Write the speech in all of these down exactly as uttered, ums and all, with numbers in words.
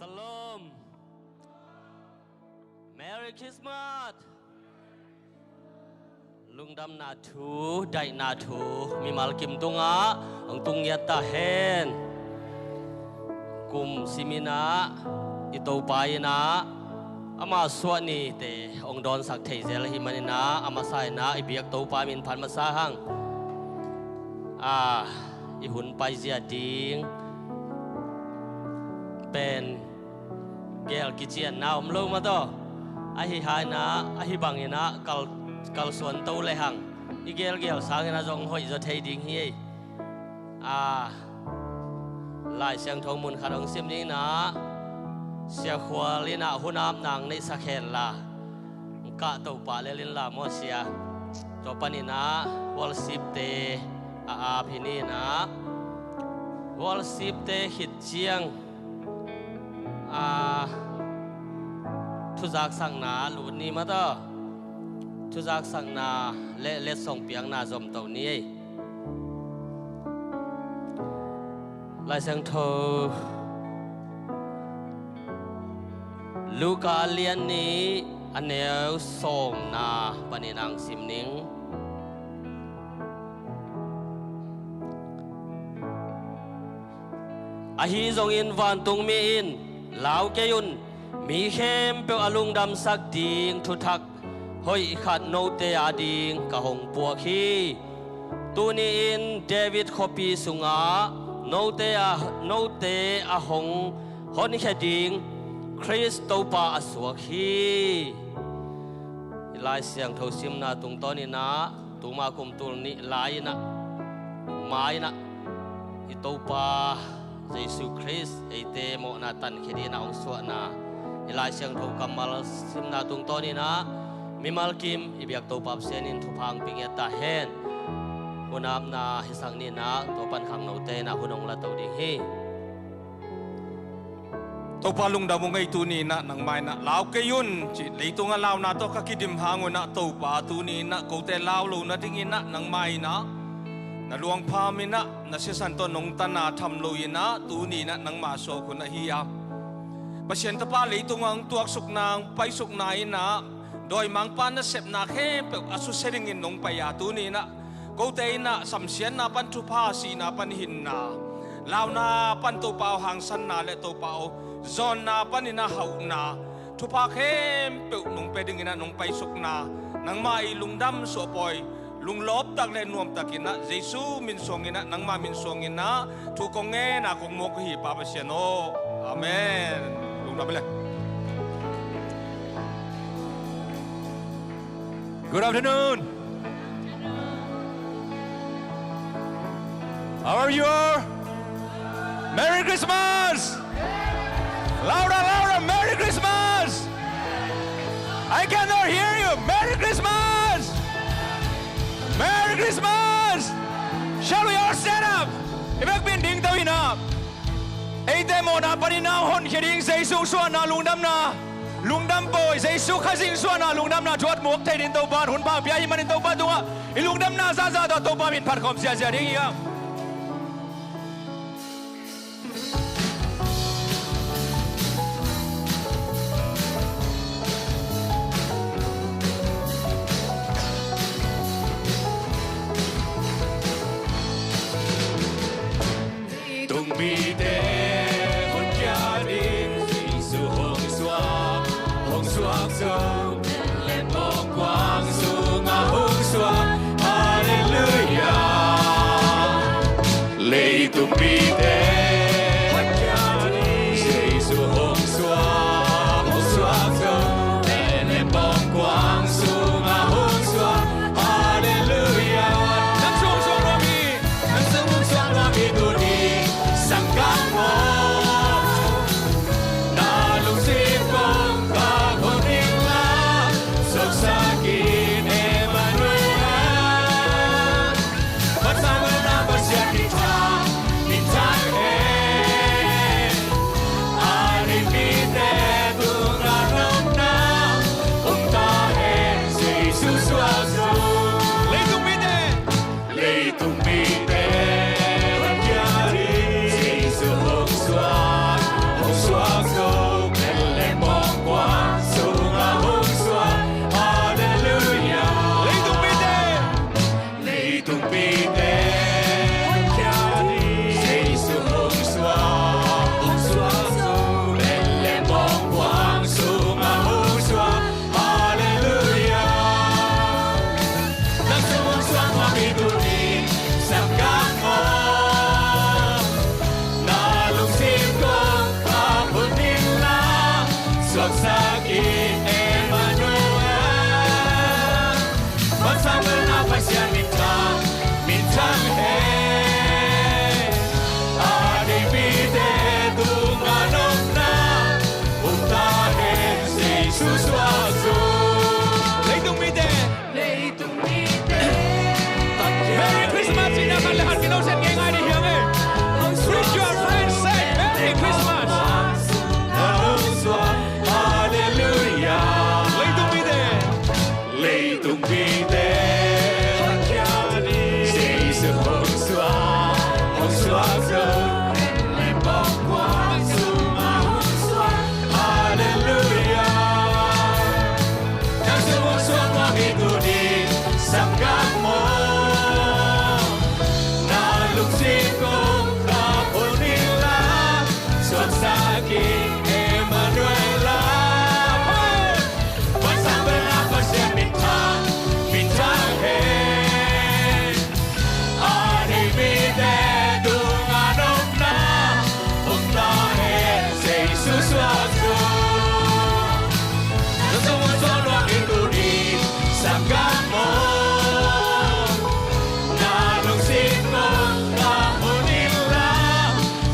Shalom. Merry Christmas. Lungdamna thu, daihna thu mimal kim tungah hong tung ngiat ta hen. Kum simin ah i Topa in ah ama suah nite hong dawnsak thei zel ahih manin ah a masa in ah i biak Topa min phat masa hang. A, i hun paizia ding pen gel kicianna om lo mah tawh, ahi hangin ah, ahi bangin ah kal, kalsuan to lehang i gelgel sangin ah zong hoih zaw thei ding hi ei. A, Lai Siangtho mun khat hong sim ding in ah, Sia Khual in ah hun apna hong neihsak hen la, hong kahto pah lel in la maw sia. Tua panin ah worship-te a ap hi ni in ah, worship-te khit ciang a, thuzaksakna lut ni mah tawh, thuzaksakna le letsong piakna zom to ni ei. Lai Siangtho Luka a lian nih a neu sawmna panin hong sim ning. Ahi zongin vantungmi in, "Lau kei un, mi khempeuh a lungdamsak ding thuthak hoih khat note ading ka hong puak hi. Tuni-in David khuapi sungah note a, note a hong honkhia ding Khrist Topa a suak hi." I Lai Siangtho simna tungtawnin ah, tuma kum tul nih lai-in ah, mai-in ah, i Topa Jesu Khrist eite mawhna tankhia dingin ah hong suahna i Lai Siangtho kammal simna tungtawnin ah, mimal kim i biak Topa Pasian in thupha hong pia ngiat ta hen. Hun apna hisak ni in ah, tua pan khangnote in ah hun hong la to ding hi. Topa lungdam ung ei, tuni in ah nangmah in ah, "Lau kei un," ci, leitungah launa tawh ka kidim hang un ah, Topa, tuni in ah kote lau lo nadingin ah nangmah in ah na luang pham in ah, na sisan tawh nong tan a tham lo in ah, tuni in ah nangmah suak hun ahi a. Pasian Tapa leitungah hong tuaksukna, hong paisukna in ah, dawimangpa nasepna khempeuh a susia dingin nong pai a, tuni in ah kote in ah samsiatna pan thupha, sihna pan hinna, launa pan Topa aw hangsanna le Topa aw zawnna panin ah hauhna, thupha khempeuh nong pia dingin ah nong paisukna, nangmah i lungdam suahpawi, lunglawp tak le nuam takin ah Jesu min suangin ah, nangmah min suangin ah thu kong ngen a, kong muak uh hi, Pa Pasian aw. Amen. Lungdam hi leh. Good afternoon. How are you all? Merry Christmas! Louder, louder! Merry Christmas! I cannot hear you! Merry Christmas! Merry Christmas! Shall we all stand up? I biakpi-in dingto in ah. Eite mawhna panin ah hong honkhia ding Jesu suahna lungdamna, lungdam pawi, Jesu Khazih suahna lungdamna thu a muak thei dingin Topa in hun pha pia ahih manin Topa tungah i lungdamna zahzah tawh Topa min phat khawm ziahziah ding hi hang. Tungmite honkhia ding Jesu hong suak, hong suak zo, le pawngkuang sungah hong suak. Halleluiah. Leitung mite honkhia ding Jesu hong suak, hong suak zo, le pawngkuang sungah hong suak. Halleluiah. Nang sung suak nuam hi. Nang sung suak nuam hi tuni sanggam aw. Na lungsim kong kah hon ing la, suaksak in Emmanuel. Vanzau velna Pasian minthan, minthan e. Suaksak in Emmanuel, vansangbelna Pasian minthang, minthang hen. A deih mite tungah nopna om ta hen, Jesu suak zo. Leitung mite, Merry Christmas cihna khat le khat kinohsiat ngeingai ding hi hang e. Wish your friends say Merry Christmas. Hallelujah. Leitung mite, leitung mite, Jesu hong suak, hong suak zo. Hallelujah. Nang sung hong suak nuam hi tuni, sanggam aw. Na lungsim kong khap hun inla, suaksak in Emmanuel aw. Vansangbelna Pasian minthang, minthang hen. A deih mite tungah nopna om ta hen, Jesu suak zo. Na sung hong suak nuam hi tuni, sanggam aw. Na lungsim kong khap hun inla,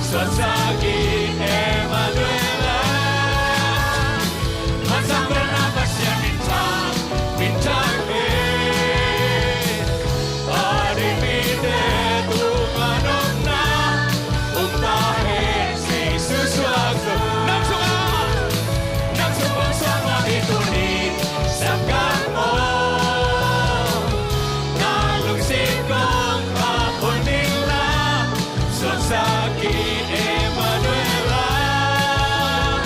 suaksak in Emmanuel aw. Vansangbelna Pasian minthang, minthang hen. A deih mite tungah nopna om ta hen, Jesu suak zo. Nang sungah, nang sung hong suak nuam hi tuni, sanggam aw. Na lungsim kong khap hun inla, suaksak in Emmanuel aw.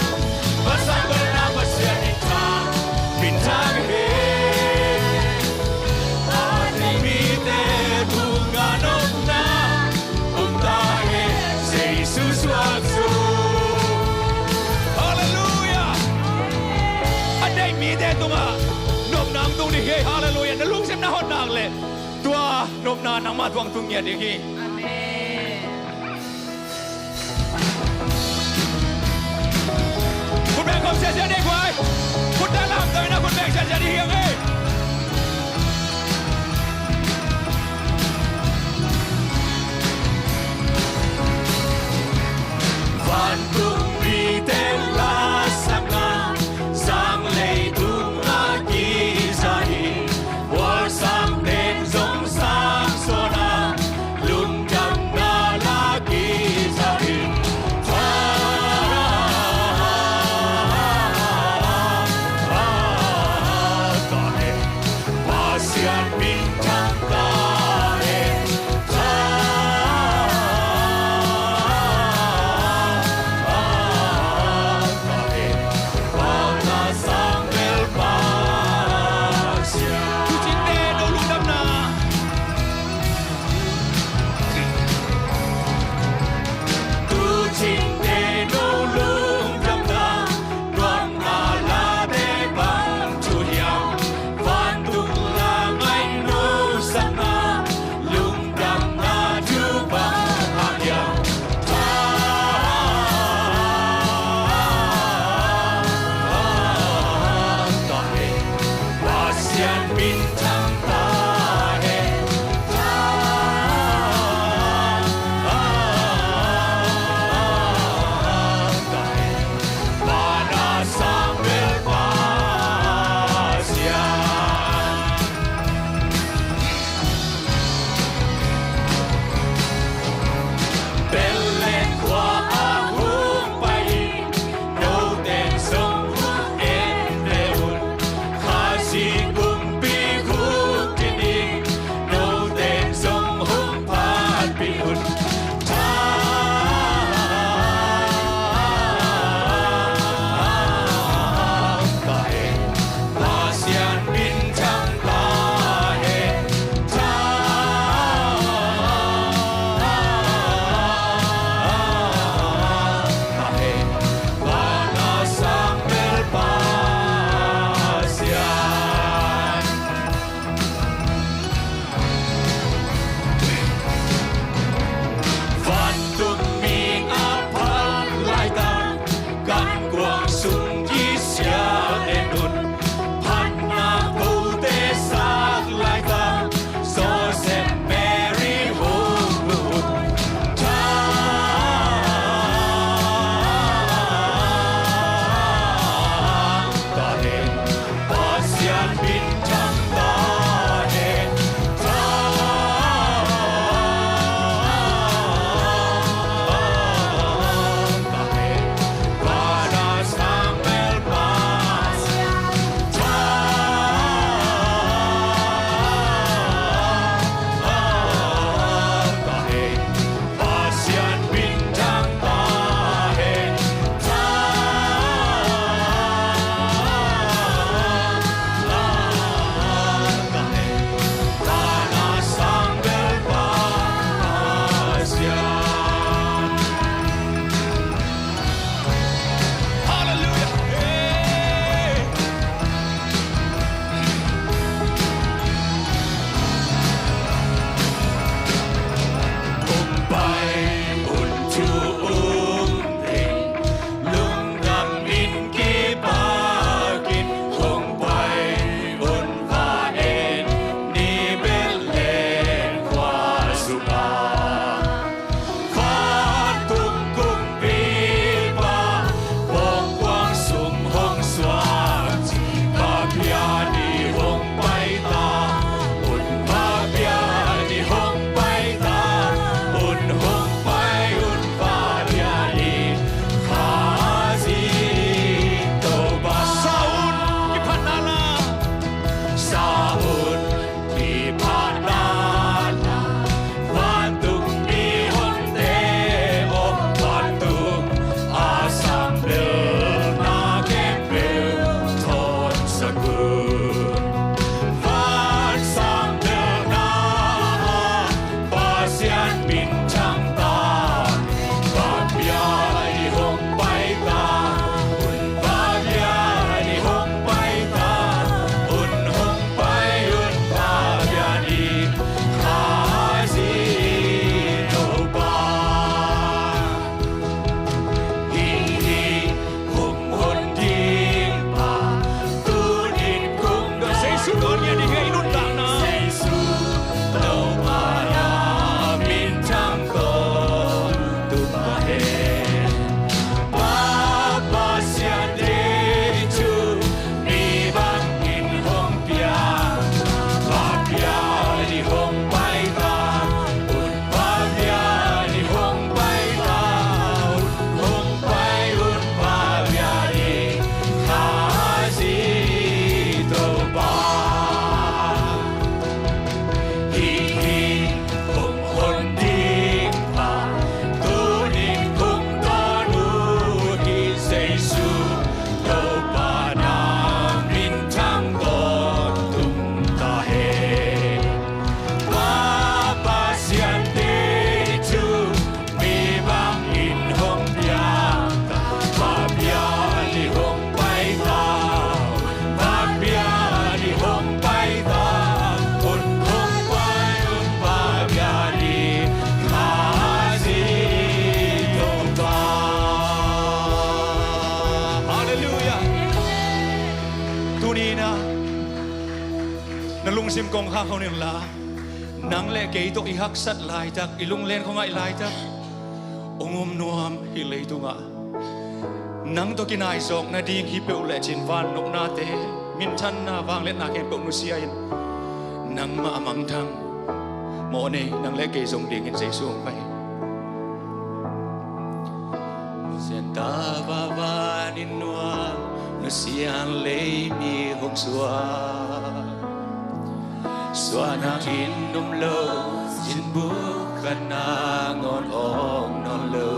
Vansangbelna Pasian minthang, minthang hen. A deih mite tungah nopna om ta hen, Jesu suak zo. Halleluiah. A deih mite tungah nopna hong tung ding hi. Halleluiah. Na lungsim na hon nak leh, tua nopna nangmah tungah tung ngiat ding hi. Amen. Khut beng khawm siasia ding guai. Khut beng lam tawh in a khut beng siasia ding hi hang e. Vantung mite la sang a, sang leitung a kiza hi. Mualsang pen zong sang sawn a, lung Tuni-in ah na lungsim kong khak hon inla, nang le kei tawh i haksat laitak, i lunglen khuangaih laitak, hong um nuam hih leitungah nang tawh kinaizawk nading hi peuh lecin, van nopnate, minthanna, vangliatna khempeuh nusia-in nangmah a mangthang mawhnei nang le kei zong dingin Jesu hong pai hi. Sianta vava nin nuam, nusian lei mi hong suak. Suahna in um lo, cinbuk khat nangawn awng nawn lo.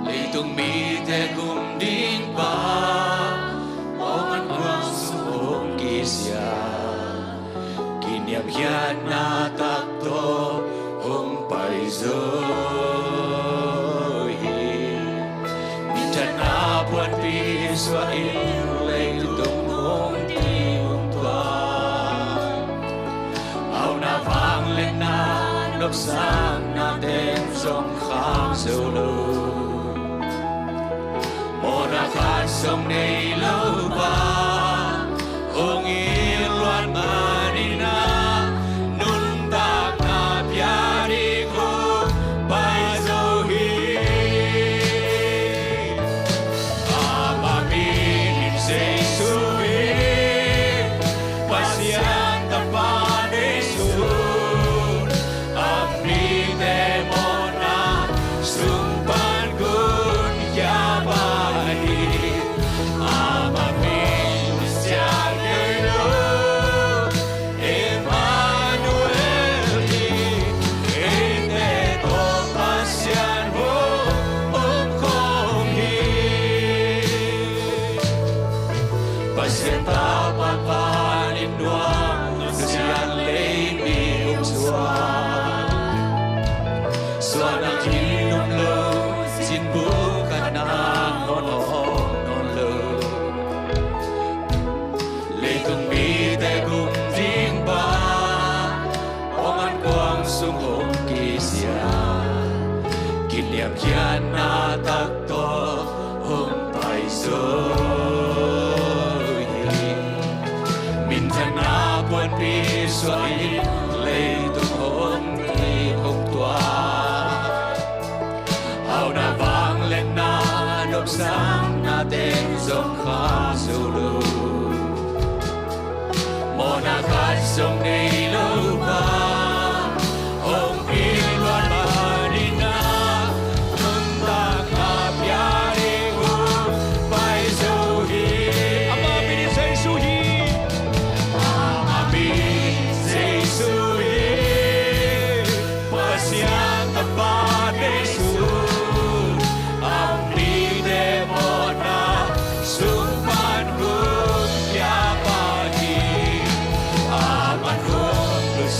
Leitung mite gum ding pa, awng an kuang sung hong kisia. Kiniamkhiatna tak tawh hong pai zo hi. Minthanna puanpi suahin leitung hong ti hong tuak. Auna vangliatna nopsakna teng zong khang zo lo. Mawhna khat zong nei lo pa hong it luat manin ah, nuntakna pia ding hong pai zo hi. Amah min Jesu hi. Pasian Tapa Jesu, a mite mawhna sung pan gunkhia pa hi. Amah min siang kei lo, Emmanuel hi. Eite tawh Pasian hong om khawm hi. Pasian Tapa panin nuam, nusian lei mi hong suak. Suahna in um lo, cinbuk khat nangawn awng nawn lo. Leitung mite gum ding pa, awng an kuang sung hong kisia. Kiniamkhiatna tak tawh hong pai zo hi. Minthanna puanpi suahin leitung hong ti hong tuak. Auna vangliatna nopsakna teng zong khang zo lo. Mawhna khat zong nei lo pa hong it luat manin ah, nuntakna pia ding hong pai zo hi. Amah min Jesu hi. Amah min Jesu hi. Pasian Tapa Jesu, a mite mawhna sung pan gunkhia pa hi. Amah hong lut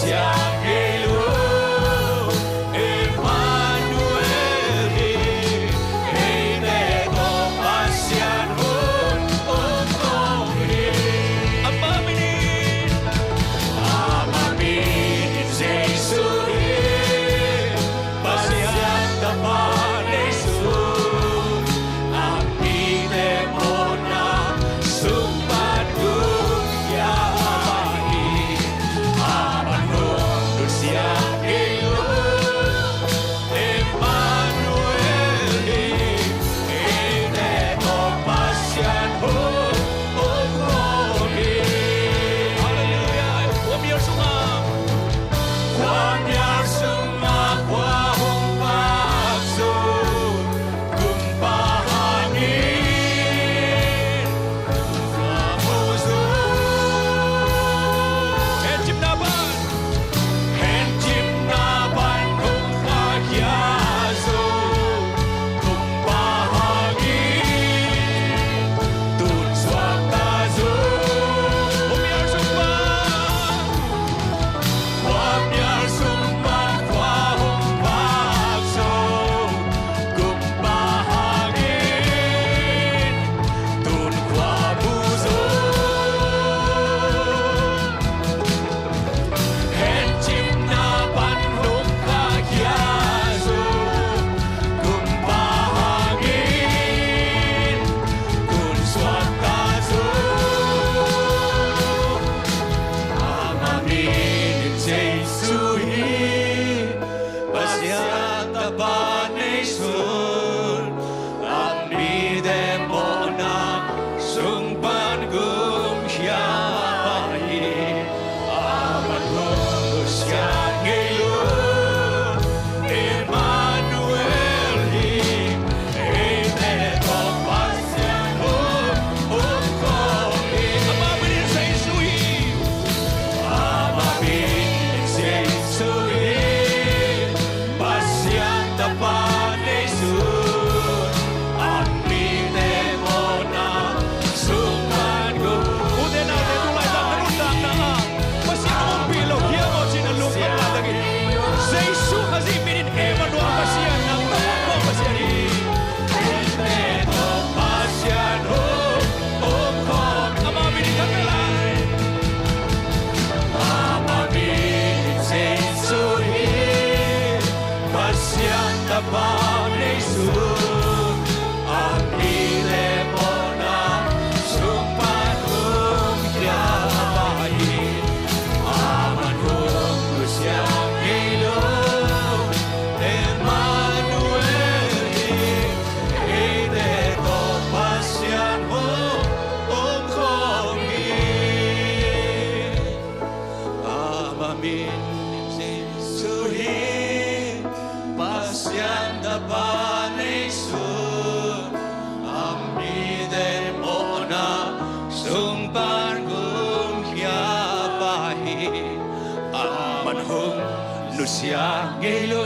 Siang ngei lo,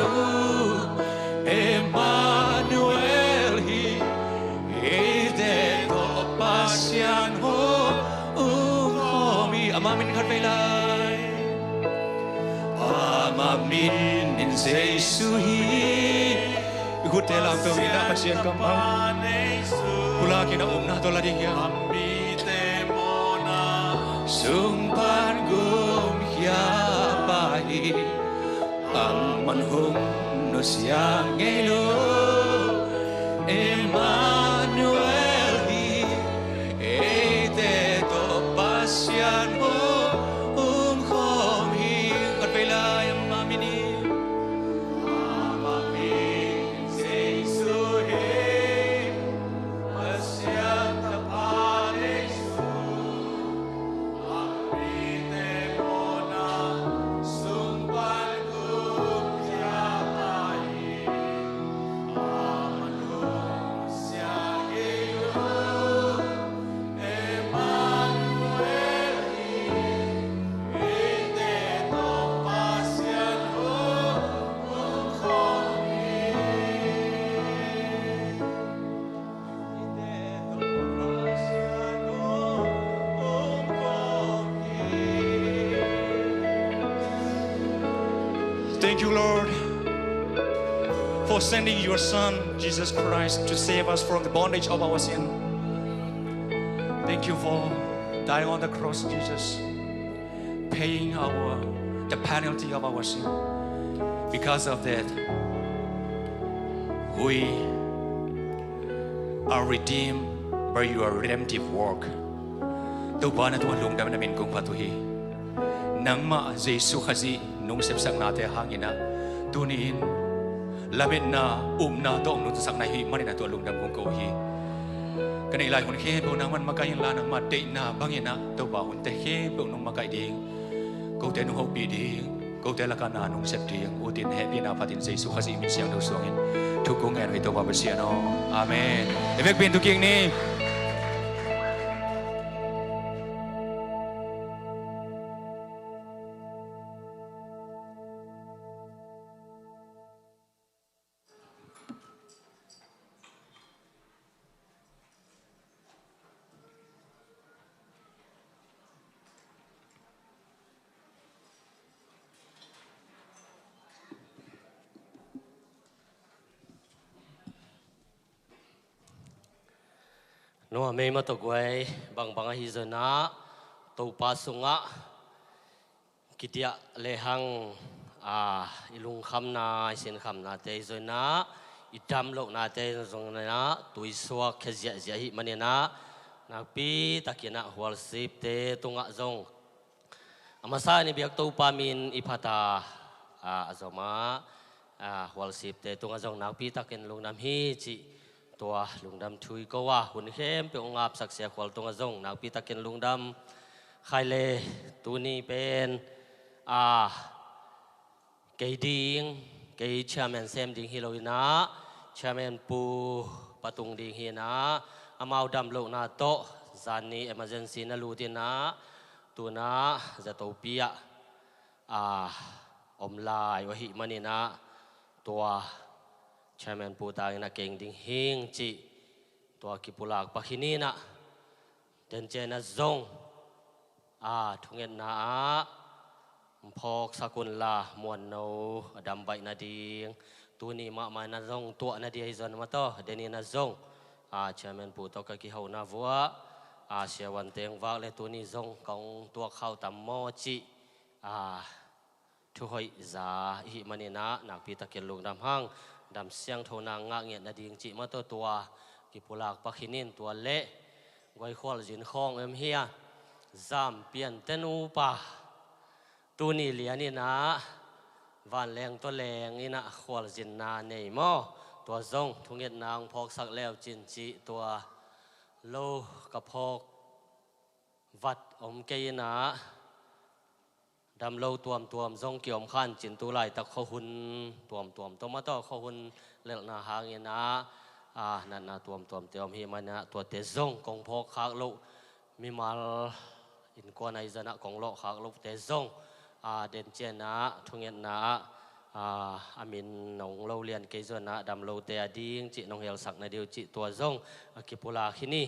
Emmanuel hi, eite tawh Pasian hong um khawm hi. Ama min khat vei lai. Ama min in Jesu hi. I khutte lam peuh in ah Pasian kammal pulak in a upna tawh la ding hiam? Sung pan gum khia pa hi. Amah hong nusia ngei lo, Emmanuel hi, eite tawh Pasian hong um khawm hi. Khat vei lai. Ama min in, ama min Jesu hi, Pasian Tapa Jesu. Thank you, Lord, for sending your Son, Jesus Christ, to save us from the bondage of our sin. Thank you for dying on the cross, Jesus, paying our, the penalty of our sin. Because of that, we are redeemed by your redemptive work. Topa, na tungah lungdam in na min kong phat uh hi. Nangmah Jesu Khazih nong sepsaknate hangin ah tuni-in lametna, upna tawh hong nungtasak na hih manin ah tua lungdam kong ko uh hi. Ka neih lai hun khempeuh nangman makaih inla, nangmah deihna bangin ah Topa, hunte khempeuh nong makaih ding, kote nong hopih ding, kote lakah na nong sep ding ut in, hehpihna phatin Jesu Khazih min siangtho suangin thu kong ngen uh hi, Topa Pasian aw. Amen. I vekpi in thukik ni. Nuam ei, mah tawh guai, bangbang ahi zongin ah Topa sungah kidiah lehang, a, i lungkhamna, i sinkhamnate ahi zongin ah, i damlohnate ahi zongin ah tuisuak khia ziahziah ahih manin ah, nakpi takin ah hualsipte tungah zong a masa in i biak Topa min i phat a, a, a zom a, a, hualsipte tungah zong nakpi takin lungdam hi cih tua lungdam thu i ko a, hun khempeuh hong apsak Sia Khual tungah zong nakpi takin lungdam. Khai le, tuni pen, a, kei ding, kei chairman sem ding hi lo in ah, chairman Pu Pa Tung ding hi in ah, amau damlohna tawh zan ni emergency na lut in ah, tu in ah Zatopi ah, a, om lai uh ahih manin ah, tua chairman Pu Tang in ah keng ding hing cih tua kipulak pah khin in ah, den ciang ah zong, a, thungetna ah phawksak un la, Muanno a dam baih nading, tuni mahmah in ah zong tuah na ding ahi zongin ah, mah tawh den in ah zong, a, chairman Pu tawh ka kihona vuah, a, siavuante hong vak le tuni zong kong tuak khauh tam maw cih, a, thuhoih za i hih manin ah nakpi takin lungdam hang. Dam siangthona ngah ngiat nading cih mah tawh tua kipulak pah khin in, tua leh guai khualzin khawng om hia, zam pianten upa, tuni lian in ah vanleng tawh leng in ah khualzinna nei maw? Tua zong thungetna hong phawksak le uh cin cih, tua lo ka phawk vat om kei in ah, damlo tuamtuam zong kiom khan cin, tu laitak khuahun tuamtuam tawh mah tawh khuahun lelhna hangin ah, a, natna tuamtuamte om hi manin ah, tuate zong kong phawk khak loh, mimal innkuan ahi zongin ah kong lawh khak lohte zong, a, den ciang ah thungetna ah A, a min nong lo lian kei zongin a dam lote a ding cih nong helsak na diu cih tua zong a kipulak hi ni.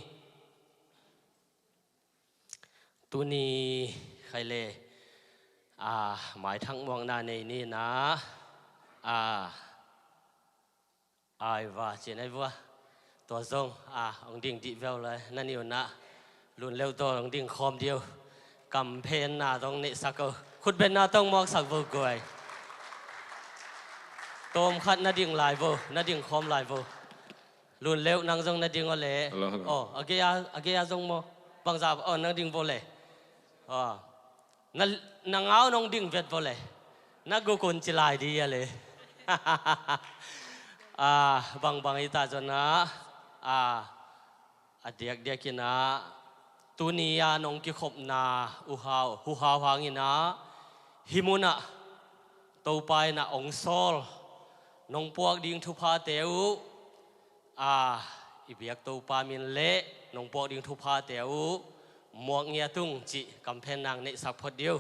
Tuni khaile, a, maithak muakna nei ni na, a, Aiva, ci nai vua. Tua zong, a, hong ding dih veu lai, na ni un ah. Lunleuh tawh hong ding khawm dih o. Kamphenna tawh hong neihsak o. Khutbetna tawh hong muaksak vo guai. Tawm khat na ding lai vo, na ding khawm lai vo. Lunleuh nang zong na ding o le. Hello, hello. Aw, a gei a, a gei a zong maw. Bangza, aw, na ding vo le. Aw. Na, na ngau nong ding vet vo le. Na guk un ci lai di a le. A, bangbang i ta zong a, a, a diakdiak in ah, tuni a nong kikhopna uhau, huhau hangin ah, hih mun ah, Topa in ah hong sawl, nong puak ding thuphate uh, a, i biak Topa min le nong puak ding thuphate uh muak ngiat ung cih kamphenna hong neihsak phot dih o.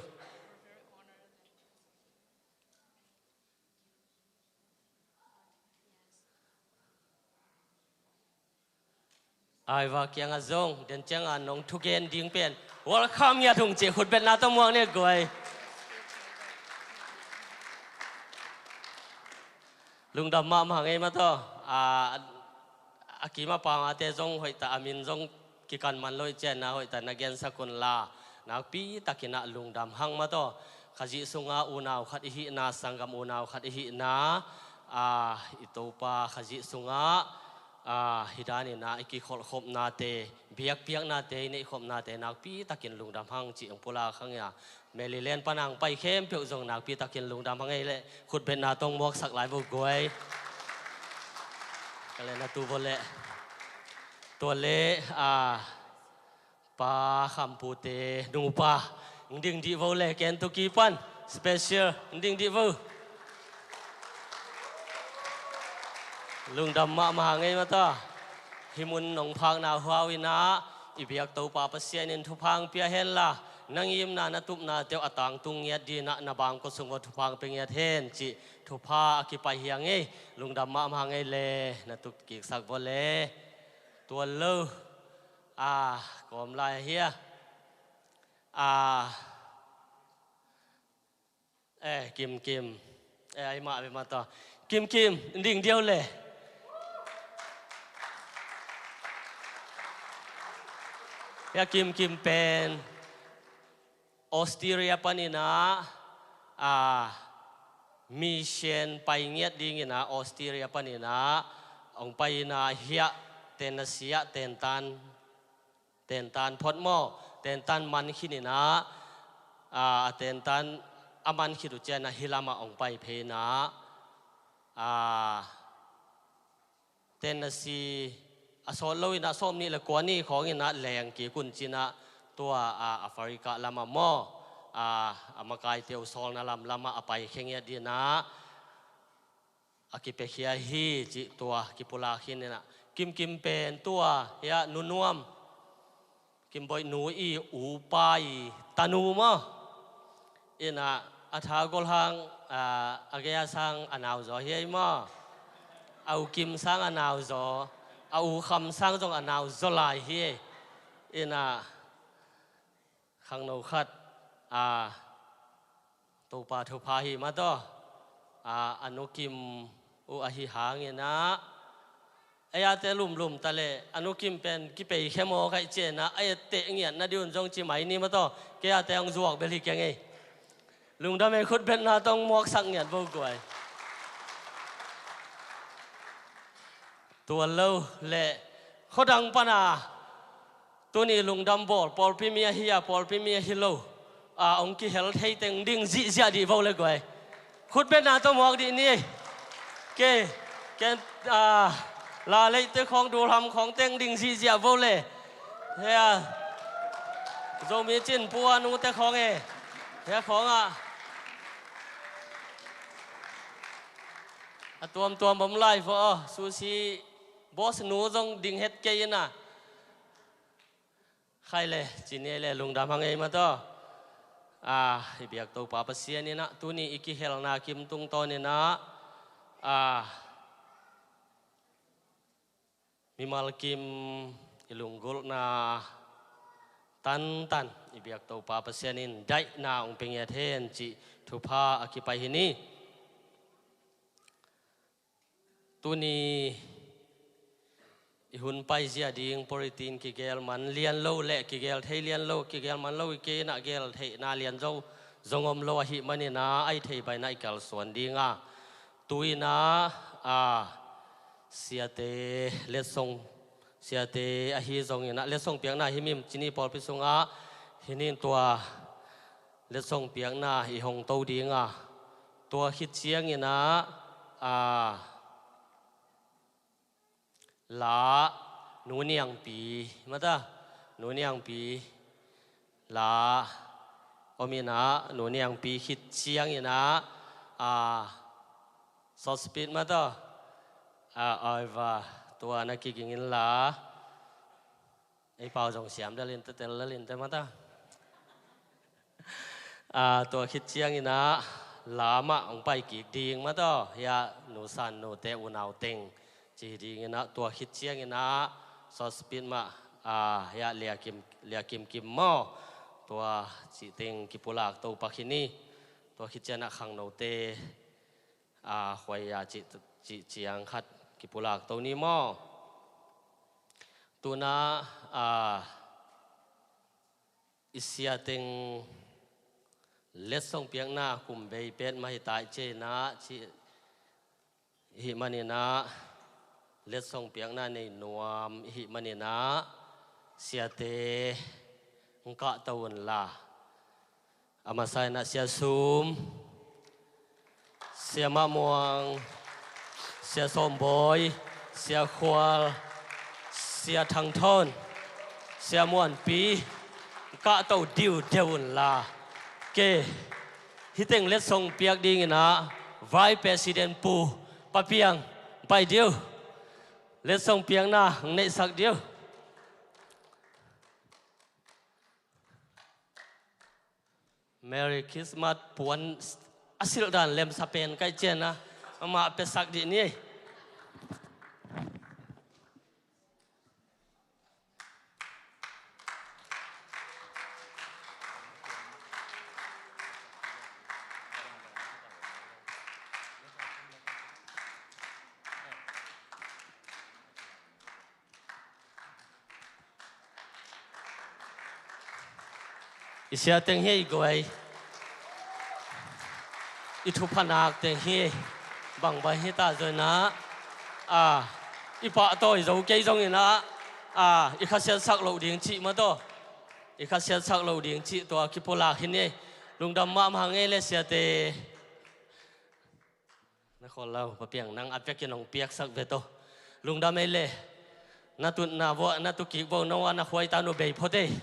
Aiva kiangah zong, den ciangah nong thugen ding pen welcome ngiat ung cih khutbetna tawh muak ni guai. Lungdam mahmah ngei mah tawh. A, a kim a pamate zong hoihtak, a min zong kikan man lo i cian na hoihtak na gensak un la. Nakpi takin ah lungdam hang mah tawh. Khazih sungah unau khat i hihna, sanggam unau khat i hihna, a, i Topa Khazih sungah, a, hih danin ah i kikholhkhopnate, biakpiaknate, i neihkhopnate nakpi takin lungdam hang cih hong pulak hang ia. Maryland pan a hong pai khempeuh zong nakpi takin lungdam hang ei leh, khutbetna tawh hong muaksak lai vo guai. Ka le na tu vo leh. Tua leh, a, Pa Khampute nupa, hong ding dih vo le, Kentucky pan, special, hong ding dih vo. Lungdam mahmah ngei mah tawh. Hih mun nong phakna huhau in ah, i biak Topa Pasian in thupha hong pia hen la, na ngimna, na tupnate uh a tangtung ngiat dingin ah, na bangkua sung uah thupha hong pia ngiat hen cih thupha a kipai hi a ngei. Lungdam mahmah ngei le, na tu kiksak vo le. Tua lo, a, kawm lai a hia. A, eh, Kim Kim. Eh, ai mah ve mah tawh. Kim Kim, hong ding dih o le. Hia Kim Kim pen Australia panin ah, a, mission pai ngiat dingin ah, Australia panin ah hong pai in ah, hia Tennessee ah tentan, tentan phot maw, tentan man khin in ah, a, a tentan a man khit uh ciangin ah hih lamah hong pai phei in ah, a, Tennessee a sawt lo in ah sawmnih le kua ni khawng in ah leng kik un ci in ah, tua, a, Africa lamah maw, a, a makaite uh sawlna lam lamah a pai khia ngiat dingin ah a kipiakhia hi cih tua kipulak hi in ah. Kim Kim pen tua, hia Nu Nuam, Kimboih nu i upa i tanu maw. In ah, a tha gol hang, a, a gei a sang a nau zaw hi ei maw. A u Kim sang a nau zaw, a u Kham sang zong a nau zaw lai hi ei. In ah, khangno khat, a, Topa thupha hi mah tawh. A, a nu Kim uh ahi hangin ah, ei a te lumlum ta leh, a nu Kim pen kipei khe maw kaih cian ah, a etteh ngiat na ding un zong ci mai ni mah tawh. Kei a te hong zuak bel hi keng ei. Lungdam ei, khutbetna tawh hong muaksak ngiat vo guai. Tua lo leh, khuadang pan a, tuni lungdam bawl, pawlpi mi ahi a, pawlpi mi ahi lo, a, hong kihel thei teng ding zihziah dih vo le guai. Khutbetna tawh muak dih ni. Kei, ken, a, Laleite khawng, Dulham khawng teng ding zihziah vo le. Hia, Zomi Cin Pu a nute khawng e. Hia khawng ah. A tuamtuam bawm lai vo aw, Susi boss nu zong ding het kei in ah. Khai le, ci ni le, lungdam hang ei mah tawh. A, i biak Topa Pasian in ah, tuni i kihelna kim tungtawn in ah, a, mimal kim i lunggulhna tantan i biak Topa Pasian in daihna hong pia ngiat hen cih thupha a kipai hi ni. Tuni i hun paizia ding pawlpi in kigel man lian lo le kigel thei lian lo, kigel man lo i kei in ah gel theihna lian zo zong om lo ahih manin ah, a i thei pai in ah i kalsuan ding a. Tu in ah, a, siate letsong, siate ahi zongin ah letsong piakna hi mim ci ni pawlpi sungah, hi ning tua letsong piakna i hong to ding a, tua khit ciangin ah, a, la, Nu Niangpi, mata, Nu Niangpi la om in ah, Nu Niangpi khit ciangin ah, a, short speech mata, a, aiva, tua na kiging in la, ei pau zong siam dal in te, tel dal in te mata. A, tua khit ciangin ah la mah hong pai kik ding mata, hiah Nu San, nute unau teng ci dingin ah, tua khit ciangin ah short speech mah, a, hiah Lia Kim, Lia Kim Kim maw, tua cih teng kipulak to pak hi ni. Tua khit ciangin ah khangnote, a, khuai a cih, cih ciang khat kipulak to ni maw. Tu in ah, a, i sia teng letsong piakna kum bei pet mah hi ta i ci in ah, cih i hih manin ah, letsong piakna nei nuam i hih manin ah, siate hong kahto un la. A masa in ah Sia Sum, Sia Mah Muang, Sia Sawm Bawi, Sia Khual, Sia Thang Thawn, Sia Muan Pi, kahto diudeu un la. Ke, hih teng letsong piak dingin ah Vice President Pu Pa Piang pai diu. Letsong piakna hong neihsak diu. Merry Christmas puan a silh dan lemsa pen ka hih ciangin ah, amah piasak dih ni. I sia teng hi ei guai. I thupha nak teng hi ei. Bangbang hi ta zaw in ah, a, i pahtawi zo kei zongin ah, a, i khasiatsak loh ding cih mataw, i khasiatsak loh ding cih tua kipulak hi ni ei. Lungdam mahmah hang ei le siate. Na khawl lo, Pa Piang, nang a piakin hong piaksak ve tawh. Lungdam ei le. Na tutna vuah, na tukik vo, na uah na khuaita nu bei phot ei.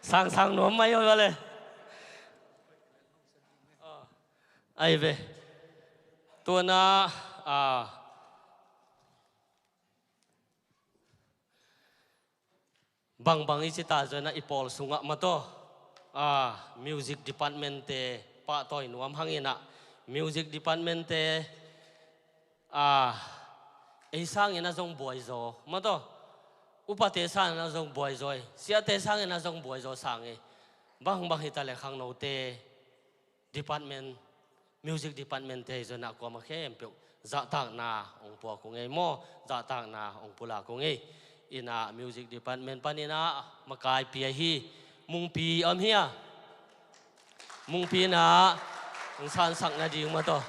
Sangsang nuam mai oi va le. Ai ve. Tua na, a, bangbang i ci ta zaw in ah i pawl sungah mataw, a, music department te pahtawi nuam hang in ah, music department te, a, ei sangin ah zong buai zaw mataw, upate sangin ah zong buai zaw ei, siate sangin ah zong buai zaw sang ei. Bangbang hi ta le khangnote department, music department te hi zaw in ah kuamah khempeuh zahtakna hong pua kung ei maw, zahtakna hong pulak kung ei. In ah music department panin ah makai pia hi, Mungpi om hi a, Mungpi in ah hong sansak nading mataw.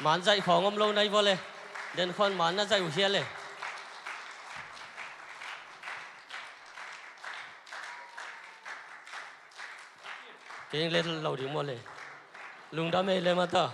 Man zaih khawng om lo nai vaw le, den khuan man na zaih uh hia le. Kei ing let lo ding maw le. Lungdam ei le mata.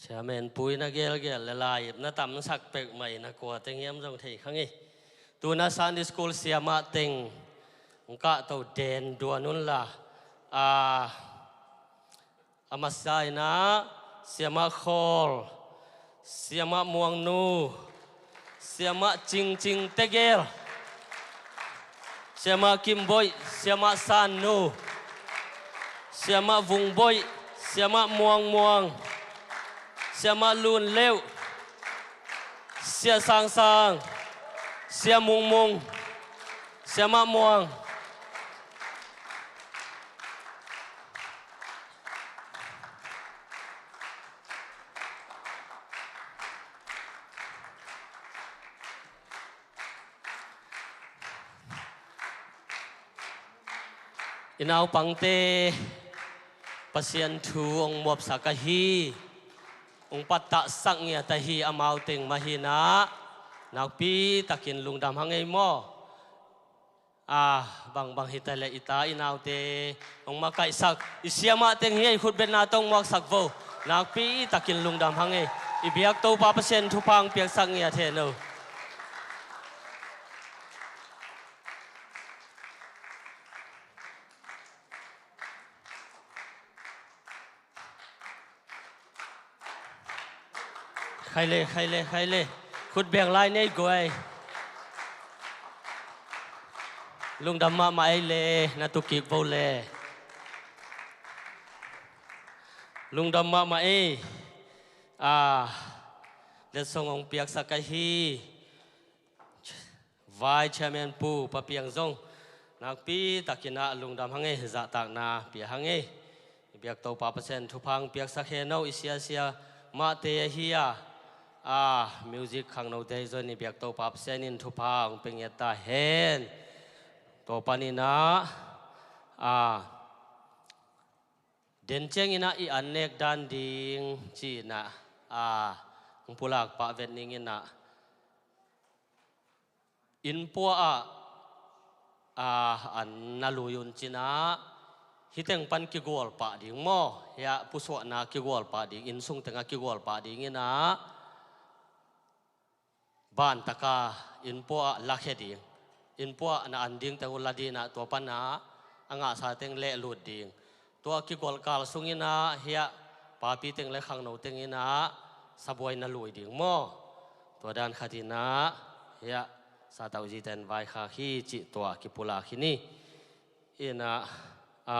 Chairman Pu in a gelgel le lai-ip na tamsak peuhmah in a kua teng hiam zong thei kha ngei. Tuna Sunday School siamah teng hong kahto den duan unla, a, a masa in ah Siamah Khawl, Siamah Muangnu, Siamah Cingcing Tegel, Siamah Kimboih, Siamah Sannu, Siamah Vungboih, Siamah Muangmuang, Siamah Lunleuh, Sia Sangsang, Sia Mungmung, Siamah Muang. I naupangte Pasian thu hong muapsak ahi, hong pattahsak ngiat ahi amau teng mah hi in ah nakpi takin lungdam hang ei maw. A, bangbang hi ta leh i ta i naute hong makaihsak i siamah teng hi ei, khutbetna tawh hong muaksak vo. Nakpi takin lungdam hang ei. I biak Topa Pasian thupha hong piaksak ngiat hen o. Khai le, khai le, khai le. Khut beng lai nei guai. Lungdam mahmah ei le, na tu kik vo le. Lungdam mahmah ei. A, letsong hong piaksak ahi Vice Chairman Pu Pa Piang zong nakpi takin ah lungdam hang ei, zahtakna pia hang ei. I biak Topa Pasian thupha hong piaksak hen o. I siasia mahte ahi a, a, music khangnote zong i biak Topa Pasian in thupha hong pia ngiat ta hen. Tua panin ah, a, den ciangin ah i an nek dan ding ci-in ah, a, hong pulak pah vet ning in ah, inn pua ah, a, an na lui un ci-in ah, hih teng pan kigual pah ding maw, hiah pusuahna kigual pah ding, inn sung tengah kigual pah ding in ah, ban taka inn pua ah lakhia ding, inn pua ah na an ding teng uh la ding in ah, tua pan ah a ngahsa teng lehlut ding. Tua kigolh kal sung in ah hiah papi teng le khangno teng in ah sabuai na lui ding maw. Tua dan khat in ah hiah satau zite in vaikhak hi cih tua kipulak hi ni. In ah, a,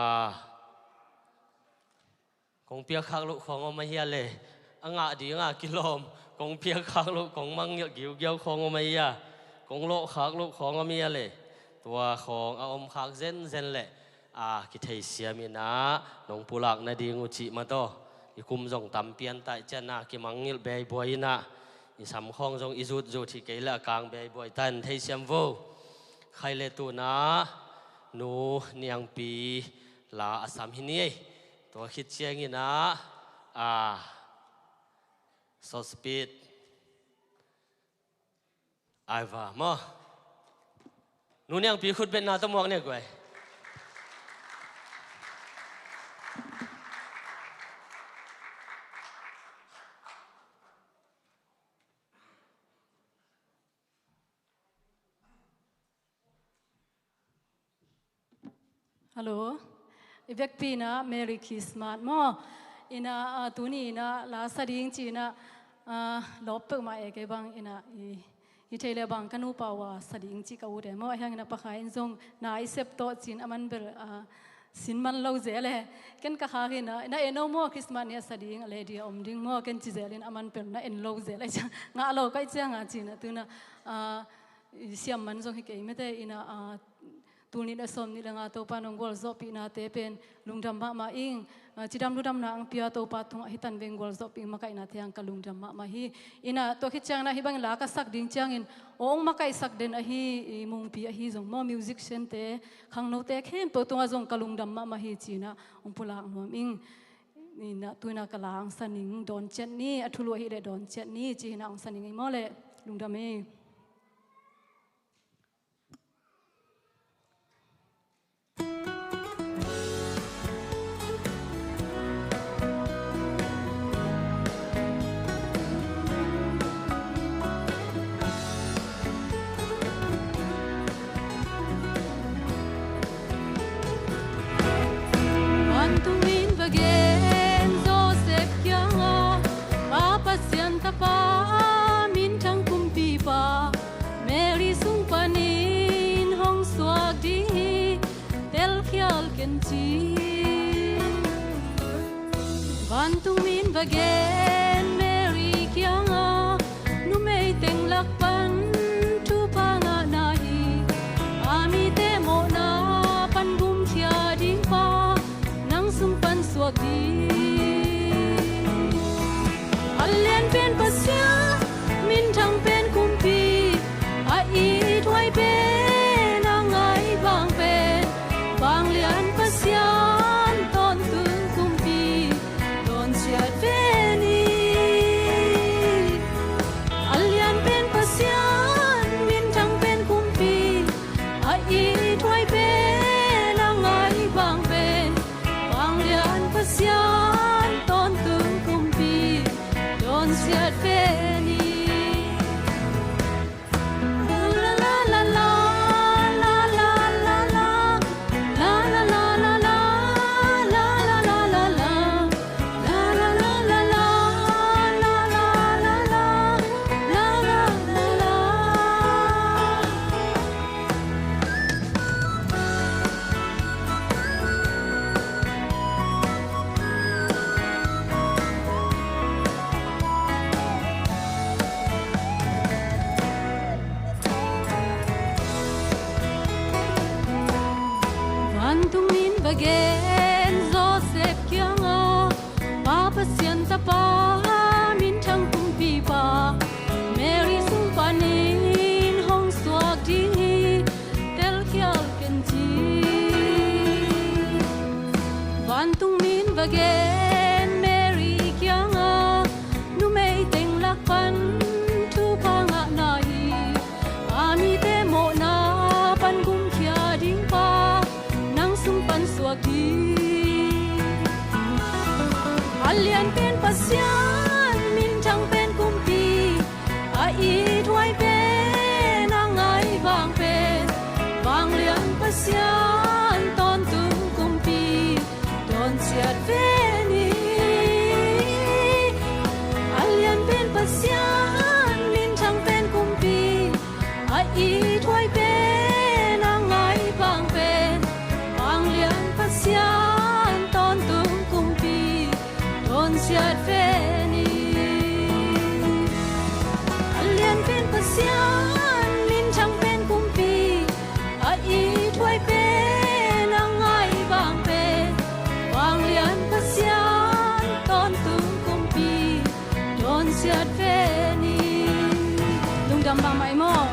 kong piakkhak loh khawng om ahi a le, a ngah ding a kilawm, kong piakkhak loh, kong mangngilh giugiau khawng om ahi a, kong lawhkhak loh khawng om ahi a le, tua khawng a omkhak zenzen leh, a, kitheisiam in ah nong pulak nading uh cih mah tawh, i kum zong tam pian ta i ciangin ah kimangngilh beibuai in ah, i sam khawng zong i zutzut hi kei leh a kang beibuai ta in theisiam vo. Khai le, tuna Nu Niangpi la a sam hi ni ei. Tua khit ciangin ah, a, Sawspeed Aiva maw. Nu Niangpi khutbetna tawh muak ne guai. Hallo. I vekpi in ah Merry Christmas maw. In ah, a, tuni in ah la sa ding ci-in ah, a, lawp peuhmah e kei bang in ah, i, i thei le bang ka nupa uh a sa ding cih ka ut e maw. Ahi hangin ah Pakhai in zong na i sep tawh ci-in a man bel, a, sin man lo zel e. Ken ka khak in ah, na en o maw, Christmas ni a sa ding a le dia om ding maw, ken ci zel in a man bel na en lo zel e, ciang ngah lo ka hih ciang a ci-in ah tuna, a, i siam man zong hi kei mate in ah, a, tul nih le sawm nih le nga Topa in hong gualzawhpihnate pen lungdam mahmah ing. A, cidam ludamna hong pia Topa tungah hih tan veng gualzawhpih makaihnate hang ka lungdam mahmah hi. In ah tua khit ciangin ah hih bangin la ka sak ding ciangin aw hong makaihsak den ahi, i mungpi ahi zong maw, musician-te, khangnote khempeuh tungah zong ka lungdam mahmah hi ci-in ah hong pulak nuam ing. In ah tu-in ah ka la hong sa ning, dawn ciat ni, a thulu ahih leh dawn ciat ni ci-in ah hong sa ning ei maw le. Lungdam ei. Va gen Mary kiangah, numei teng lak pan thupha ngahna hi. A mite mawhna pan gumkhia ding pa, nang sung pan suak ding. A lianpen Pasian, minthang pen kumpi, a ithuai pen a ngai bang pen, vanglian Pasian tawntung kumpi, dawnsiat ve ni. A lianpen Pasian, minthang pen kumpi, a ithuai pen a ngai bang pen, vanglian Pasian tawntung kumpi, dawnsiat ve ni. Vantung min va gen Joseph kiangah, Pa Pasian tapa, minthang kumpipa, Mary sung panin hong suak ding hi, telkhial ken ci. Vantung min va gen Mary kiangah, numei teng lak pan thupha ngahna hi. A mite mawhna pan gumkhia ding pa, nang sung pan suak hi. A lianpen Pasian, minthang pen kumpi, a ithuai pen a ngai bang pen, vanglian Pasian tawntung kumpi, dawnsiat ve ni. A lianpen Pasian, minthang pen kumpi, a ithuai pen a ngai bang pen, vanglian Pasian tawntung kumpi, dawnsiat ve ni. A lianpen Pasian, minthang pen kumpi, a ithuai pen a ngai bang pen, vanglian Pasian tawntung kumpi, dawnsiat ve ni. Lungdam mahmah hi maw.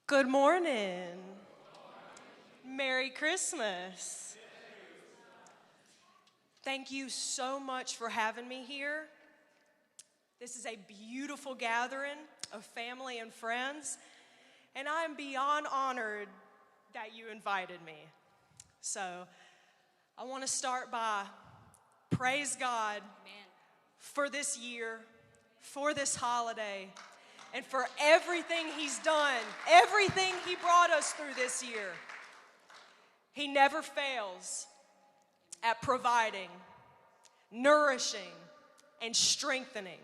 Good morning. Merry Christmas. Thank you so much for having me here. This is a beautiful gathering of family and friends, and I am beyond honored that you invited me. So, I want to start by praise God for this year, for this holiday, and for everything He's done, everything He brought us through this year. He never fails at providing, nourishing, and strengthening.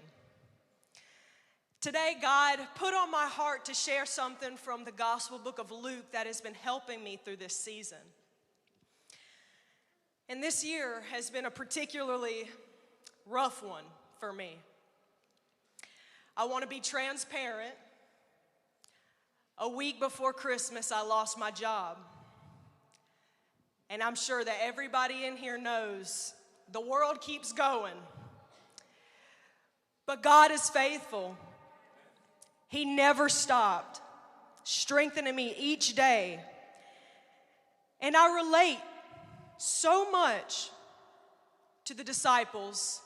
Today, God put on my heart to share something from the Gospel book of Luke that has been helping me through this season. And this year has been a particularly rough one for me. I want to be transparent. A week before Christmas, I lost my job. And I'm sure that everybody in here knows the world keeps going. But God is faithful. He never stopped strengthening me each day. And I relate so much to the disciples.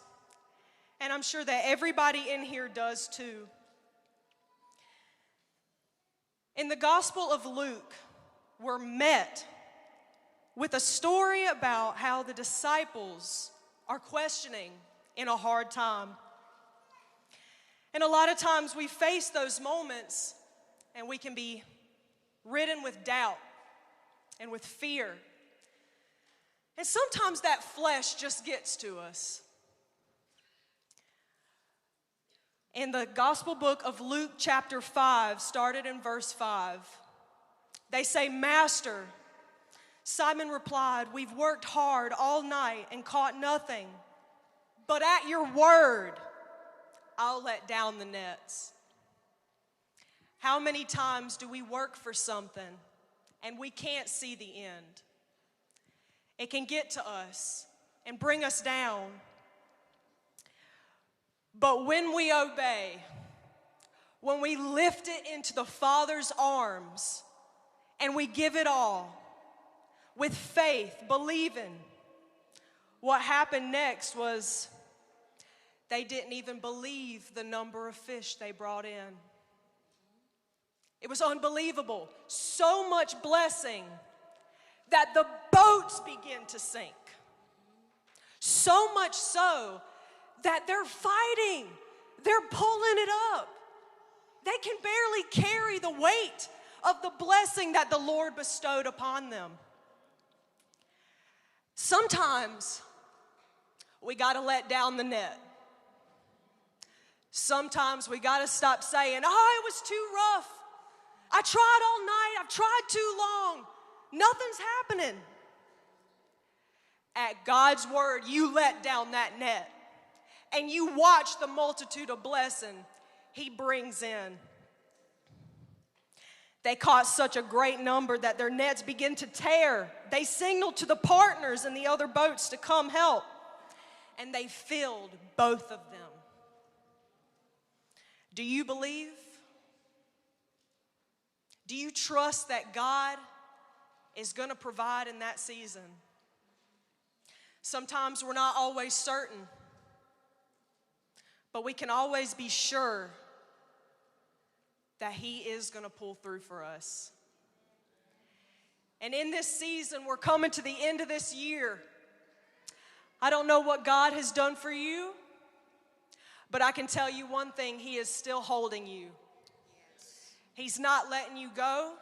And I'm sure that everybody in here does too. In the Gospel of Luke, we're met with a story about how the disciples are questioning in a hard time. And a lot of times we face those moments and we can be ridden with doubt and with fear. And sometimes that flesh just gets to us. In the gospel book of Luke, chapter five, started in verse five, they say, "Master," Simon replied, "we've worked hard all night and caught nothing, but at your word, I'll let down the nets." How many times do we work for something and we can't see the end? It can get to us and bring us down. But when we obey, when we lift it into the Father's arms and we give it all with faith, believing, what happened next was they didn't even believe the number of fish they brought in. It was unbelievable. So much blessing that the boats begin to sink. So much so that they're fighting. They're pulling it up. They can barely carry the weight of the blessing that the Lord bestowed upon them. Sometimes we got to let down the net. Sometimes we got to stop saying, "Oh, it was too rough. I tried all night. I've tried too long. Nothing's happening." At God's word, you let down that net and you watch the multitude of blessing He brings in. They caught such a great number that their nets began to tear. They signaled to the partners in the other boats to come help, and they filled both of them. Do you believe? Do you trust that God is going to provide in that season? Sometimes we're not always certain, but we can always be sure that He is going to pull through for us. And in this season, we're coming to the end of this year. I don't know what God has done for you, but I can tell you one thing, He is still holding you. He's not letting you go.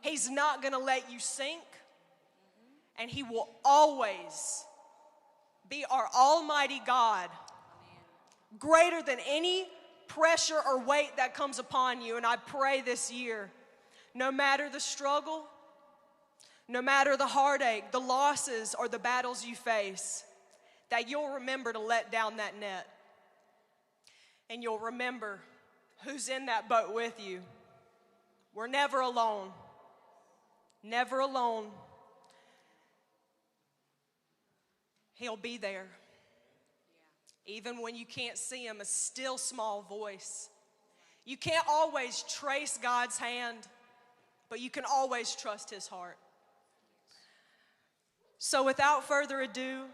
He's not going to let you sink. And He will always be our Almighty God, greater than any pressure or weight that comes upon you. And I pray this year, no matter the struggle, no matter the heartache, the losses, or the battles you face, that you'll remember to let down that net. And you'll remember who's in that boat with you. We're never alone. Never alone. He'll be there. Even when you can't see Him, a still small voice. You can't always trace God's hand, but you can always trust His heart. So without further ado,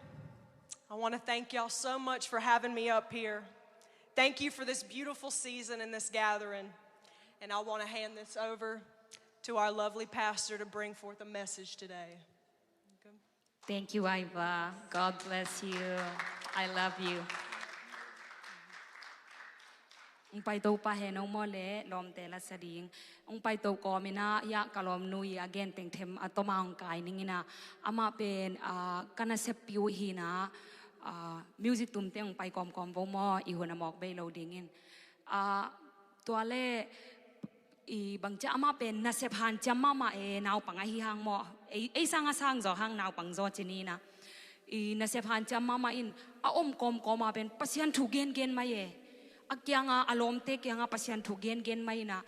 I want to thank y'all so much for having me up here. Thank you for this beautiful season and this gathering. And I want to hand this over to our lovely pastor to bring forth a message today. Thank you, Aiva. God bless you. I love you. Ung paito pa he no mo le lawmte la sa ding. Ung paito kawm ina ya ka lawm nui a gen teng them a toma ung kai ning ina. Ama pen ka nasep piu hi na music tum teng ung pai kawm kawm vo mo i hun a mawk bei lo ding in. Tua le i bangcia ama pen nasep hanciam mahmah e naupang ahi hang maw. Ei sanga sang zaw hang naupang zaw ci ni na. I nasep hanciam mahmah in a om kawmkawma pen Pasian thu gengen mai e. A kianga a lawmte kianga Pasian thu gengen mai ina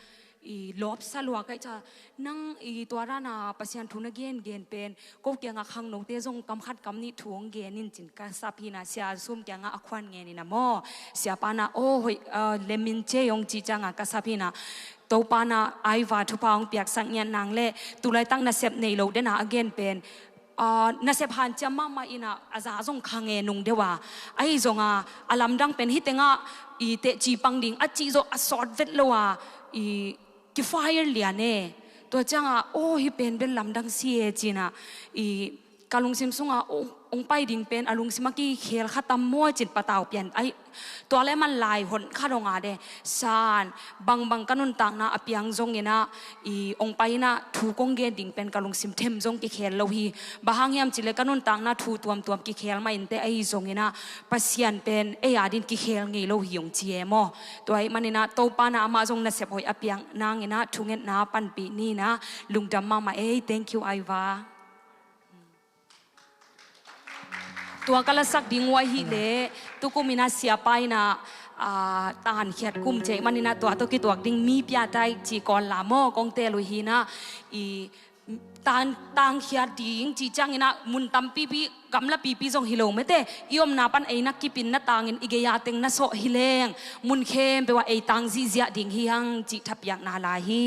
i lawpsa lua kaih ca nang i tua rana Pasian thu na gengen pen ko kianga khangnote zong kam khat kam nih thu hong gen in cin ka sap hina sia sum kianga a khuan ngen ina maw. Siapa na aw hoih lemin ce hong ci cianga ka sap hina. Topa na aiva thupha hong piaksak ngiat nang le tulaitak nasep nei lo dena a gen pen nasep hanciam mahmah ina a za zong kha nge nung deuh a ahi zonga a lamdang pen hitenga i tehci pang ding a cih zawh a sawt vet lo a i kifire lian e. Tua cianga aw hi pen bel lamdang si e cina i ka lungsim sungah ong, ong pai ding pen a lungsim a kikhel kha tam maw cin patau pian ai. Tua le man lai hon kha dong a de san bangbang ka nuntakna a piang zongin ah i ong pai in ah thu kong gen ding pen ka lungsim them zong kikhel lo hi. Bang hang hiam cih leh ka nuntakna thu tuamtuam kikhel mah in teh ahi zongin ah Pasian pen ei a din kikhel ngei lo hi ong ci e maw. Tua ahih manin ah Topa in ah amah zong nasep hoih a piak nangin ah thungetna panpih ni in ah lungdam mahmah ei. Thank you Aiva. Tua ka lasak ding uh ahih leh tukum in ah siapa in ah, ah, tankhiat kum cih manin ah tua tawh kituak ding mi pia tai ci kawl la maw kong tel uh hi in ah i tan, tankhiat ding cih ciangin ah mun tampipi gamla pipi zong hi lo mete i omna pan ei na kip in na tangin i gei a teng na sawh hi leng mun khempeuh ah ei tang zihziah ding hi hang cih thapiakna lai hi.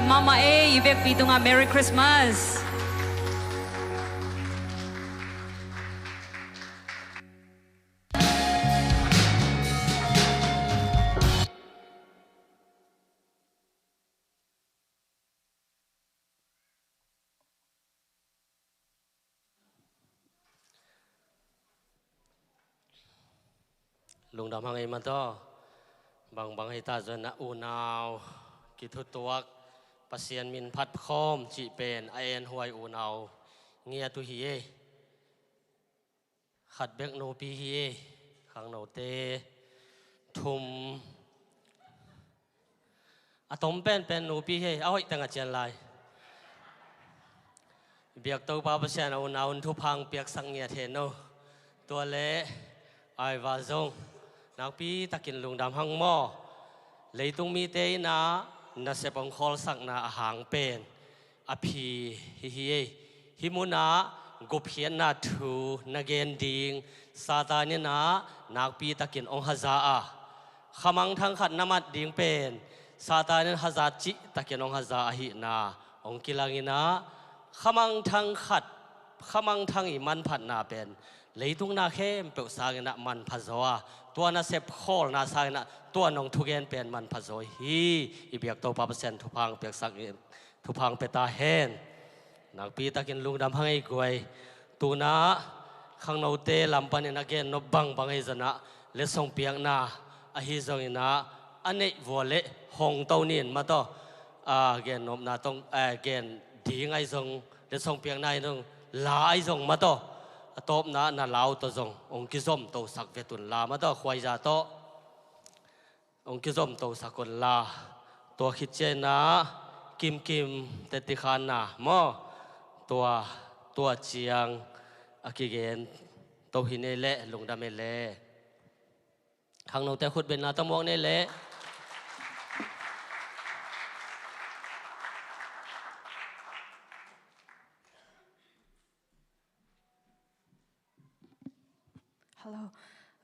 Mahmah ei, i vekpi tungah Merry Christmas. Lungdam hang ei mah tawh. Bangbang hita zong a unau kithutuak, Pasian min phat khawm cih pen a enhuai unau ngiat uh hi ei. Khat bek nupi hi ei. Khangnote thum. A tom penpen nupi hi ei, a hoih teng a cian lai. Biak Topa Pasian a unau un thupha piaksak ngiat hen aw. Tua leh Aiva zong nakpi takin lungdam hang maw. Leitung mite in a nasep hong khawlsakna a hang pen a phi hi hi ei. Hih munah gupkhiatna thu na gen ding Satan in a nakpi takin hong haza a, khamangthang khat na mat ding pen Satan in hazat cih takin hong haza ahihna hong kilang in a, khamangthang khat, khamangthang i manphatna pen leitung na khempeuh sangin a manpha zaw a, tua nasep khawlna sangin a tua nong thugen pen manpha zaw hi. I biak Topa Pasian thupha piaksak in, thupha pia ta hen. Nakpi takin lungdam hang ei guai. Tu-in a khangnote lam panin a gen nop bangbang ei zong a letsong piakna ahi zongin a, a neih vua leh hong to nin mah tawh. A gen nopna tawh, a gen ding ahi zong, letsong piakna ahi zong, la ahi zong mah tawh, a tawpna na lau tawh zong hong kizomtosak vet un la mah tawh, khuaiza tawh hong kizomtosak un la. Tua khit ciangin a kimkim teti khanna maw, tua, tua ciang a kigen to hi nei leh, lungdam ei leh. Khangnote khutbetna tawh muak nei leh. Hello.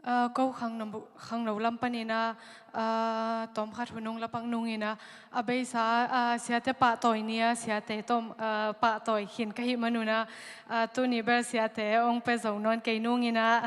Ah, ko khangno, khangno lam panin a, ah, tawmkhat hun hong la pak nungin a, a beisa, ah, siate pahtawi ni a, siate tawm, ah, pahtawi khin ka hih manun a, ah, tuni bel siate hong pia zo nawn kei nungin a,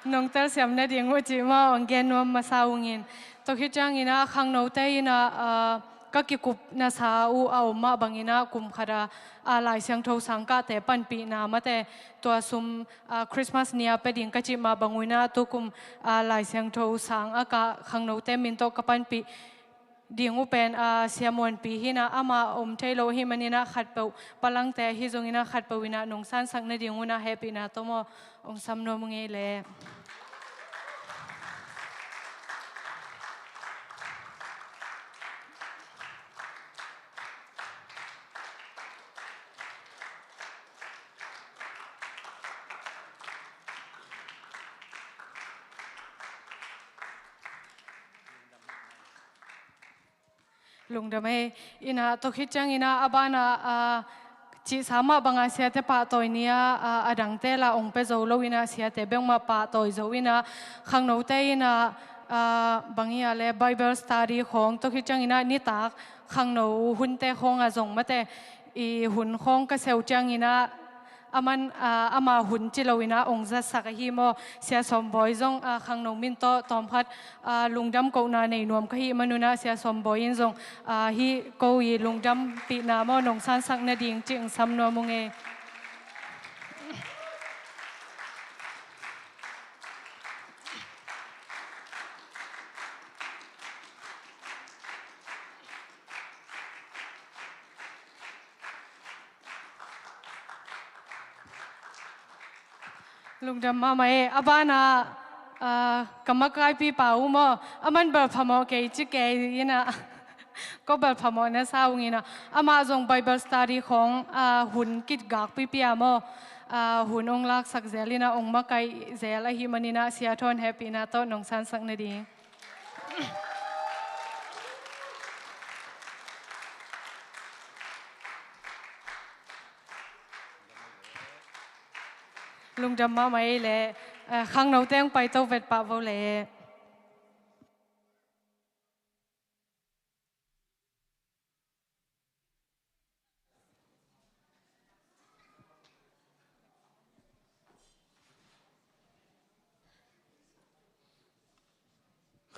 nong telsiam nading uh cih maw, hong gen nuam masa ungin. Tua khit ciangin a khangnote in a, ah, ka kikup nasa uh a om mah bangin a kum khat a, ah, Lai Siangtho sang kahte panpihna mate, tua sum, ah, Christmas ni a pia ding ka cih mah bang un a, tukum, ah, Lai Siangtho sang a kah khangnote min tawh ka panpih ding uh pen, ah, Sia Muanpi hi in a, amah om thei lo ahih manin a khatpeuh palangte ahi zongin a khatpeuh in a nong sansak nading un a hehpihna tawh maw, hong sam nuam ung ei leh. Lungdam ei. In a, tua khit ciangin a, a banah, ah, cihsa mah banga siate pahtawi ni a, ah, a dangte la hong pia zo lo in a, siate bek mah pahtawi zo in a, khangnote in a, ah, bang hiam leh Bible study khawng, tua khit ciangin a nitak khangno hunte khawng a zong mate, i hun khawng ka seh uh ciangin a, aman, ah, ama hun ci lo in a hong zatsak ahi maw. Sia Sawm Bawi zong, ah, khangno min tawh tawmkhat, ah, lungdam kohna nei nuam ka hih manun a, Sia Sawm Bawi in zong, ah, hih ko i lungdampihna maw, nong sansak nading cih hong sam nuam ung ei. Lungdam mahmah ei. A banah, ah, ka makaipipa uh maw, aman bel phamawh kei ci kei in a, ko bel phamawh na sa ung in a, amah zong Bible study khawng, ah, hun kigakpipi a maw, ah, hun hong laksak zel in a, hong makaih zel ahih manin a, Sia Thawn hehpihna tawh nong sansak nading. Lungdam mahmah ei leh, eh, khangnote hong paito vet pah vo leh.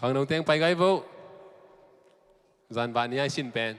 Khangno teng pai gai vo. Zan vah ni a i sin pen.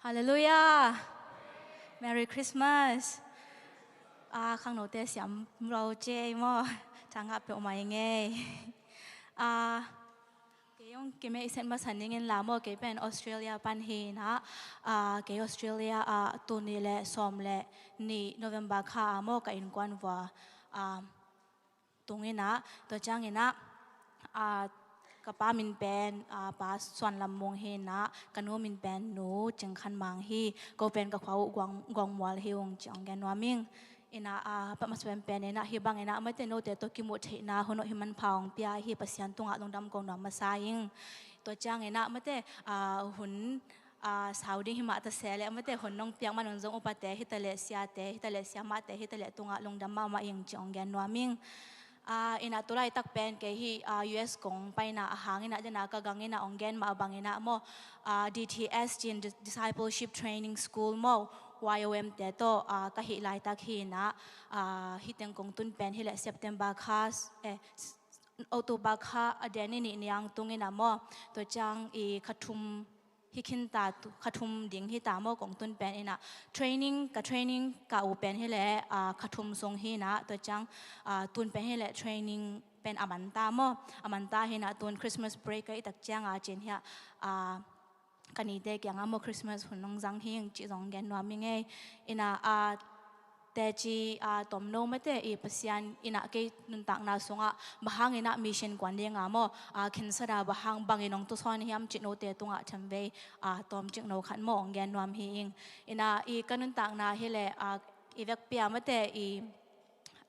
Halleluiah. Merry Christmas. Ah, khangnote siam lo cei maw? Thangah peuh mai ngei. Ah, kei hong kimeihset masa ning in la maw, kei pen Australia pan hi inah, ah, kei Australia ah tul nih le sawm le nih November kha ah maw ka innkuan vua, ah, tung inah, tua ciang inah, ah, ka pa min pen, ah, Pa Suan Lam Mung hi inah, ka nu min pen Nu Cing Khan Mang hi, ko pen ka khua uh Guang, Guang Mual hi ung ci hong gen nuam ing. Inah, ah, pa masa pen pen inah, hih bang inah, mate note tawh kimuh theihna hun uh hih manpha hong pia hi, Pasian tungah lungdam ko nuam masa ing. Tua ciang inah, mate, ah, hun, ah, sau ding hi mah ta se leh, mate hun nong piak man un zong upate, hi ta leh siate, hi ta leh siamahte, hi ta leh tungah lungdam mahmah ing ci hong gen nuam ing. Ah, inah tu laitak pen kei hih, ah, U S kong paina a hang inah dena ka gang inah hong gen mah bang inah maw, ah, D T S cin Dis-, Discipleship Training School maw, Y O M te tawh, ah, ka hih laitak hi inah, ah, hih teng kong tun pen hi leh September kha, eh, October kha a den ni nih niang tung inah maw, tua ciang i kha thum hi khin ta, tu-, kha thum ding hi ta maw, kong tun pen inah training, ka training ka uh pen hi leh, ah, kha thum sung hi inah, tua ciang, ah, tun pen hi leh training pen a man ta maw, a man ta hi inah tun Christmas break ka hih tak ciang a cin hiah, ah, ka nite kiangah maw Christmas hun nong zang hi ing ci zong gen nuam ing ei. Inah, ah, teci, ah, tomno mate i Pasian inah kei nuntakna sungah bang hang inah mission kuan dinga maw, ah, khensa da bang hang bangin hong tusawn hiam cih note tungah themvei, ah, tawm cik no khat maw hong gen nuam hi ing. Inah i ka nuntakna hi leh, ah, i vekpi a mate i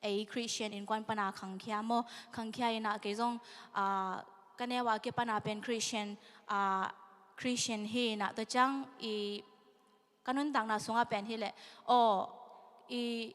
ei Christian innkuan pana khangkhia maw, khangkhia inah kei zong, ah, ka neu a kipana pen Christian, ah, Christian hi inah tua ciang i ka nuntakna sungah pen hi leh, aw, i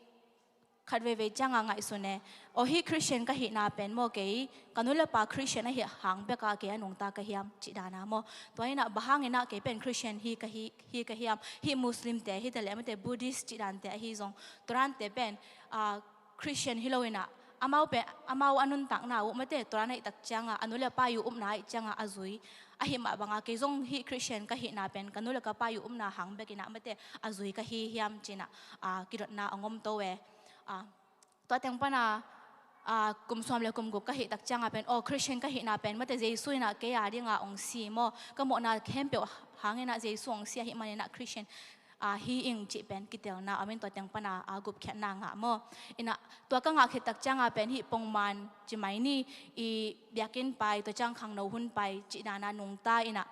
khat veivei cianga ngaihsun e. Aw, hih Christian ka hihna pen maw kei, ka nu le pa Christian ahi hang beka kei a nungta ka hiam cih dana maw. Tua inah bang hang inah kei pen Christian hi ka hi, hi ka hiam, hih Muslim te hi ta leh mate Buddhist cih dante ahi zong, tua dante pen, ah, Christian hi lo inah, amau pen, amau a nuntakna uh mate tua dan ahih tak cianga, a nu le pa i uh upna ahih cianga a zui. Ahi mah banga kei zong hih Christian ka hihna pen, ka nu le ka pa i uh upna hang bek inah mate a zui ka hi hiam ci inah, ah, kidotna a ngom to e. Ah, tua teng pana, ah, kum sawm le kum guk ka hih tak cianga pen, aw, Christian ka hihna pen mate Jesu inah kei a dinga hong si maw, ka mawhna khempeuh hang inah Jesu hong si ahih man inah Christian, ah, hi ing cih pen kitelna a om in tua teng pana, ah, gupkhiatna ngah maw. Inah tua ka ngah khit tak cianga pen hih pongman ci mai ni, i biakinn pai, tua ciang khangno hun pai cih dana nungta inah,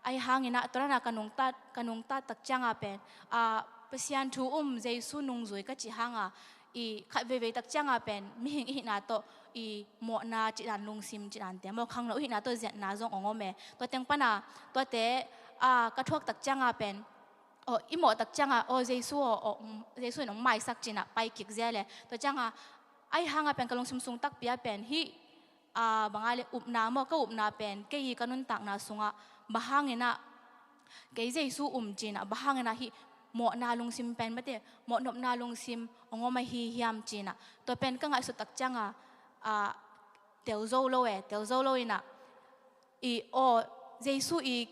ahi hang inah tua dana ka nungta, ka nungta tak cianga pen, ah, Pasian thu um Jesu nungzui ka cih hanga, i khat veivei tak cianga pen mihing i hihna tawh i mawhna cih dan lungsim cih dante maw, khangno i hihna tawh ziatna zong hong om e. Tua teng pana tuate, ah, ka thuak tak cianga pen, aw, i mawh tak cianga, aw, Jesu aw, aw, um, Jesu in hong maisak ci inah pai kik zel e. Tua cianga ahi hanga pen ka lungsim sung takpi a pen hih, ah, banga le upna maw, ka upna pen kei i ka nuntakna sungah bang hang inah kei Jesu um ci inah bang hang inah hih mawhna lungsim pen mate, mawhnopna lungsim hong om ahi hiam ci inah, tua pen ka ngaihsut tak cianga, ah, tel zo lo e, tel zo lo inah, i, aw, Jesu i,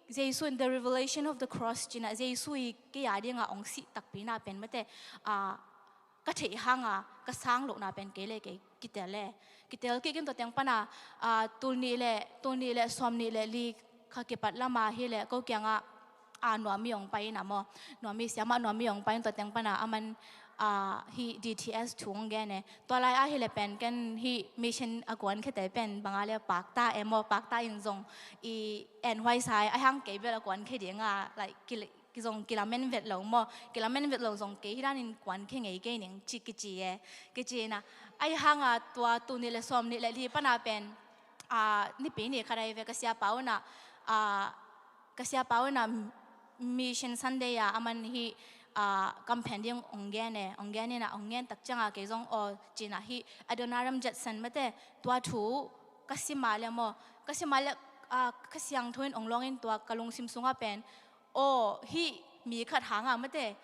Jesu in the revelation of the cross ci inah, Jesu i kei a dinga hong sih takpina pen mate, ah, ka theih hanga ka sang lohna pen kei le kei kitel e. Kitel kik in tua teng pana, ah, tul nih le, tul nih le sawm nih le li kha kipat lama hi leh ko kiangah, ah, Nuam i hong pai inah maw, Nuam i, siamah Nuam i hong pai in tua teng pana aman, ah, hih D T S thu hong gen e. Tua lai ah hi leh pen ken hih mission a kuan khete pen banga le pakta e maw, pakta in zong i enhuai sa e, ahi hang kei bel a kuan khe dinga, like, ki, ki zong kilamen vet lo maw, kilamen vet lo zong kei hi danin kuan khe ngei kei ning ci kici e, kici inah. Ahi hanga tua tul nih le sawm nih le li pana pen, ah, Nipi ni khat ahi ve ka siapa unah, ah, ka siapa unah Mission Sunday a aman hih, ah, kamphen ding hong gen e, hong gen inah, hong gen tak cianga kei zong aw ci inah hih Adoniram Judson mate tua thu ka sim a le maw, ka sim a le, ah, Kha Siangtho in hong lawng in tua ka lungsim sungah pen, aw, hih mi khat hanga mate,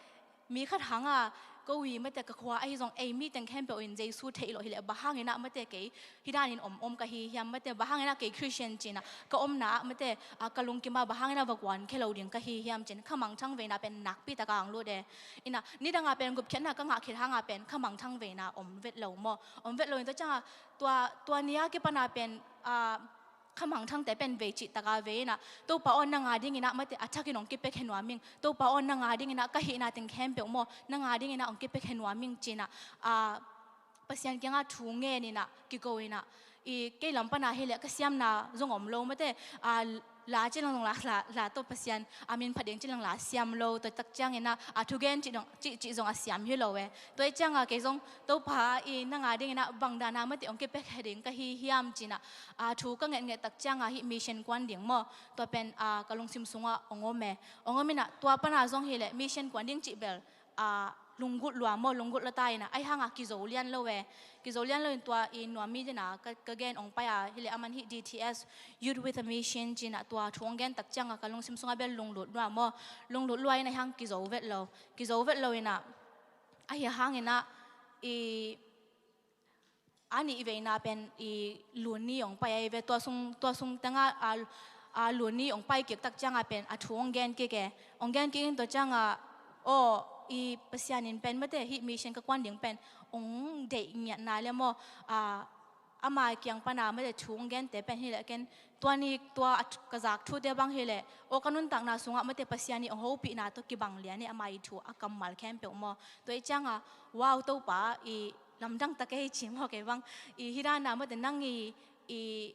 mi khat hanga ko wi mate ka khua ahi zong ei mi teng khempeuh in Jesu theih loh hileh bang hangin ah mate kei hih danin om om ka hi hiam, mate bang hangin ah kei Christian ci-in ah ka omna ah mate, a, ka lungkim ah bang hangin ah va guan khia lo ding ka hi hiam ci-in khamangthang veina pen nakpi taka hong lut e. Ina, nidang a pen gupkhiatna ka ngah khit hang a pen khamangthang veina om vet lo maw? Om vet lo in tua ciang a tua, tua ni a kipan a pen, a, khamangthangte pen vei cih taka vei in ah, Topa aw, nang a dingin ah mate a thakin hong kipiakhia nuam ing. Topa aw, nang a dingin ah ka hihna teng khempeuh maw, nang a dingin ah hong kipiakhia nuam ing ci-in ah, a, Pasian kiangah thu ngen in ah, kiko in ah, i kei lam pan a hileh ka siamna zong om lo mate, a, la ci leng zong la, la, la tawh Pasian a min phat ding ci leng la siam lo, tua tak ciangin ah, a, thugen cih dong, cih, cih zong a siam hi lo e. Tua hi ciang a kei zong Topa i nang a dingin ah bang dan a mate hong kipiakhia ding ka hi hiam ci-in ah, a, thu ka ngetnget tak ciang a hih mission kuan ding maw, tua pen, a, ka lungsim sungah hong om e. Hong om in ah tua pan a zong hileh mission kuan ding cih bel, a, lunggulh lua maw, lunggulh lua ta in ah, ahi hang a kizo lian lo e. Kizo lian lo in tua i nuam mi ding a ka, ka gen hong pai a hileh aman hih D T S, Youth with a Mission ci-in ah tua thu hong gen tak ciang a ka lungsim sungah bel lunglut lua maw, lunglut lua in ahi hang kizo vet lo. Kizo vet lo in ah, ahi hangin ah i a nih veina pen i lu ni hong pai ahi ve, tua sung, tua sung tengah, a, a, lu ni hong pai kik tak ciang a pen a thu hong gen kik e. Hong gen kik in tua ciang a, aw, i Pasian in pen mate hih mission ka kuan ding pen hong deih ngiatna le maw, a, ama kiang pan a mate thu hong gente pen hileh ken tua ni tua a thu, ka zak thute bang hileh, aw, ka nuntakna sungah mate Pasian i hong hopihna tawh kibang lian e, ama i thu a kammal khempeuh maw. Tua hi ciang a, wow, Topa i lamdang ta kei ci maw kei bang. I hih dan a mate nang i, i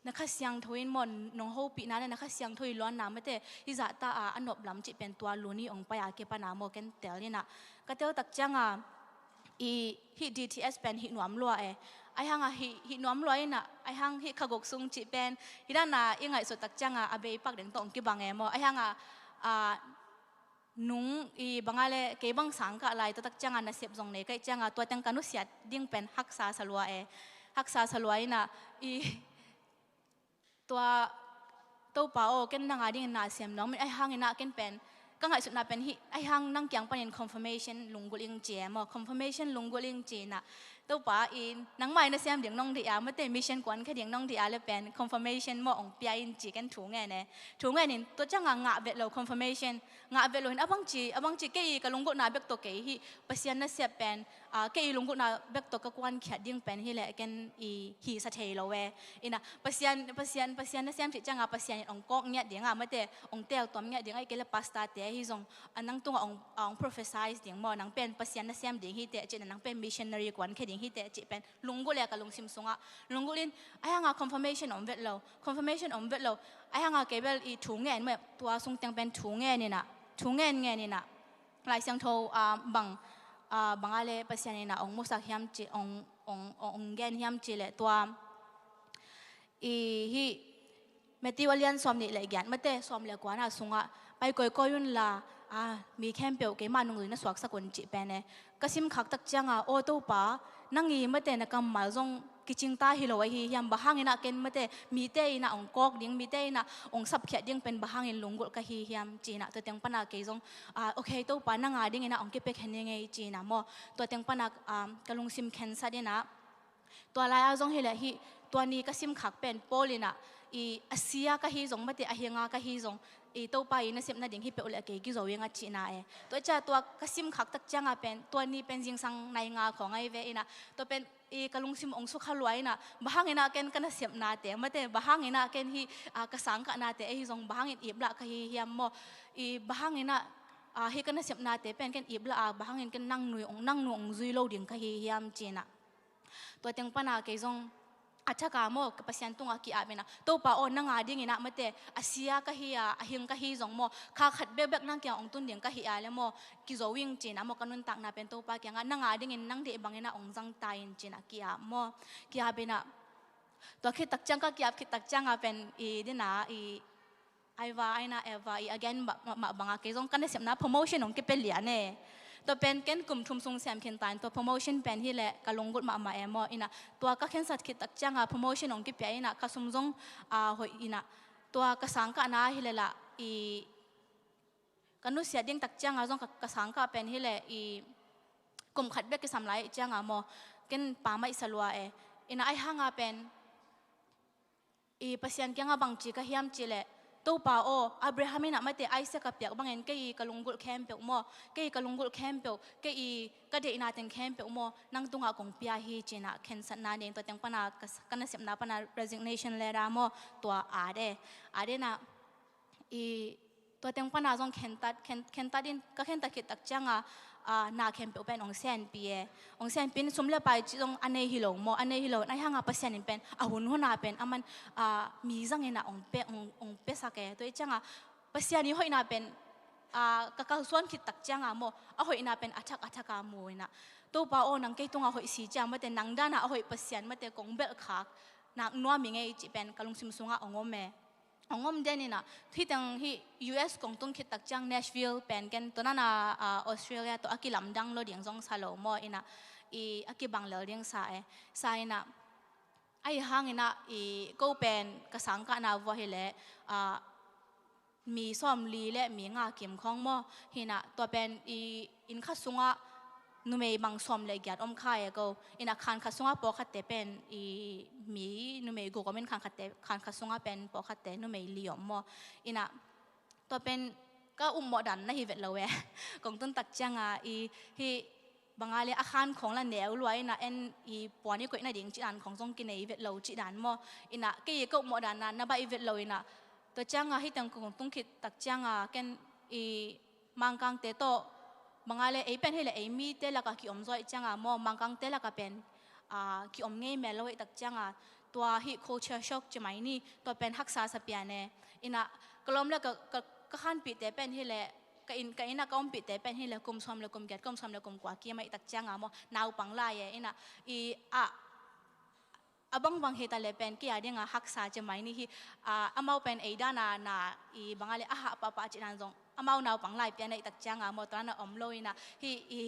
na Kha Siangtho in maw, nong hopihna le na Kha Siangtho i luanna mate hih zah ta a, a nop lam cih pen tua lu ni hong pai a kipan a maw ken tel in ah. Ka tel tak ciang a i hih D T S pen hih nuam lua e. Ahi hang a hih, hih nuam lua in ah, ahi hang hih kha guk sung cih pen hih dan a i ngaihsut tak ciang a a bei pak ding tawh hong kibang e maw. Ahi hang a, a, nung i bang a le kei bang sang kah lai tua tak ciang a nasep zong nei ka hih ciang a tua teng ka nusiat ding pen haksa sa lua e. Haksa sa lua in ah i tua, Topa aw, ken nang a dingin na sem nuam ing, ahi hangin ah ken pen ka ngaihsutna pen hih, ahi hang nang kiang panin confirmation lunggulh ing ci e maw, confirmation lunggulh ing ci-in ah, Topa in nangmah in na sem ding nong deih a, mate mission kuan kha ding nong deih a le pen confirmation maw hong pia in ci ken thu ngen e. Thu ngen in tua ciang a ngah vet lo confirmation. Ngah vet lo in a bangci, a bangci kei i ka lunggulhna bek tawh kei hih Pasian nasep pen, a, kei i lunggulhna bek tawh ka kuan khiat ding pen hileh ken i hisa thei lo e. In ah Pasian, Pasian, Pasian nasem cih ciang a Pasian in hong kawk ngiat ding a, mate hong teltuam ngiat ding a, ahih kei leh pastor te ahi zong, a, nang tungah hong, a, hong prophesy ding maw, nang pen Pasian nasem ding hi teh ci-in ah, nang pen missionary kuan kha ding hi teh cih pen lunggulh e ka lungsim sungah. Lunggulh in, ahi hang a confirmation om vet lo, confirmation om vet lo. Ahi hang a kei bel i thu ngen maw, tua sung teng pen thu ngen in ah, thu ngen ngen in ah, Lai Siangtho, a, bang, a, bang a le Pasian in ah hong musak hiam ci, hong, hong, hong, hong gen hiam cih leh tua i hih Matthew a lian sawm nih le giat, mate sawm le kua na sungah, pai kawikawi un la, a, mi khempeuh keima nungzui na suaksak un cih pen e. Ka sim khak tak ciang a, aw Topa, nang i mate na kammal zong kicing ta hi lo ahi hiam, bang hangin ah ken mate mite in ah hong kawk ding, mite in ah hong sapkhiat ding pen bang hangin lunggulh ka hi hiam ci-in ah, tua teng pan a kei zong, a, okay Topa, nang a dingin ah hong kipiakhia ning ei ci-in ah maw, tua teng pan a, a, ka lungsim khensat in ah, tua lai a zong hileh hih tua ni ka sim khak pen Paul in ah, i a sia ka hi zong, mate a hinga ka hi zong, i Topa i nasep nading hi peuh leh kei kizo ing a cihna e. Tua ciang tua ka sim khak tak ciang a pen tua ni pen zingsang nai nga khawng ahi ve in ah, tua pen i ka lungsim hong sukha lua in ah, bang hangin ah ken ka nasepnate, mate bang hangin ah ken hih, a, ka sangkahnate ahi zong bang hangin iplah ka hi hiam maw? I bang hangin ah, a, hih ka nasepnate pen ken iplah a, bang hangin ken nang nu hong, nang nu hong zui lo ding ka hi hiam ci-in ah. Tua teng pan a kei zong a thak a maw, ka Pasian tungah ki-ap in ah, Topa aw, nang a dingin ah mate a sia ka hi a, a hing ka hi zong maw, kha khat bekbek nang kiang hong tun ding ka hi a le maw, kizo ing ci-in ah maw, ka nuntakna pen Topa kiangah nang a dingin nang deih bangin ah hong zang ta in ci-in ah ki-ap maw, ki-ap in ah. Tua khit tak ciang, ka ki-ap khit tak ciang a pen i ding a, i Eva, Aina, Eva, i a gen mah, mah, mah bang a kei zong ka nasepna promotion hong kipia lian e. Tua pen ken kum thum sung sem khin ta in, tua promotion pen hileh ka lunggulh mahmah e maw. In ah tua ka khensat khit tak ciang a promotion hong kipia in ah ka sum zong, a, hoih in ah, tua ka sangkahna hileh lah i ka nusiat ding tak ciang a zong ka, ka sangkah pen hileh i kum khat bek kisam lai cianga maw, ken pa maih sa lua e. Ina ai hanga pen i Pasian kianga bangci ka hiam cileh, Topa aw, Abraham in a mate Isaac a piak bangin kei i ka lunggulh khempeuh maw, kei i ka lunggulh khempeuh, kei i ka deihna teng khempeuh maw, nang tungah kong pia hi cinah khensatna nei, tua teng pana ka, ka nasepna pana resignation letter maw, tua ade, ade na i tua teng pana zong khentat, khen, khentat in, ka khentat khit tak cianga, a, na khempeuh pen ong senpi e. Ong senpi in sum le pai ci zong a nei hi lo maw, a nei hi lo, na hanga Pasian in pen a hun huna pen a man, a, mi zang ina ong pe, ong, ong pe sak e. Tua i cianga Pasian i hoihna pen, a, ka kalsuan khit tak cianga maw, a hoihna pen a thak a thaka mu ina, Topa aw, nang kei tunga hoih si ciang mate, nang dana a hoih Pasian mate kong belh khak nak nuam i ngei cih pen ka lungsim sunga ong om e. Ong om den ina, hiteng hi U S kong tung khit tak ciang Nashville pen ken tua nana, a, Australia tawh a kilamdang lo ding zong sa lo maw ina, i a kibang lel ding sa e, sa ina, ai hang ina i ko pen ka sangkahna vua hileh, a, mi sawm li le mi nga kim khawng maw, hina tua pen i inn khat sungah numei bang sawm le giat om kha e ko. Ina khan khat sungah pawlkhatte pen i mi numei guk om in khan khatte, khan khat sungah pen pawlkhatte numei li om maw. Ina tua pen ka upmawh dan na hi vet lo e. Kong tun tak cianga i hi banga le a khan khawng la neu lua ina en i puan i koih nading cih dan khawng zong kinei vet lo cih dan maw. Ina kei i ka upmawh dan na, na baih vet lo ina tua cianga hiteng kong tung khit tak cianga ken i Mangkangte tawh banga le ei pen hileh ei mite laka kiom zaw ih cianga maw, Mangkangte laka pen, a, kiom ngei mel lo ih tak cianga tua hih culture shock ci mai ni, tua pen haksa sa pian e. Ina ka lawm le ka, ka, ka khanpihte pen hileh, ka inn, ka inn a ka ompihte pen hileh kum sawm le kum giat, kum sawm le kum kua kim a ih tak cianga maw, naupang lai e. Ina i a a bangbang hi ta le pen kei a dinga haksa ci mai ni hi, a, amau pen ei dana na i banga le a hah pahpah cih dan zong amau naupang lai pian a ih tak cianga maw, tua na om lo ina hi i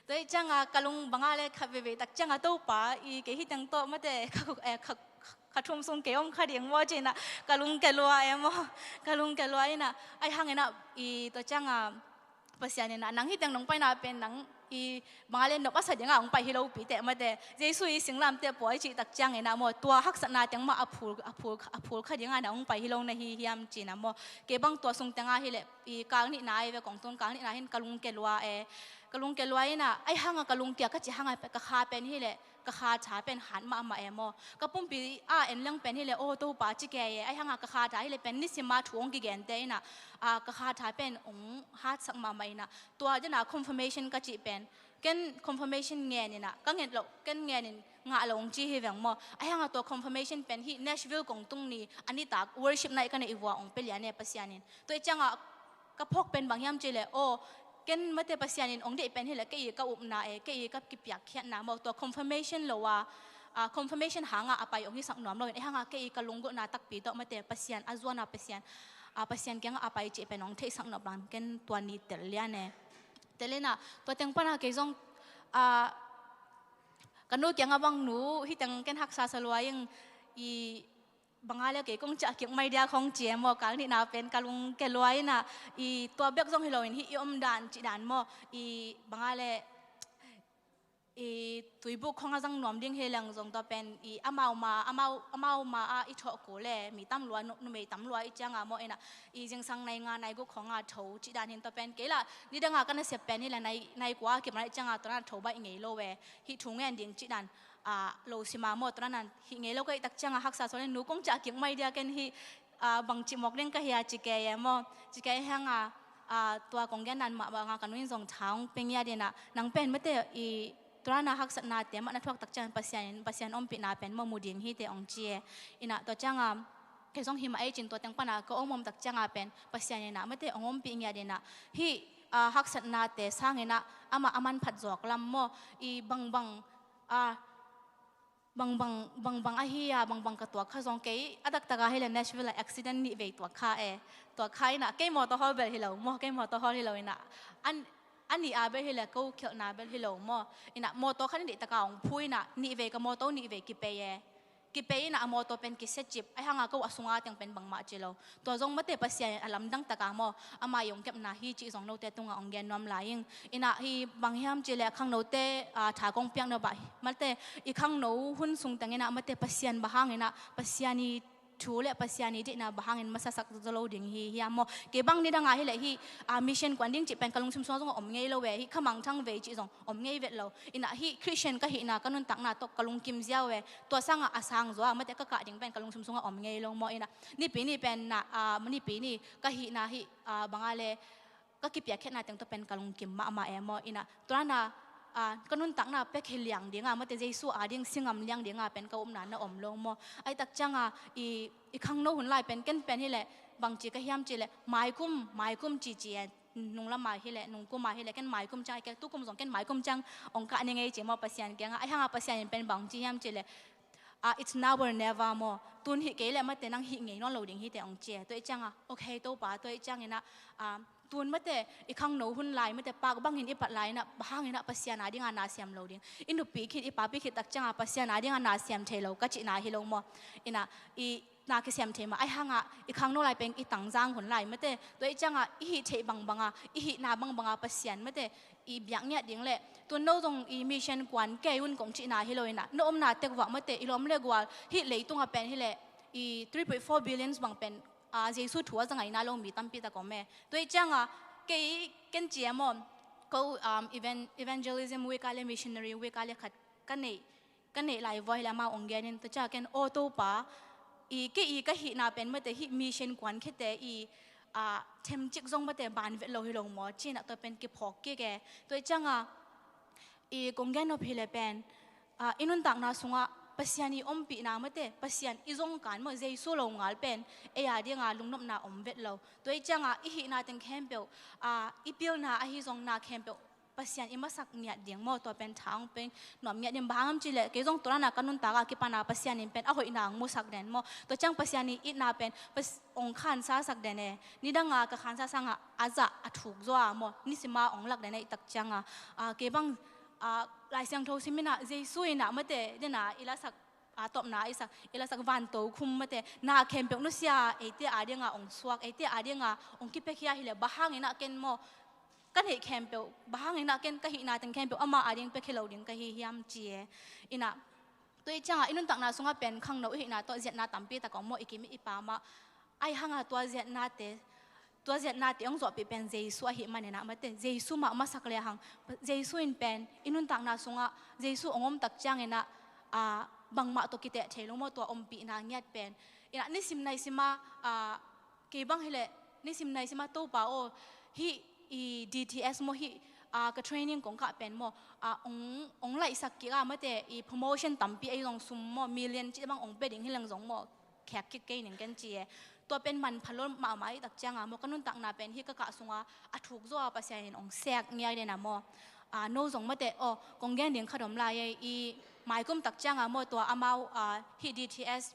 tua ih cianga ka lung banga le khat veivei tak cianga Topa i kei hiteng tawh mate kha, eh, kha, kha thum sung kei om kha ding maw ci ina ka lung ke lua e maw, ka lung ke lua ina ai hang ina i tua cianga Pasian ina nang hiteng nong paina pen nang i banga le nop a sa dinga hong pai hi lo pi teh mate, Jesu i singlamteh pua i cih tak ciang ina maw, tua haksatna teng mah a phul, a phul, a phul kha dinga na hong pai hi lo na hi hiam ci ina maw. Kei bang tua sung tenga hileh i kal nihna ai ve kong tun, kal nihna hin ka lung ke lua e. Ka lung ke lua ina ai hanga ka lung kia ka ci hanga ka kha pen hileh ka kha tha pen hat mahmah e maw. Ka pumpi a en leng pen hileh aw Topa ci kei e, ai hanga ka kha tha hileh pen nisima thu hong kigente ina, a, ka kha tha pen hong hatsak mahmah ina tua dena confirmation ka cih pen ken confirmation ngen ina ka nget loh, ken ngen in ngah lo hong ci hi veng maw. Ai hanga tua confirmation pen hih Nashville kong tung ni a nitak worship night ka neih vua hong pia lian e Pasian in. Tua ih cianga ka phawk pen bang hiam cileh aw, ken mate Pasian in hong deih pen hileh kei i ka upna e, kei i ka kipiakkhiatna maw, tua confirmation lo a, a, confirmation hanga a pai hong hisak nuam lo in, ei hanga kei i ka lunggulhna takpi tawh mate Pasian a zuana Pasian, a, Pasian kianga a pai cih pen hong theihsak nuam dan ken tua ni tel lian e. Tel ina tua teng pana kei zong, a, ka nu kianga bang nu hiteng ken haksa sa lua ing i banga le kei kong ciah kik mai dia khong ci e maw, kal nihna pen ka lung ke lua ina i tua bek zong hi lo in hih i om dan cih dan maw, i banga le i tuibuk khong a zang nuam ding hi leng zong tua pen i amau ma, amau, amau ma a i thawh kul e, mi tam lua, nu, numei tam lua ih cianga maw ina i zingsang nai nga nai guk khonga tho cih dan hin tua pen kei la nidanga ka nasep pen hi la nai, nai kua a kiman ih cianga tua na tho baih ngei lo e, hih thu ngen ding cih dan a, lo sima maw, tua nan hih ngei lo ka hih tak cianga haksa sual in nu kong ciah kik mai dia ken hih, a, bang cih mawk ding ka hia ci kei e maw, ci kei hanga, a, tua kong gen nan mah banga ka nu in zong tha hong pia ngiat ina nang pen mate i tua na haksatnate mah na thuak tak ciang Pasian in, Pasian ompihna pen maw mu ding hi teh hong ci e. Ina tua cianga kei zong hi mah ei cin tua teng pana ka om om tak cianga pen Pasian ina mate hong ompih ngiat ina hih, a, haksatnate sang ina amah a manphat zawk lam maw, i bangbang, a, bangbang, bangbang ahi a, bangbang ka tuak kha zong kei a taktaka hileh Nashville a accident nih vei tuak kha e. Tuak kha ina kei mawtaw hawl bel hi lo maw, kei mawtaw hawl hi lo ina an, a nih a bel hileh ko khelhna bel hi lo maw. Ina mawtaw khan i deih taka hong phu ina nih vei ka mawtaw nih vei kipei e. Kipei inah a mawtaw pen kisia cip, ahi hanga ko a sunga teng pen bangmah ci lo. Tua zong mate Pasian in a lamdang taka maw, ama i hong kepna hi cih zong note tungah hong gen nuam lai ing. Inah hi bang hiam cih leh khangnote, ah, tha kong piakna bah mate i khangno hun sung teng inah mate Pasian bang hang inah Pasian i thu le Pasian i deihna bang hangin masasak zaw lo ding hi hiam maw? Kei bang nidanga hi leh hi, ah, mission kuan ding cih pen ka lungsim sungah zong a om ngei lo e, hi khamangthang vei cih zong om ngei vet lo. Inah hi Christian ka hihna ka nuntakna tawh ka lungkim ziau e. Tua sangah a sang zaw a mate ka kah ding pen ka lungsim sungah om ngei lo maw? Inah nipi ni pen na, ah, nipi ni ka hihna hi, ah, banga le ka kipiakkhiatna teng tawh pen ka lungkim mahmah e maw? Inah tua na, ah, ka nuntakna pia khia liang dinga mate Jesu a ding singam liang dinga pen ka upna na om lo maw? Ahi tak cianga i, i khangno hun lai pen ken pen hi leh bangci ka hiam cih leh maikum, maikum cici e. Nunglam a hi leh, nungkum a hi leh, ken maikum ciang, ken tukum zong ken maikum ciang hong kah ni ngei ci maw Pasian kiangah. Ahi hanga Pasian in pen bang ci hiam cih leh, ah, it's now or never maw. Tun hih kei leh mate nang hih ngei nawn lo ding hi teh hong ci e. Tua ih ciangah, okay Topa, tua ih ciang inah, ah, tun mate i khangno hun lai mate pak bangin i pat lai inah bang hang inah Pasian a dinga na siam lo ding. I nupi khit, i papi khit tak ciangah Pasian a dinga na siam thei lo ka cihna hi lo maw? Inah i na kisiam thei mah, ahi hanga i khangno lai pen i tangzang hun lai mate. Tua ih ciangah i hih theih bangbanga, i hihna bangbanga Pasian mate i biak ngiat ding le tun no zong i mission kuan kei un kong cihna hi lo inah, na omna tek vah mate i lawm le gual hih leitungah pen hi leh i three point four billions bang pen, ah, Jesu thu a za ngaina lo mi tampi tak om e. Tua ih ciangah kei ken ci e maw, ko, um, evan-, evangelism week a le missionary week a le khat ka neih ka neih lai vua hi leh amau hong genin tua ciang ken aw Topa, i kei i ka hihna pen mate hih mission kuan khiate i, ah, themcik zong mate ban vet lo hi lo maw? Ci inah tua pen kiphawk kik e. Tua ih ciangah i kong gen nop hi leh pen, ah, i nuntakna sungah Pasian i ompihna mate Pasian i zongkan maw Jesu lo ngal pen ei a dinga lungnopna om vet lo. Tua ih ciangah i hihna teng khempeuh, ah, i pilna ahi zong na khempeuh Pasian i masak ngiat ding maw, tua pen tha hong pia nuam ngiat ding. Bang hang hiam cih leh kei zong tua dana ka nuntak a kipana Pasian in pen a hoihna hong musak den maw. Tua ciang Pasian i itna pen pas-, hong khansasak den e. Nidanga ka khansa sangah a zah a thuk zaw a maw, nisima hong lak den e. I tak cianga, ah, kei bang, ah, Lai Siangtho sim inah Jesu inah mate dena i lasak, a tawpna i sak, i lasak vanto khum mate na khempeuh nusia eite a dinga hong suak, eite a dinga hong kipiakhia hi leh bang hang inah ken maw ka neih khempeuh, bang hang inah ken ka hihna teng khempeuh ama a ding piakhia lo ding ka hi hiam ci e. Inah tua ih ciangah i nuntakna sungah pen khangno i hihna tawh ziatna tampi tak om maw, i kim i pam ah. Ahi hanga tua ziatnate, tua ziatnate hong zuahpih pen Jesu ahih maninah mate Jesu mah masak le hang, Jesu in pen i nuntakna sungah Jesu hong om tak cianginah, ah, bangmah tawh kiteh thei lo maw tua ompihna ngiat pen. Inah nisim naisima, ah, kei bang hi leh nisim naisima Topa aw, hih i D T S maw hih, ah, ka training kong kah pen maw, ah, hong, hong laihsak kik a mate i promotion tampi ei zong sum maw million cih bang hong pia ding hi leng zong maw khek kik kei ning ken ci e. Tua pen manpha lo mahmah i tak cianga maw ka nuntakna pen hih ka kah sunga a thuk zaw a Pasian in hong sek ngiat den a maw. Ah, no zong mate aw kong gen ding khat om lai e, i maikum tak cianga maw tua amau, ah, hih D T S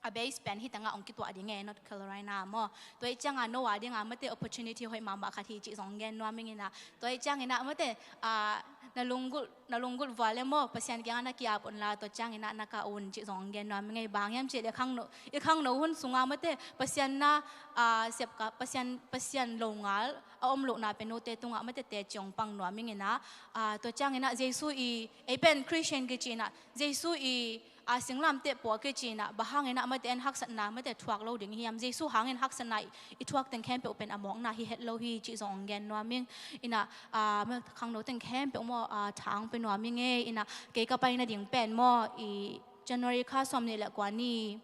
a base pen hih tengah hong kituah ding e, North Carolina maw. Tua ih cianga no a dinga mate opportunity hoih mahmah khat hi cih zong gen nuam ing inah. Tua ih cianginah mate, ah, na lunggulh, na lunggulh vua le maw Pasian kiangah na ki-ap unla tua cianginah na kah un cih zong gen nuam ing e. Bang hiam cih leh khangno, i khangno hun sunga mate Pasian na, ah, sepka, Pasian, Pasian lo ngal a om lohna pen note tungah mate teci hong pang nuam ing inah. Ah, tua cianginah Jesu i, ei pen Christian kici inah Jesu i, a singlamteh pua kici inah bang hang inah mate en haksatna mate thuak lo ding hiam? Jesu hangin haksatna i, i thuak teng khempeuh pen a mawkna hi het lo hi cih zong hong gen nuam ing. Inah, ah, ma-, khangno teng khempeuh maw, ah, tha hong pia nuam ing e. Inah kei ka pai nading pen maw i January kha sawm nih le kua ni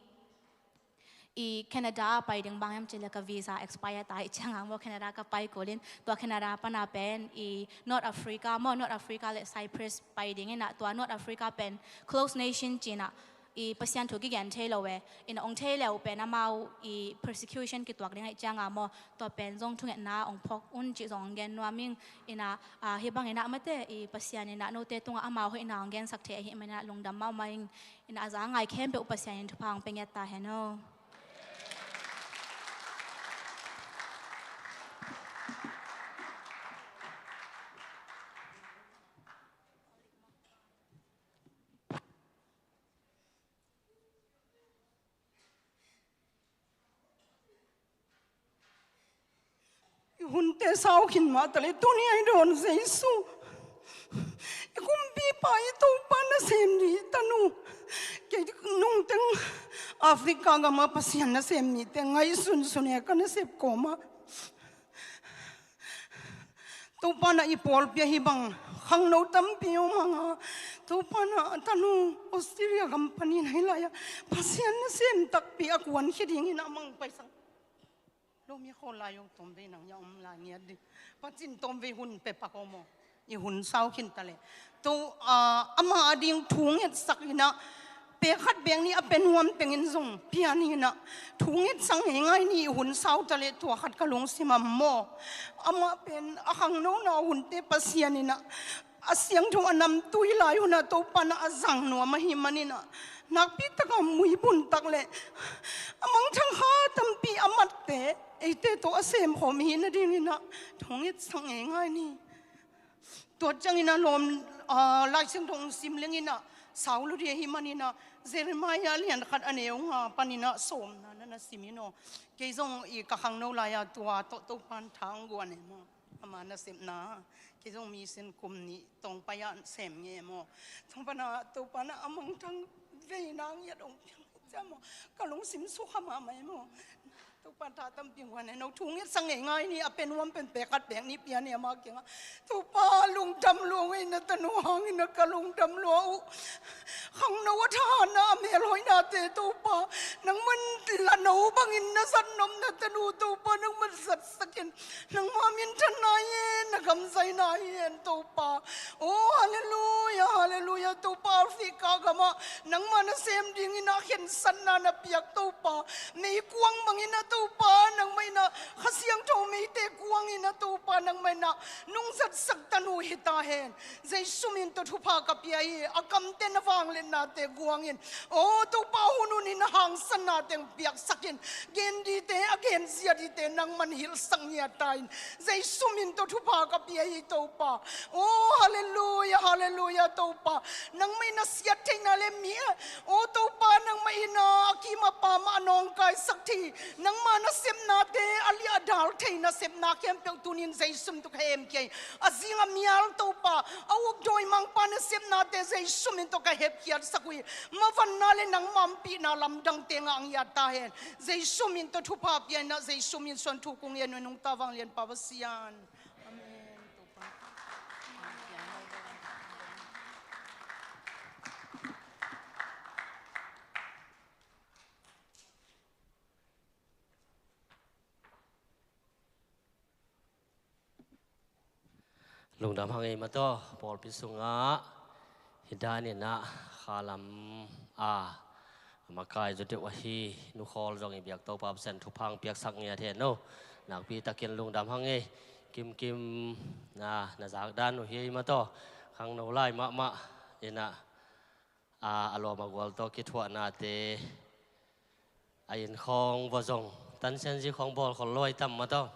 i Canada a pai ding, bang hiam cih leh ka visa expire ta ih cianga maw Canada ka pai kulin tua Canada pana pen i North Africa maw, North Africa le Cyprus pai ding inah tua North Africa pen closed nation ci inah i Pasian thu kigen thei lo e. Inah hong thei le uh pen amau i persecution kituak ding ahih cianga maw tua pen zong thungetna hong phawk un cih zong hong gen nuam ing. Inah, ah, hih bang inah mate i Pasian inah note tungah amau hoihna hong gensak thei ahih maninah lungdam mahmah ing. Inah a za ngai khempeuh Pasian in thupha hong pia ngiat ta hen aw. Hunte sau khin mah ta leh tuni a i dawn Jesu, i kumpipa i Topa nasem ding tanu, kei nungteng Africa gam ah Pasian nasem mite ngaihsunsun e, ka nasep kawm ah. Topa na i pawlpi ah hih bang khangno tampi om hang a, Topa na tanu Australia gam panin hih lai-ah Pasian nasem takpi a kuankhia dingin a mang paisak. Lomi khawl lai-ah tawmvei nang ia om lai ngiat ding. Pasian tawmvei hun pia pak om aw. I hun sau khin ta leh. To, ah, ama ading thu ngetsak in ah, pek khat pek nih a pia nuam tengin zong pian in ah, thu ngetsak ngeingai ni. I hun sau ta leh tua khat ka lungsim ah maw. Amah pen a khangnona hunte Pasian in ah, a siangtho a namtui lai hun ah Topa na a zang nuam ahih manin ah, nakpi takin muibun tak leh a mangthang kha tampi a matte eite tawh a semkhawm hi nadingin ah thu ngetsak ngeingai ni. Tua ciangin ah lawm, ah, Lai Siangtho hong sim leng in ah sau lo ding ahih manin ah, Jeremiah lian khat a neu nga panin ah sawmna na na sim in aw. Kei zong i ka khangno lai-ah tua tawh Topa'n tha hong guan e maw. Ama nasepna, kei zong mission kum nih tawngpai-ah sem ngei maw. Topa na, Topa na a mangthang veina ngiat hong piang ciam maw. Ka lungsim sukha mahmah e maw. Topa tha tampi guan e, no thu ngetsak ngeingai ni, a pia nuam pen pek khat pek nih pian e ama kiangah. Topa lungdam lua ung ei, na tanu hangin ah ka lungdam lua uh. Khangno a thahatna a melhoihnate Topa, nangman la no bangin na zat nop na tanu Topa nangman zatsak in. Nangma minthanna hi hen, na gam zaina hi hen Topa. Oh, halleluia, halleluia Topa, Africa gam ah nangma nasem dingin ah khensatna na piak Topa. Meikuang bangin ah Topa, nangmah in ah Kha Siangtho meite kuangin ah Topa nangmah in ah nungzatsak tanu hi ta hen. Jesu min tawh thupha ka pia hi, a kamte na vangliatnate guangin. Oh, Topa hun hunin a hangsanna teng piaksak in. Gen dingte, a genzia dingte nangman hilhsak ngiat ta in. Jesu min tawh thupha ka pia hi Topa. Oh, halleluia, halleluia Topa. Nangmah in a siat theihna le mi, oh Topa, nangmah in a kim a pam a nawngkaisak thei. Nangma nasepnate a liah a dal thei nasepna khempeuh tunin Jesu min tawh ka hemkhia hi. A zing a mial Topa, a uk dawimangpa nasepnate Jesu min tawh ka hepkhiatsak uh hi. Mavanna le nangma ompihna lamdangte ngah ngiat ta hen. Jesu min tawh thupha pia in ah, Jesu min suan thu kong ngen uh hi, nungta vanglianpa Pasian. Amen. Topa. Lungdam hang ei mataw, pawlpi sungah hih danin ah khalam a, a makai zaw deuh ahi Nu Khawl zong i biak Topa Pasian thupha hong piaksak ngiat hen aw. Nakpi takin lungdam hang ei. Kimkim na, na zak dan uh hi ei mataw, khangno lai mahmah in ah, a, a lawm a gual tawh kithuahnate a inn khawng vua zong tansianzi khawng bawl khol lo ahi tam mataw.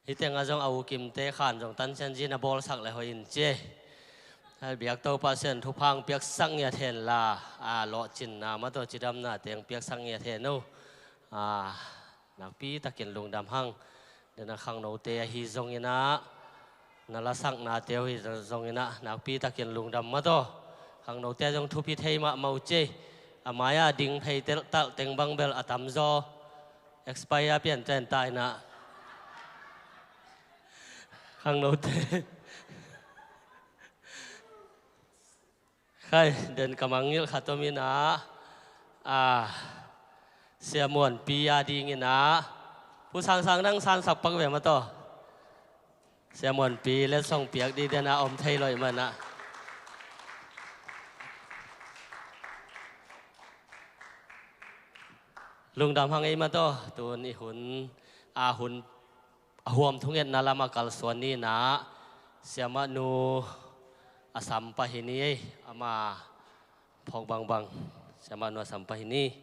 Hih tengah zong a u Kimte Khan zong tansianzi na bawlsak le hoih in ci. A biak Topa Pasian thupha hong piaksak ngiat hen la, a lawhcinna mataw cidamnate hong piaksak ngiat hen aw. A, nakpi takin lungdam hang. Dena khangnote ahi zongin ah, na lasaknate uh hi zongin ah, nakpi takin lungdam mataw. Khangnote zong thupi thei mahmah uh ci. A mai-ah ding phei teltal teng bang bel a tamzaw expire pian ten ta in ah. Khangnote. Khai, den ka mangngilh khat om in ah, a, Sia Muanpi a dingin ah, Pu Sang Sang nang sansak pak ve mataw. Sia Muanpi letsong piak ding den ah om thei lo ahih man ah. Lungdam hang ei mataw, tun i hun, a hun a huam thungetna lamah kalsuan ni in ah, Siamah nu a sam pah hi ni ei, ama phawk bangbang, Siamah nu a sam pah hi ni.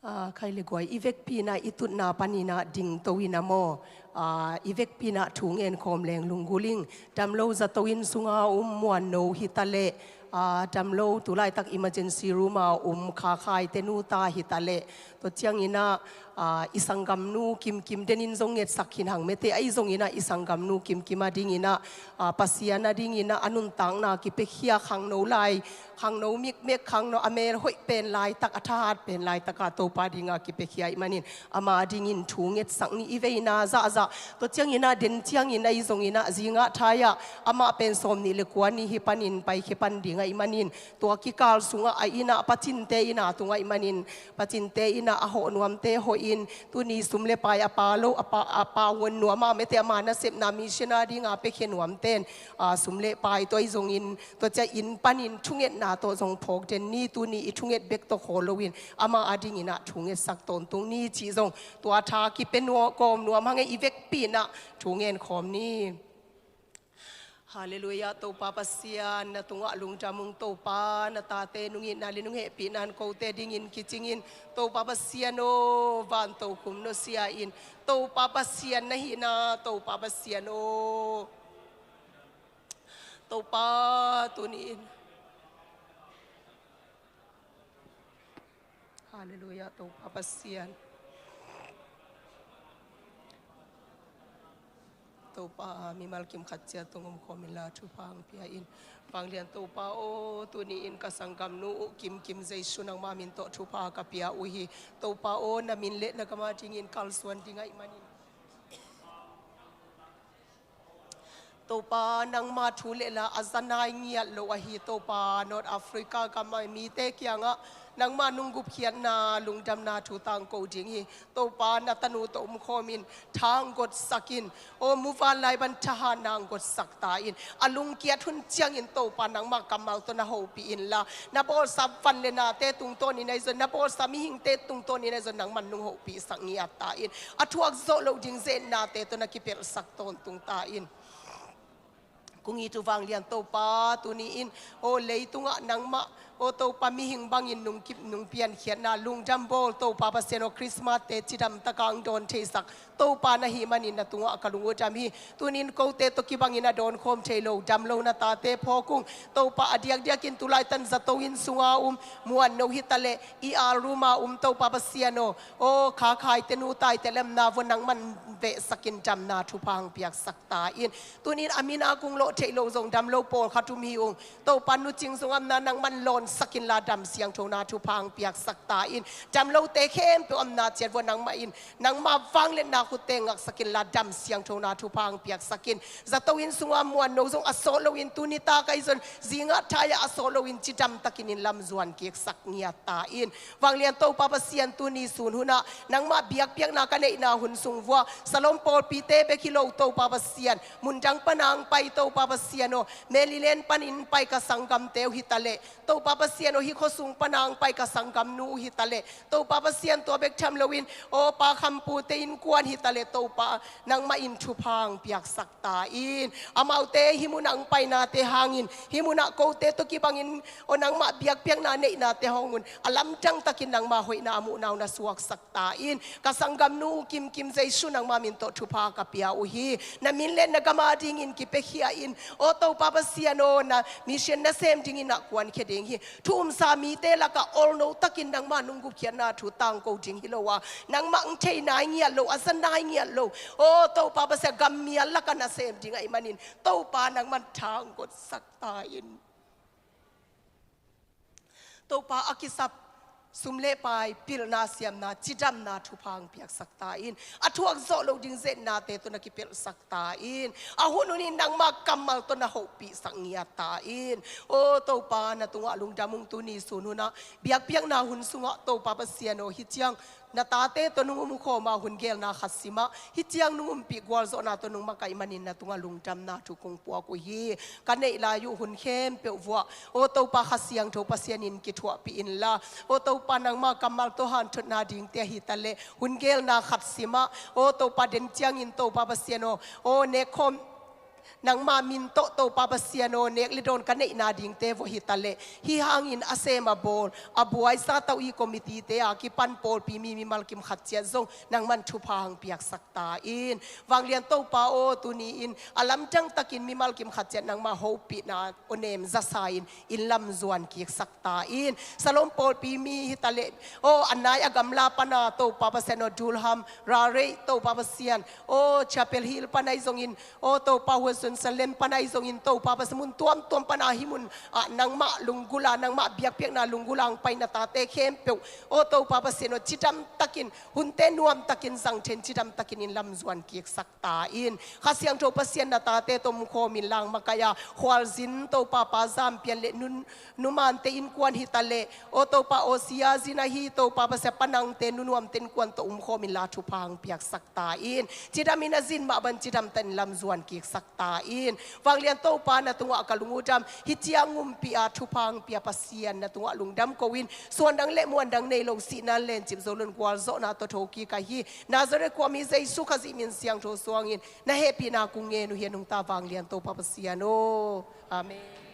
Ah, khai le guai, i vekpi in ah i tutna panin ah dingto in ah maw, ah, i vekpi in ah thu ngen khawm leng lunggulh ing. Damlo zato inn sunga um muanno hi ta leh, ah, damlo tu laitak emergency room a um khakhai te nu ta hi ta leh, tua ciangin ah, ah, i sanggamnu kimkim den in zong ngetsak khin hang mete, ahi zongin ah i sanggamnu kimkim a dingin ah, ah, Pasian a dingin ah a nuntakna kipiakhia, khangno lai, khangno mikmek, khangno a mel hoih pen laitak, a thahat pen laitak ah Topa dinga kipiakhia ahih manin, ama dingin thu ngetsak ni, i veina zahzah. Tua ciangin ah, den ciangin ah, ahi zongin ah, zingah thai ah amah pen sawmnih le kua ni hi panin paikhia pan ding ahih manin, tua kikal sungah a inn ah, pacinte inn ah tung ahih manin, pacinte inn ah a hawh nuamte hawh in, tuni sum le pai a pha lo, a pha, a pha ngun nuam a mete, ama nasepna mission a dinga piakhia nuamte in, ah, sum le pai, tua ahi zongin, tua ciang inn panin thungetna tawh zong phawk den ni, tuni i thunget bek tawh khawl loin, ama a dingin ah thu ngetsak tawntung ni cih zong, tua tha kipia nuam, kawm nuam hang e, i vekpi in ah thu ngen khawm ni. Halleluiah, Topa Pasian, na tungah lungdam ung Topa, na tate nung itna le nung hehpihna in kote dingin kicingin, Topa Pasian aw, van tokhom nusia in, Topa Pasian na hihna, Topa Pasian aw. Topa, tuni in. Halleluiah, Topa Pasian. Topa, mimal kim khat ciat tung um khawm inla thupha hong pia in. Vanglian Topa aw, tuni in ka sanggamnu uh kimkim Jesu nangma min tawh thupha ka pia uh hi. Topa aw, na min le na gam a dingin kalsuan ding ahih manin, Topa, nangma thu le la a za nai ngiat lo ahi, Topa, North Africa gam a mite kiangah nangma nung gupkhiatna, lungdamna thu tangko ding hi. Topa, na tanu tawh um khawmin tha hong gotsak in. Aw, muvanlai bang thahatna hong gotsak ta in. A lungkiat hun ciangin, Topa, nangma kammal tawh na hopih inla, na bawlsa van le nate tungtawnin ahi zong, na bawlsa mihingte tungtawnin ahi zong, nangman nung hopihsak ngiat ta in. A thuak zawh loh ding ze-etnate tawh na kipelhsak tawntung ta in. Kong it uh vanglian Topa, tuni in, aw, leitungah nangmah, aw Topa, mihing bangin nung kip, nung piankhiatna, lungdam bawl Topa Pasian aw, Christmas te cidam taka hong dawn theisak Topa na hih manin na tungah ka lung uh dam hi. Tuni in kote tawh kibangin a dawnkhawm thei lo, damlo na tate phawk ung. Topa, a diakdiakin tulaitan zato inn sunga um muanno hi ta leh, E R room a um Topa Pasian aw, aw, khakhaite nu taite lemna vua nangman vehsakin damna thupha hong piaksak ta in. Tuni in a min a kong lawh theih lo zong damlo pawlkhat um hi ung. Topa, Nu Cing Zung a omna nangman lawnsak inla dam siangthona thupha hong piaksak ta in. Damlote khempeuh a omna ciat vua nangmah in, nangma vangliatna khutte ngaksak inla dam siangthona thupha hong piaksak in. Zato inn sunga muanno zong a sawh loin tuni tak ahi zong zingah thai ah a sawh loin cidam takin inn lam zuan kiksak ngiat ta in. Vanglian Topa Pasian, tuni sun hunah nangmah biakpiakna ka neihna hun sung vua, Salom pawlpite bek hi lo Topa Pasian, mundang pana hong pai Topa Pasian aw, Maryland panin pai ka sanggamte uh hi ta leh, Topa Pasian aw, hih khuasung pana hong pai ka sanggamnu uh hi ta leh, Topa Pasian, tua bek tham loin, aw, Pa Kham Pu te innkuan hi ta leh, Topa, nangmah in thupha hong piaksak ta in. Amaute hih munah hong painate hangin, hih munah kote tawh kibangin, aw, nangmah biakpiakna neihnate hong un, a lamdang takin nangma hoihna a muhna uh na suaksak ta in. Ka sanggamnu uh kimkim Jesu nangma min tawh thupha ka pia uh hi. Na min le na gam a dingin kipiakhia in. Aw Topa Pasian aw, na mission nasem dingin ah kuankhia ding hi. Thu umsa mite lakah olno takin nangma nung gupkhiatna thu tangko ding hi lo a, nangmah hong thei nai ngiat lo, a za nai ngiat lo, aw Topa Pasian, gam mial lakah nasem ding ahih manin, Topa, nangman tha hong gotsak ta in. Topa, a kisap sum le pai, pilna siamna, cidamna thupha hong piaksak ta in. A thuak zawh loh ding ze-etnate tawh na kipelhsak ta in. A hun hunin nangma kammal tawh na hopihsak ngiat ta in. Aw Topa, na tungah lungdam ung. Tuni sun hunah biakpiakna hun sungah Topa Pasian aw, hih ciang na tate tawh nung umkhawm a, hun gelna khat simah hih ciang nung umpih gualzawhna tawh nung makaih manin na tungah lungdamna thu kong puak uh hi. Ka neih lai uh hun khempeuh vuah, aw Topa, Kha Siangtho Pasian in kithuahpih inla, aw Topa, nangma kammal tawh hanthotna dingte ahi ta leh, hun gelna khat simah, aw Topa, den ciangin Topa Pasian aw, aw nekkhawm Nangmah min tawh Topa Pasian aw, nek le dawn ka neihna dingte vawh hi ta leh, hih hangin a sem a bawl, a buai sa tau i committee-te a kipan pawlpi mi mimal kim khat ciat zong nangman thupha hong piaksak ta in. Vanglian Topa aw, tuni-in a lamdang takin mimal kim khat ciat nangmah hopihna aw nem zasa in, in lam zuan kiksak ta in. Salom pawlpi mi hi ta leh, aw, a nai a gamla pana Topa Pasian aw, Durham, Raleigh, Topa Pasian aw, Chapel Hill pana i zongin, aw Topa, Winston-Salem pana i zongin, Topa Pasian, mun tuamtuam pana hih mun ah nangmah lunggulh a, nangmah biakpiakna lunggulh a hong paina tate khempeuh, aw Topa Pasian aw, cidam takin, hunte nuam takin zang then, cidam takin in lam zuan kiksak ta in. Kha Siangtho Pasian na tate tawh omkhawm in lang makaih a, khualzin Topa, Pa Zam Pian le nun, numante innkuan hi ta leh, aw Topa, aw Sia Zin ahi Topa Pasian, Pa Nangte, nu nuamte innkuan tawh omkhawm in la thupha hong piaksak ta in. Cidam in a zin mah bang cidam takin lam zuan kiksak ta in. Vanglian Topa, na tungah ka lung uh dam, hih ciang umpih a thupha hong pia Pasian na tungah lungdam ko in, suandang le muandang nei lo, sihna lencip zo lo in gualzawhna tawh thokik ahi Nazareth khuami Jesu Khazih min siangtho suangin na hehpihna kong ngen uh hi, a nungta Vanglian Topa Pasian aw. Amen.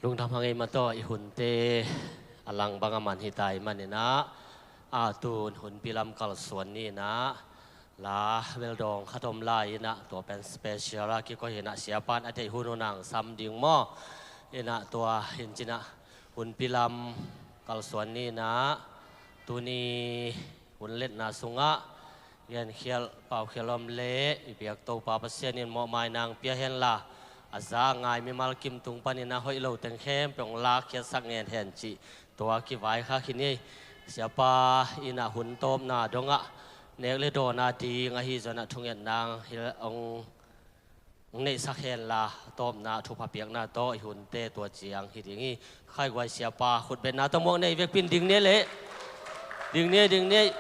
Lungdam hang ei mah tawh, i hunte a lang bang a man hi ta ahih manin ah, a tun hunpi lam kalsuan ni in ah, la beldawng khat om lai in ah, tua pen special a kikoih in ah, siapa'n a deih hun hun a hong sam ding maw. In ah tua hi in cin ah, hunpi lam kalsuan ni in ah, tuni hun letna sungah genkhial paukhial om leh, i biak Topa Pasian in mawhmaina hong pia hen la, a za a ngai mimal kim tung panin a hoih lo teng khempeuh hong lakkhiatsak ngen hen cih, tua kivaikhak hi ni. Siapa in ah hun tawpna dongah nek le dawn a ding ahi zongin ah thungetna hong hong neihsak hen la, tawpna thupha piakna tawh i hunte tua ciang hi ding hi. Khaiguai siapa khutbetna tawh muak nei vekpi in, ding ni ei leh. Ding ni ei, ding ni ei.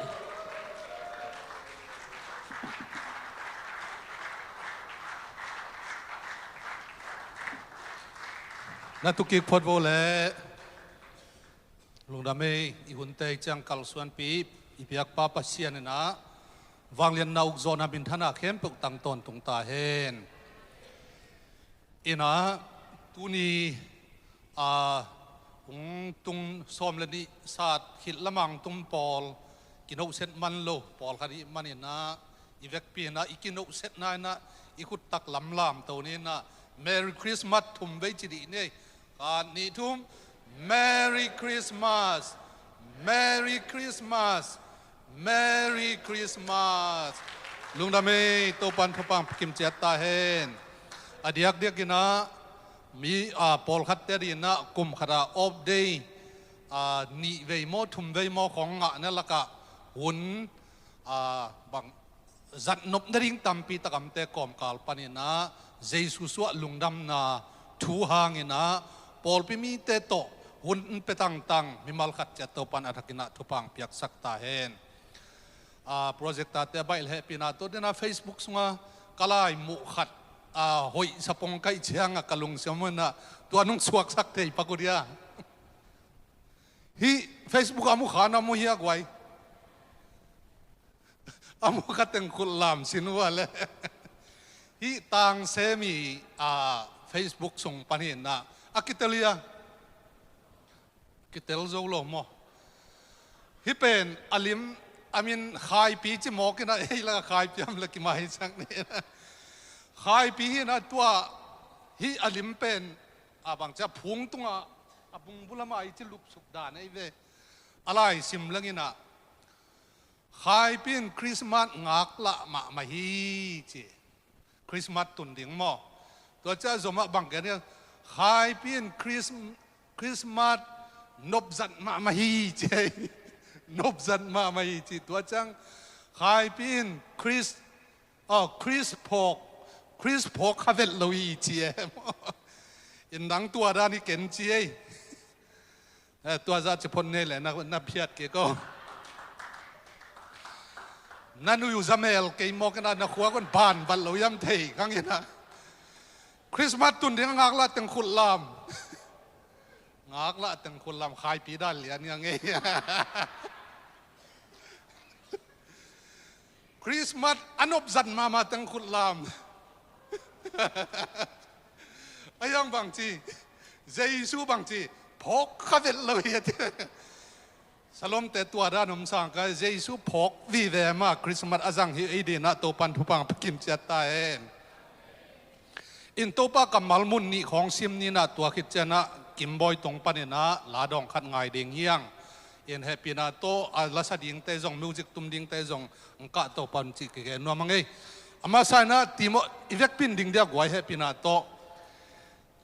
Na tukik phot vo leh. Lungdam ei, i hunte ciang kalsuanpih i biakpa Pasian in ah, vangliatna ukzawhna minthanna khempeuh tang tawntung ta hen. In ah, tuni a hong tung sawm le nih sat khit lam a hong tung pawl, kinohset man lo pawlkhat i hih manin ah, i vekpi in ah, i kinohsetna in ah, i khuttak lamlamto ni in ah, Merry Christmas thum vei ci dih ni ei. Khat, nih, thum. Merry Christmas. Merry Christmas. Merry Christmas. Lungdam ei, Topa'n thupha hong pia kim ciat ta hen. A diakdiak in ah, mi, a, pawlkhatte ading in ah kum khat a off day, a, nih vei maw, thum vei maw khawng ngahna lakah hun, a, bang zat nop nading tampi tak a omte kawmkal panin ah, Jesu suah lungdamna thu hangin ah, pawlpi mite tawh hun pia tangtang mimal khat ciat Topa'n a thakin ah thupha hong piaksak ta hen. A, projector-te a baih leh hehpihna tawh, tu-in ah Facebook sungah ka laimu khat, a, hoih sapong ka hih ciangah ka lungsim ah, tua nong suaksak thei pak uh dia. Hih Facebook a mu kha na mu hia guai. A mu kha teng khut lam sin uh a leh. Hih Tang Semi, a, Facebook sung panin ah a kitel hia. Kitel zo lo maw. Hih pen a lim, a min Khaipi ci mawk in ah, ei lakah Khaipi om leh kimaisak ni. Khaipi hi in ah, tua hih a lim pen, a, bangci a phung tungah, a bung bul lamah i ci lupsuk dan ei ve. A lai sim leng in ah, Khaipi in Christmas ngaklah mahmah hi ci. Christmas tun ding maw. Tua ciang zomah bang gen hia, Khaipi in Chris-, Christmas nopzat mahmah hi ci. Nopzat mahmah hi ci. Tua ciang Khaipi in Chris, oh, Chris phawk, Chris phawk kha vet lo hi ci e. In nang tua dan hi ken ci ei. Eh, tua zah ci phot ni ei leh na, na phiat kei ko. Na nui uh zamel kei mawk in ah, na khua kong ban vat lo hiam thei kang in ah. Christmas tun ding a ngaklah teng khut lam. Ngaklah teng khut lam, khaipi dan lian ngiang ei. Christmas a nopzat mahmah teng khut lam. A hiang bangci, Jesu bangci phawk kha vet lo hi a ti. Salomte tua dan om sang ka, Jesu phawk vive mah Christmas a zang hi ei dinah Topan thupha pia kim ciat ta hen. In Topa kammal mun nih khawng sim ninah tua khit cianah Kim Bawi Tong paninah la dawng khat ngai ding hiang. In hehpihna tawh a lasa dingte zong, music tum dingte zong, ang kah Topan cih kigen nuam a ngei. A masa inah Timo-, i vekpin ding dia guai hehpihna tawh.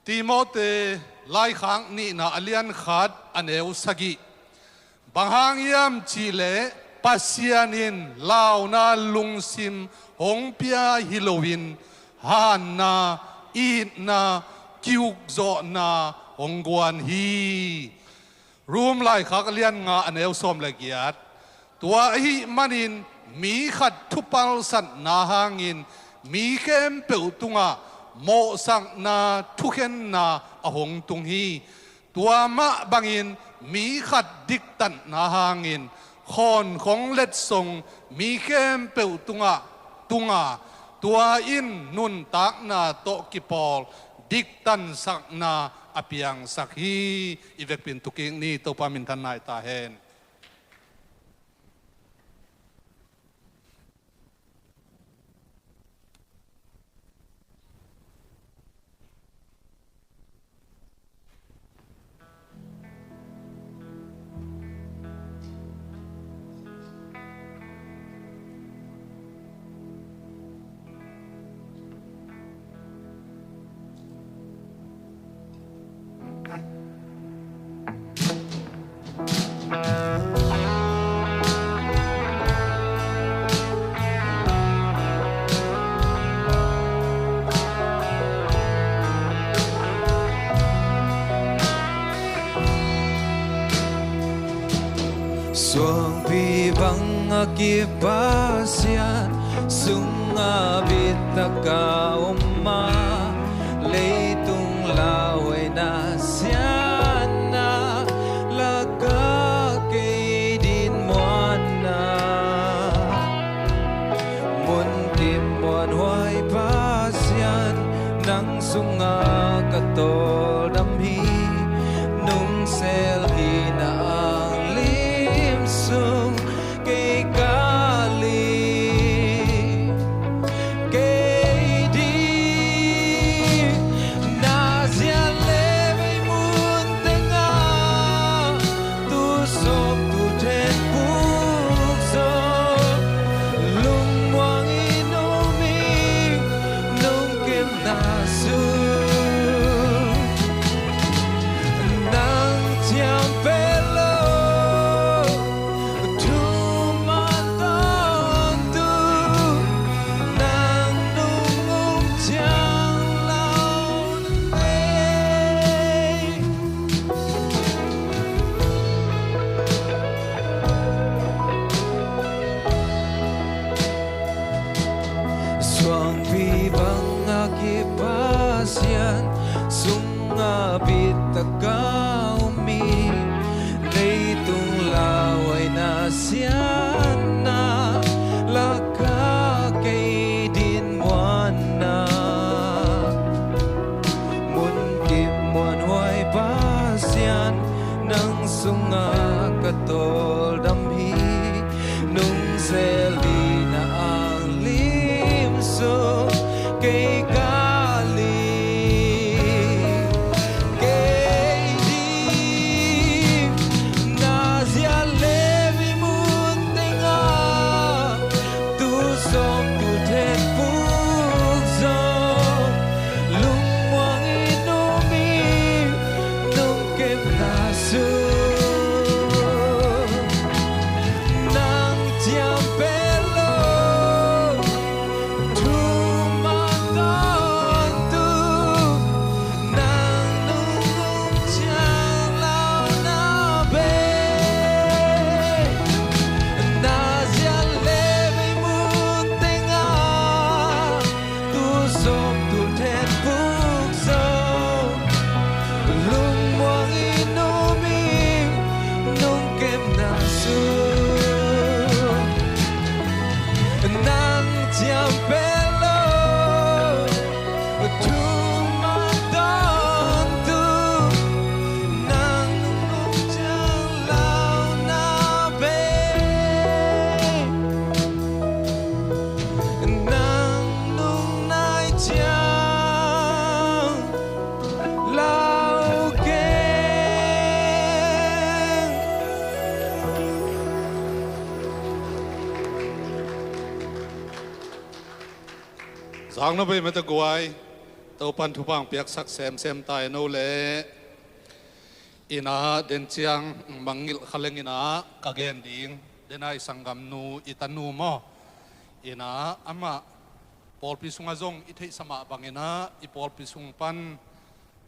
Timote laikhak nihna a lian khat a neu sagih. Bang hang hiam cihleh Pasian in launa lungsim hong pia hi loin hanna, itna, kiukzawhna hong guan hi. Rom laikhak a lian nga a neu sawm le giat. Tua ahih manin mi khat thupalsatna hangin mi khempeuh tungah mawhsakna thukhenna a hong tung hi. Tua mah bangin mi khat diktatna hangin khawnkhong letsong mi khempeuh tungah tunga, tua in nuntakna tawh kipawl diktansakna a piangsak hi. I vekpin tukik ni, Topa minthan nai ta hen. Suangpi bang a kipasian sungah bitak a om a, leitung lauhuaina siatna lakah kei dinmuanna. Munkip muanhuai Pasian, nang sungah ka tawldam hi. Nungsel hihna ang lim sung kei ka lim, kei ding. Na zian le vei mun tengah tu sawm tu then puk zaw, lungmuang in um ing, nungkimna sung nang ciam pen lo. Thuman tawntung nang nung um ciang lo nei. Suangpi bang a kipasian sungah bitak a om hi. Leitung lauhuaina siatna lakah kei dinmuanna. Munkip muanhuai Pasian, nang sungah ka tawldam hi. Nungsel hihna ang lim sung kei ka lim, kei ding. Na zian le vei mun tengah tu sawm tu then puk zaw, lungmuang in um ing, nungkimna sung Nang ciam pen lo, thuman tawntung, nang nung ciang launa bei, nang nung nai ciang lau keng. Zang na bei mata guai, Topan thupha piaksak semsem tai no le. Ina den ciang mangngilh kha leng ina ka gen ding. Dena i sanggamnu, i tanu maw? Ina amah pawlpi sungah zong i theihsa mah bangin ah i pawlpi sung pan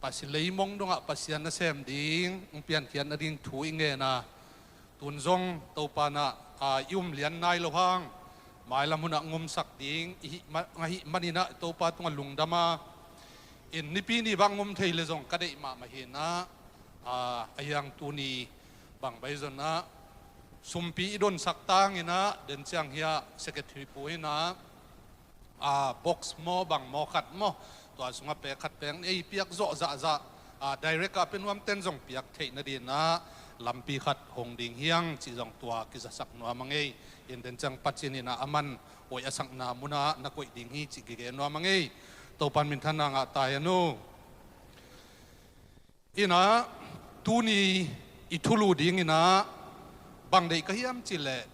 Pasian leimong dongah Pasian nasem ding, hong piankhiat nading thu i ngen a, tun zong Topa in ah, a, i um lian nai lo hang mailam hunah hong omsak ding i hih ma-, ahih manin ah Topa tungah lungdam a, in Nipi ni bang hong om thei le zong ka deih mahmah hi in ah, a, a hiang tuni bang bai zong ah sumpi i donsak tangin ah den ciang hiah secretary pu in ah, a, box maw, bang maw khat maw, tua sungah pek khat pek nih, ei piak zawh zahzah, a, direct ah pe nuam ten zong piak theih nading ah lampi khat hong ding hiang cih zong tua kizasak nuam a ngei. In den ciang Pasian in ah aman hoih a sakna munah na koih ding hi cih kige nuam a ngei. Topan minthanna ngah tai a nu. Ina tuni i thulu dingin ah bang deih ka hiam cih leh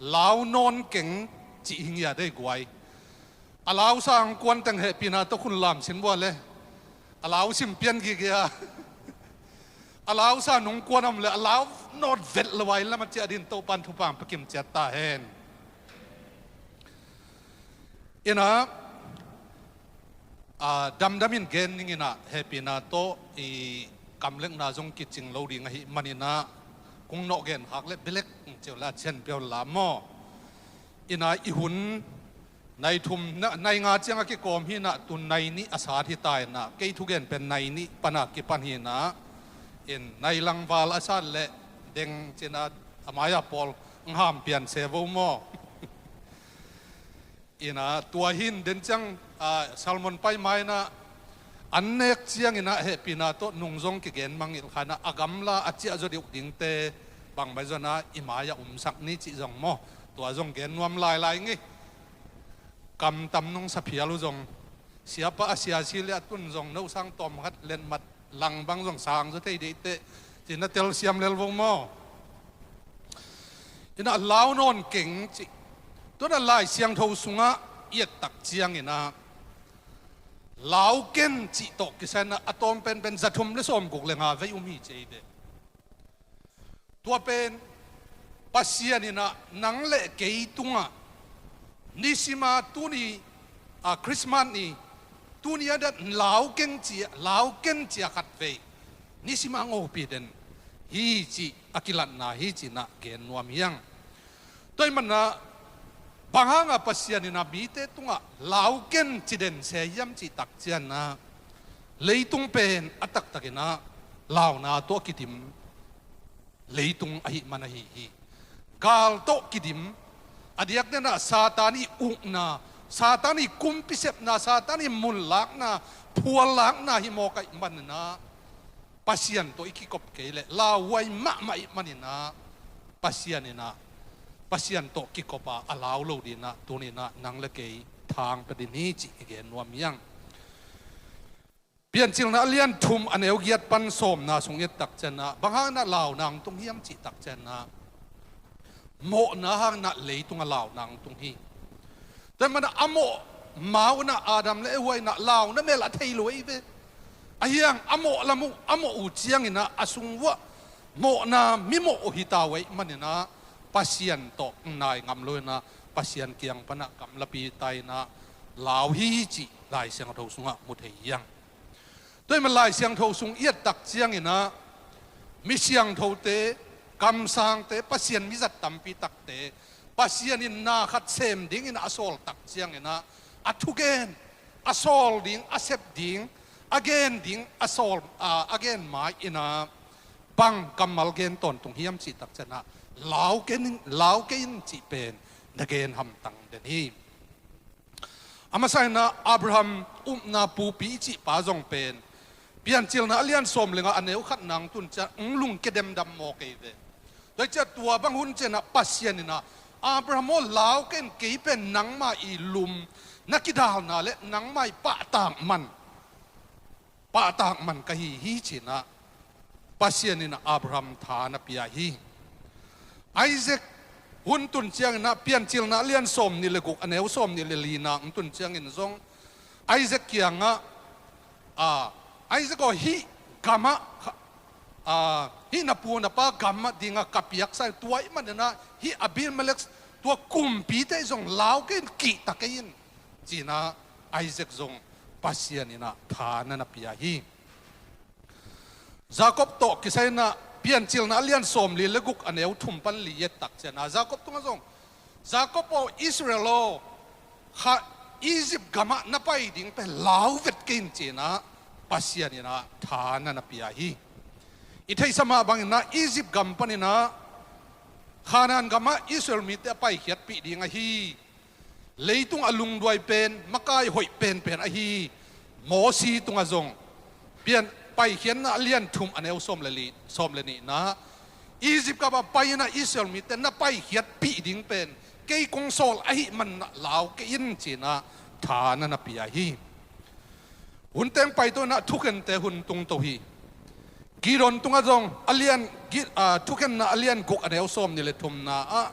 lau nawn keng cih hi ngia dei guai. A lausa hong kuan teng hehpihna tawh khun lam sin vua le. A lau sim pian gige a. A lausa nung kuan om le a lau nawn vet lo a i lam a ciah din Topan thupha pia kim ciat ta hen. Ina, a, damdamin gen ning ina hehpihna tawh i kamlekna zong kicing lo ding ahih manin ah kong nawh gen khak le belek ceu la cian piau la maw? Ina i hun nai thum, na-, nai nga ciang a kikawm hi in ah tun nai nih a sat hi ta in ah kei thugen pen nai nih pan a kipan hi in ah in nai langval a sat le deng cin ah a mai-ah pawl hong ham pian se vo maw? Ina tua hin den ciang, a, Salmon pai mai in ah an nek ciangin ah hehpihna tawh nung zong kigen mangngilh kha in ah a gamla a ciah zaw deuh dingte bang mai zong ah i mai-ah umsak ni cih zong maw? Tua zong gen nuam lailai ngei. Kam tam nung sa phial uh zong siapa a sia si le a tun zong no sang tawm khat letmat lang bang zong sang zaw thei deih teh cih na telsiam lel vo maw? Ina lau nawn keng cih. Tua in ah Lai Siangtho sungah i et tak ciangin ah lau ken cih tawh kisai in ah a tawm penpen za thum le sawmguk le nga vei um hi ci ei ve. Tua pen Pasian in ah nang le kei tungah nisima tuni, a, Christmas ni tuni a dat lau keng cia, lau ken cia khat vei nisima ngopi den hi cih a kilatna hi ci in ah gen nuam hiang. Tua ahih manin ah bang hangah Pasian in ah mite tungah lau ken ci den se hiam cih tak ciangin ah leitung pen a taktakin ah launa tawh a kidim leitung ahih man ahi hi. Gal tawh kidim, a diakdiakin ah Satan ih ukna, Satan ih kumpi sepna, Satan ih munlakna, phuallakna hi mawk ahih manin ah Pasian tawh i kikop kei leh lauhuai mahmah ahih manin ah Pasian in ah, Pasian tawh kikop a a lau lo dingin ah tuni in ah nang le kei thang pia ding hi cih i gen nuam hiang. Piancilna a lian thum a neu giat pan sawmna sung i et tak ciangin ah bang hangin ah launa hong tung hiam cih tak ciangin ah mawhna hangin ah leitung ah launa hong tung hi. Tua ahih manin ah a mawh ma un ah Adam le Eva in ah launa mel a thei lo ei ve. A hiang a mawh lam uh, a mawh uh ciangin ah a sung uah mawhna mimawh uh hi ta uh ahih manin ah Pasian tawh nai ngam lo in ah Pasian kiang pan ah gamlapi ta in ah lau hi cih Lai Siangtho sungah mu thei hiang. Tua ahih manin Lai Siangtho sung i et tak ciangin ah mi siangthote, kamsangte, Pasian mizat tampi takte Pasian in na khat sem dingin a sawl tak ciangin ah a thugen, a sawl ding, a sep ding, a gen ding, a sawl, a, a gen mai in ah bang kammal gen tawntung hiam cih tak ciangin ah lau kei in, lau kei in cih pen na gen hamtang den hi. A masa in ah Abraham upna pupi i cih pa zong pen Piancilna a lian sawm le nga a neu khat na hong tun ciang hong lungkia demdam maw kei ve. Tua hi ciang tua bang hun ciang ah Pasian in ah, Abraham aw, lau kei in, kei pen nangma i lum, na kidalna le nangma i pahtak man, pahtak man ka hi hi ci-in ah Pasian in ah Abraham tha na pia hi. Isaac hun tun ciangin ah Piancilna a lian sawm nih le guk a neu sawm nih le li na hong tun ciangin zong Isaac kiangah, a, Isaac aw, hih gamah, a, hih na pu na pa gamah dingah ka piaksa hi, tua ahih manin ah hih Abimelek tua kumpite zong lau kei in, kihta kei in ci-in ah Isaac zong Pasian in ah tha na na pia hi. Jacob tawh kisai in ah Piancilna a lian sawm li le guk a neu thum pan li i et tak ciang ah Jacob tungah zong, Jacob aw, Israel aw, kha Egypt gamah na pai ding pen lau vet kei in ci-in ah Pasian in ah tha na na pia hi. I theihsa mah bangin ah Egypt gam panin ah Khanaan gamah Israel mite a paikhiatpih ding ahi, leitung a lungduai pen, makai hoih penpen ahi Mosi tungah zong, Pian, Paikhiatna a lian thum a neu sawm le li, sawm le nihna, Egypt gam a pai in ah Israel mite na paikhiatpih ding pen kei kong sawl ahih manin ah lau kei in ci-in ah tha na na pia hi. Hun teng paito in ah thukhente hun tungto hi. Gideon tungah zong a lian, Gi-, a, Thukhenna a lian guk a neu sawm nih le thumna ah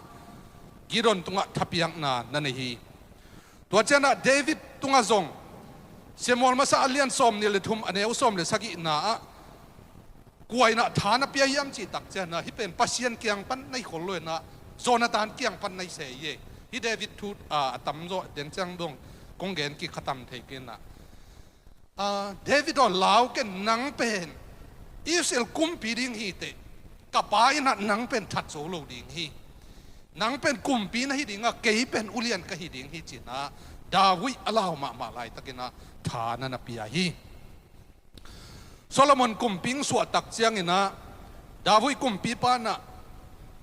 Gideon tungah thapiakna na nei hi. Tua ciang ah David tungah zong Samuel masa a lian sawm nih le thum a neu sawm le sagihna ah kua in ah tha na pia hiam cih tak ciang ah hih pen Pasian kiang pan na hi khol lo in ah Jonathan kiang pan na hi se hi. Hih David thu, a, a tamzaw den ciang dong kong gen kik kha tam thei kei in ah, a, David aw, lau kei in, nang pen Israel kumpi ding hi teh, ka pa in ah nang pen that zo lo ding hi. Nang pen kumpi na hi ding a, kei pen ulian ka hi ding hi ci-in ah David a lau mahmah laitakin ah tha na na pia hi. Solomon kumpi hong suah tak ciangin ah David kumpipa in ah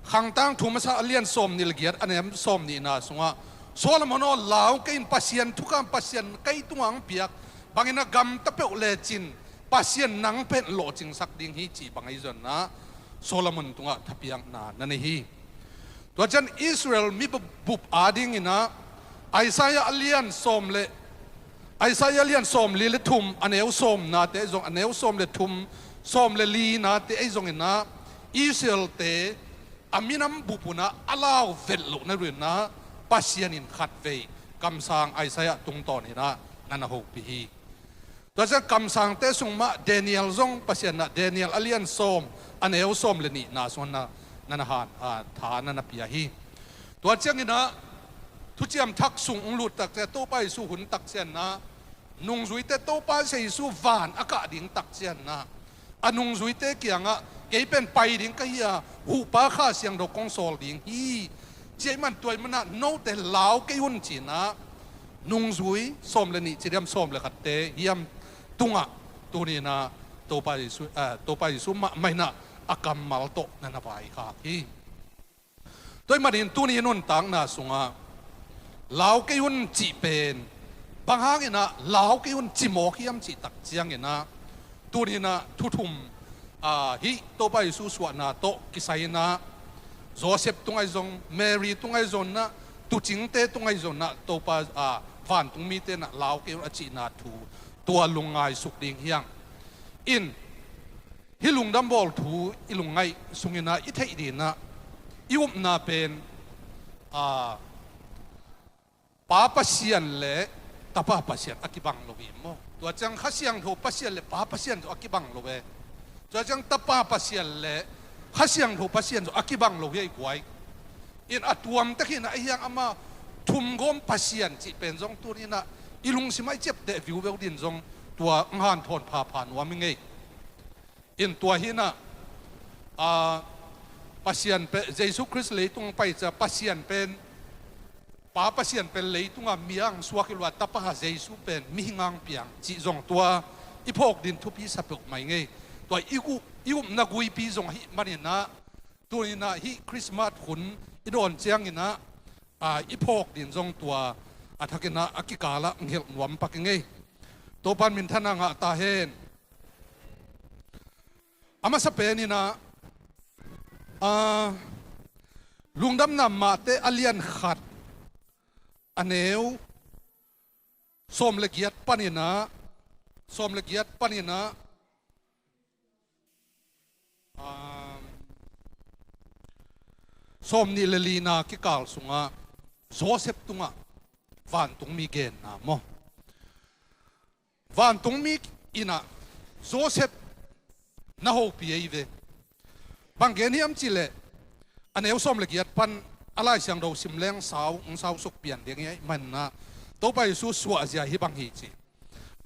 Khangtangthu masa a lian sawm nih le giat a neu sawm nihna sungah, Solomon aw, lau kei in, Pasian thukham, Pasian kei tungah hong piak bangin ah gamta peuh lecin Pasian nang pen lawhcingsak ding hi cih bang ahi zongin ah Solomon tungah thapiakna na nei hi. Tua ciang Israel mi bup, bup adingin ah Isaiah a lian sawm le, Isaiah a lian sawm li le thum a neu sawmnate ahi zong, a neu sawm le thum, sawm le linate ahi zongin ah Israelte a minam bup un ah a lau vet loh na dingin ah Pasian in khatvei kamsang Isaiah tungtawnin ah na na hopih hi. Tua ciang kamsangte sung mah Daniel zong Pasian in ah Daniel a lian sawm a neu sawm le nihna sungah na, na na han, a, tha na na pia hi. Tua ciangin ah Thuciam Thak sung hong lut tak ciang, Topa Jesu hun tak ciangin ah nungzuite Topa Jesu van a kah ding tak ciangin ah a nungzuite kiangah, kei pen pai ding ka hi a, huhpa Kha Siangtho kong sawl ding hi, ci ahih man tua ahih manin ah note lau kei un ci-in ah nungzui sawm le nih ci diam, sawm le khatte hiam tungah tuni-in ah Topa Jesu, eh, Topa Jesu mahmah in ah a kammal tawh na na vaikhak hi. Tua ahih manin tuni nuntakna sungah lau kei un cih pen bang hangin ah lau kei un ci mawk hiam cih tak ciangin ah, tuni-in ah thu thum, a, hih Topa Jesu suahna tawh kisai-in ah Joseph tung ahi zong, Mary tung ahi zongin ah, tuucingte tung ahi zongin ah, Topa, a, vantung mite in ah lau kei un a cihna thu, tua lungngaisuk ding hi hang. In, hih lungdam bawl thu i lungngaih sungin ah i theih dingin ah i upna pen, a, Pa Pasian le Tapa Pasian a kibang lo hi maw? Tua ciang Kha Siangtho Pasian le Pa Pasian zong a kibang lo e. Tua ciang Tapa Pasian le Kha Siangtho Pasian zong a kibang lo hi a, i guai. In, a tuamte khin ah ahi hang, ama thumgawm Pasian cih pen zong tuni-in ah i lungsim ah i ciapteh viuveu dingin zong tua hong hanthawn phapha nuam ing ei. In, tua hi-in ah, a, Pasian pen, Jesu Khrist leitung pai ciang Pasian pen, Pa Pasian pen leitungah mi a hong suak hi lo a, Tapa Jesu pen mihing a hong piang cih zong tua i phawk dingin thupi sa peuhmah ing ei. Tua i up, i upna guipi zong ahih manin ah Tuninah hih Christmas hun i dawn cianginah, a, i phawk din zong tua a thakinah a kikalah ngelh nuam pak i ngei. Topan minthanna ngah ta hen. A masa peninah, a, Lungdamna Mate a lian khat, a neu sawm le giat paninah, sawm le giat paninah, um, sawm nih le lina kikal sungah Joseph tungah vantungmi genna maw? Vantungmi inah Joseph na hopih ei ve. Bang gen hiam cihleh, a neu sawm le giat pan a Lai Siangtho sim leng sau, ong sau suk pian ding hi ei manah Topa Jesu suahzia hi bang hi ci.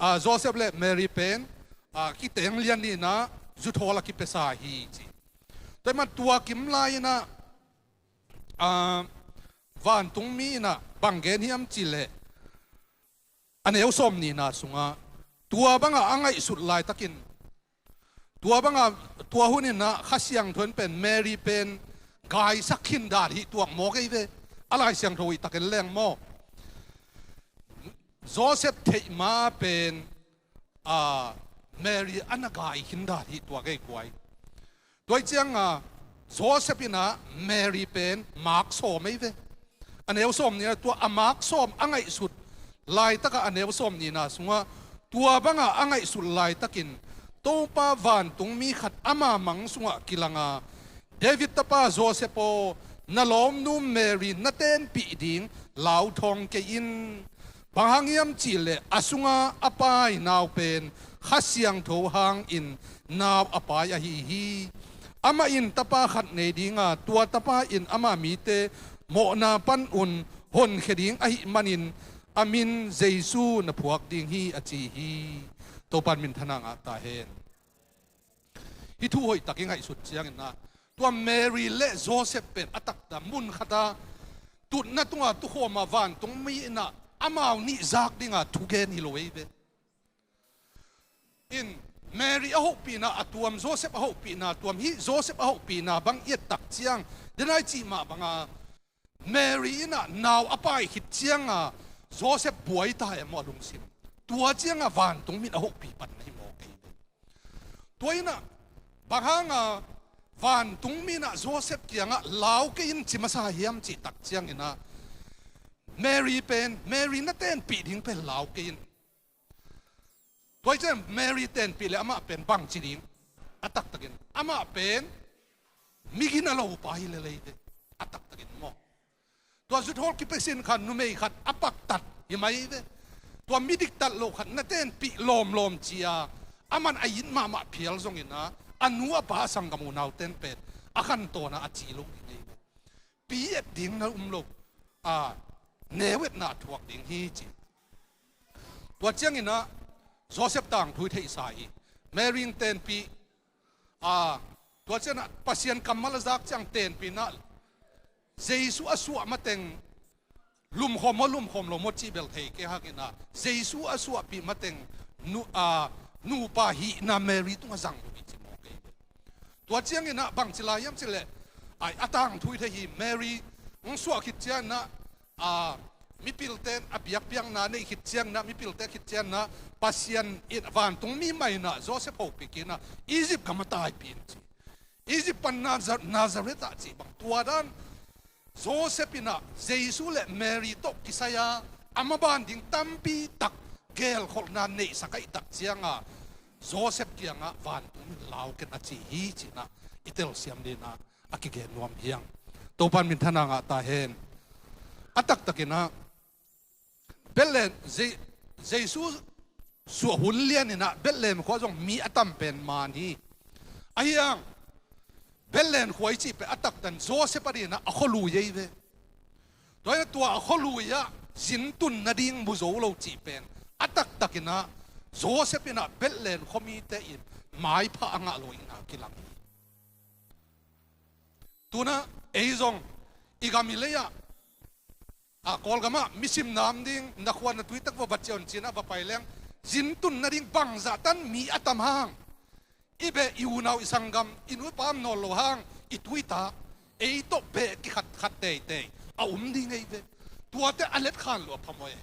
A, Joseph le Mary pen, a, kiteng lian ninah zuthawl a kipiasa hi ci. Tua hi man tua kim lai inah, a, vantungmi inah bang gen hiam cihleh, a neu sawm nihna sungah tua bangah a ngaihsut laitakin, tua bangah, tua huninah Kha Siangtho in pen Mary pen gaisak khin dan hih tuak mawk ei ve. A Lai Siangtho hih takin leng maw, Joseph theih ma pen, a, Mary a na gai khin dan hih tuak ei guai. Tua hi cianga Joseph inah Mary pen maak sawm ei ve. A neu sawm nihna tua a maak sawm a ngaihsut laitaka a neu sawm nihna sungah tua banga a ngaihsut laitakin Topa vantungmi khat ama mang sungah kilanga, David tapa Joseph aw, na lawmnu Mary na tenpih ding lauthawng kei in. Bang hang hiam cihleh a sunga a pai nau pen Kha Siangtho hangin nau a pai ahi hi. Amah in tapa khat nei dinga, tua tapa in ama mite mawhna panun honkhia ding ahih manin a min Jesu na phuak ding hi a ci hi. Topan minthanna ngah ta hen. Hih thu hoihtak i ngaihsut cianginah tua Mary le Joseph pen a takta mun khata tutna tunga tukhawma vantungmi inah amau nih zak dinga thugen hi lo ei ve. In Mary a hopihna a tuam, Joseph a hopihna tuam, hih Joseph a hopihna bang i et tak ciang, denai cih mah banga Mary inah nau a pai khit cianga Joseph buai ta e maw a lungsim. Tua cianga vantungmi in a hopih panna hi mawk ei. Tua inah bang hanga vantungmi inah Joseph kiangah lau kei in ci masa hiam cih tak cianginah Mary pen, Mary na tenpih ding pen lau kei in. Tua hi cian Mary tenpih le amah pen bangci ding? A taktakin amah pen migina lo pa hi lel ei ve. A taktakin maw? Tua zuthawl kipia sin khan numei khat a paktat hi mai ve. Tua midiktat lo khat na tenpih lawmlawm cia aman a it mahmah phial zonginah a nu a pa a sanggam unau ten pen a khantawnah a ci lo ding ei ve. Pi et ding na um lo, a, neu etna a thuak ding hi ci. Tua cianginah Joseph tangthu i theihsa hi. Mary in tenpih, a, tua cianah Pasian kammal a zak ciang tenpih inah Jesu a suah mateng lumkhawm maw lumkhawm lo maw cih bel thei kei hanginah Jesu a suahpih mateng nu, a, nupa hihna Mary tungah zang lo hi ci mawk ei ve. Tua cianginah bangci lai hiam cihleh, ai, a tangthu i thei hi. Mary hong suah khit cianginah, a, mipilten a biakpiakna nei khit cianginah, mipilte khit cianginah Pasian in vantungmi mah inah Joseph hopih kinah Egypt gam a taipih in ci. Egypt pan Naza-, Nazareth ah cih bang tua dan Joseph inah Jesu le Mary tawh kisai-a a maban ding tampi tak gelkholhna neihsak ahih tak cianga Joseph kiangah vantungmi in lau ken a ci hi cinah i telsiam dinah a kigen nuam hi hang. Topan minthanna ngah ta hen. A taktakinah Bethlehem, Je-, Jesu suah hun lianinah Bethlehem khua zong mi a tam pen man hi. Ahi hang Bethlehem khua i cih pen a taktan Joseph a dinah a khualui ei ve. Tua inah tua a khualui ah zintun nading mu zo lo cih pen a taktakinah Joseph inah Bethlehem khuamite in maipha a ngah lo inah kilang hi. Tunah ei zong i gam i lei-ah, a, Kawlgamah misim nam ding na khua na tuitak va va ciawn cinah va pai leng zintun nading bangzah tan mi a tam hang. I beh i unau i sanggam i nupa am nawl lo hang i tuitak, ei tawh beh kikhatkhat teitei a um ding ei ve. Tuate a letkhan lua phamawh e.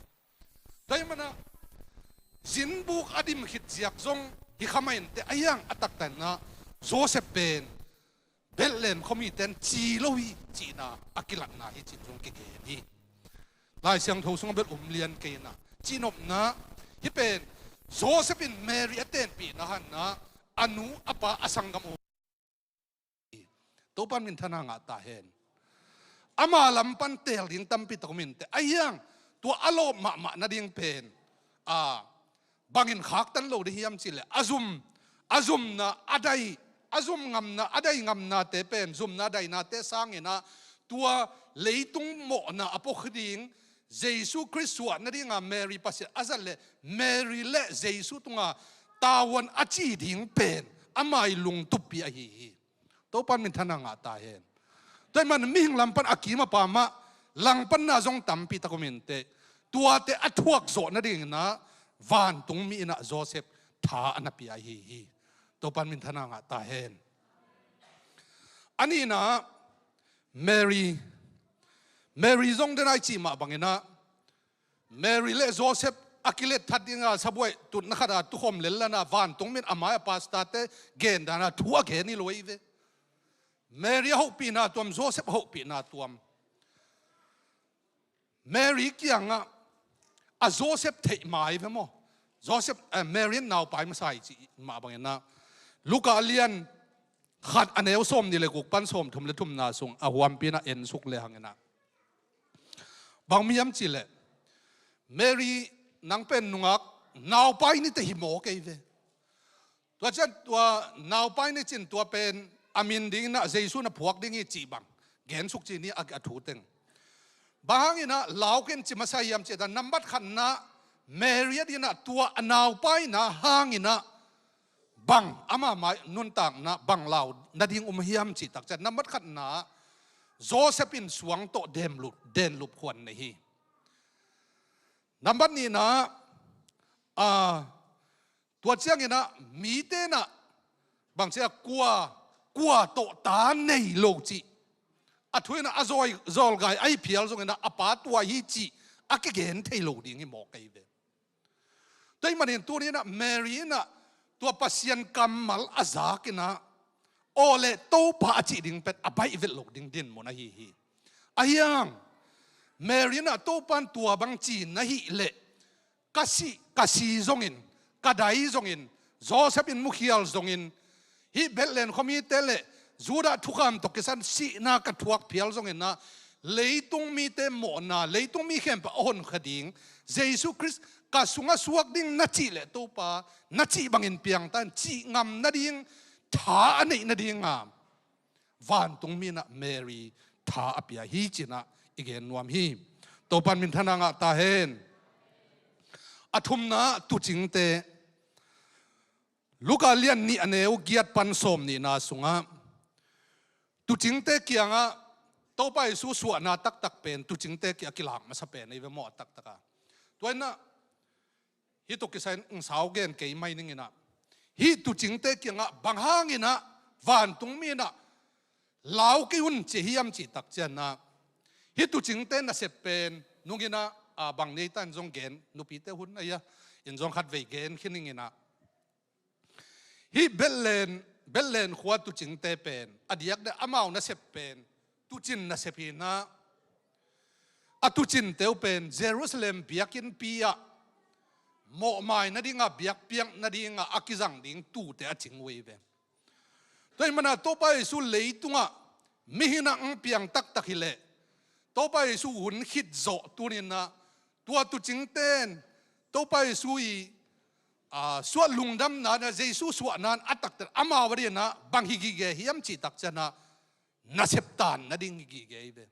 Tua ahih manin ah zinbuk a dim khit ziak zong hi kha mah inteh, a hiang a taktak in ah Joseph pen Bethlehem khuamite in ci lo hi cihna a kilatna hi cih zong kigen hi. Lai Siangtho sungah bel um lian kei in ah, cihnopna, hih pen Joseph in Mary a tenpihna hangin ah a nu a pa a sanggam uh Topa in minthanna ngah ta hen. Ama lam pan teel ding tampi tak om inteh, a hiang tua a lawp mahmah nading pen a bangin khaktan lo ding hiam cih leh, a zum, a zumna a dai, a zum ngamna, a dai ngamnate pen, zumna dainate sangin ah tua leitung mawhna a puakkhia ding Jesu Khrist suah nadinga Mary Pasian a zat leh Mary leh Jesu tungah tavuan a ci ding pen ama ii lungtuppi ahi hi. Topa in minthanna ngah ta hen. Tua ahih manin mihing lam pan a kim a pam ah langpanna zong tampi tak om inteh, tuate a thuak zawh nadingin ah vantungmi in ah Joseph tha a na pia ahi hi. Topa in minthanna ngah ta hen. A nihna, Mary, Mary zong den a i cih mah bangin ah Mary leh Joseph a kilet that dinga sabuai tutna khat a tukhawm lel in ah vantungmi in a mai-ah pastorte gen dan a thu a gen hi lo ei ve. Mary a hopihna tuam, Joseph a hopihna tuam. Mary kiangah a Joseph theih mai ve maw? Joseph, eh, Mary in naupai masa hi cih mah bangin ah Luka lian khat a neu sawmnih leh guk pan sawmthum leh thumna sung a huampi in ah ensuk lehang in ah, bang mi hiam cih leh, Mary, nang pen nungak, naupai ni teh hi mawk ei ve. Tua ciang tua naupai ni cin tua pen a min dingin ah Jesu na phuak ding hi cih bang gensuk ci ni a, a thu teng. Bang hangin ah lau ken ci masa hiam cih leh, nambat khatna, Mary a dingin ah tua a naupaina hangin ah bang ama mai nuntakna bang lau nading um hiam cih tak ciang, nambat khatna, Joseph in suang tawh denlup, denlup khuan nei hi. Nambat nihna, a, tua ciangin ah mite in ah bang ci a, kua, kua tawh ta nei lo cih a thu in ah a zawi, zawlgai a hi phial zongin ah a pa tua hi cih a kigen thei lo ding hi mawk ei ve. Tua ahih manin tuni in ah Mary in ah tua Pasian kammal a zak in ah, aw leh Topa a cih ding pen a baih vet lo ding dinmun ahi hi. A hiang, Mary in ah Topa in tua bang ci na hih leh, ka si, ka si zongin, ka dai zongin, Joseph in mukhial zongin, hih Bethlehem khuamite leh Judah thukham tawh kisai sihna ka thuak phial zongin ah, leitung mite mawhna, leitung mi khempeuh a honkhia ding Jesu Khrist ka sungah suak ding na cih leh Topa, na cih bangin piang ta in cih ngam nading tha a neih nadinga vantungmi in ah Mary tha a pia hi ci-in ah i gen nuam hi. Topa in minthanna ngah ta hen. A thumna, tuucingte. Luka lian nih a neu giat pan sawmnihna sungah tuucingte kiangah Topa Jesu suahna taktak pen tuucingte kiangah kilak masa pen ei ve maw, a taktak a. Tua in ah hih tawh kisai in sau gen kei mai ning in ah, hih tuucingte kiangah bang hangin ah vantungmi in ah lau kei un ci hiam cih tak ciang ah, hih tuucingte nasep pen nung in ah, a, bang nei ta in zong gen, nupite hun ahi a, in zong khatvei gen khin ning in ah, hih Bethlehem, Bethlehem khua tuucingte pen a diakdiak amau nasep pen tuucin nasep hi in ah, a tuucinte uh pen Jerusalem biakinnpi ah mawhmai nadinga, biakpiak nadinga a kizang ding tuute a cing uh hi ve. Tua ahih manin ah Topa Jesu leitungah mihing ah hong piang taktak hi leh, Topa Jesu hun khit zawh tuni in ah tua tuucingte in Topa Jesu ii, a, suah lungdamna in ah, Jesu suahna in a taktak amau a dingin ah bang hi gige hiam cih tak ciang ah, nasep tan nading hi gige hi ve.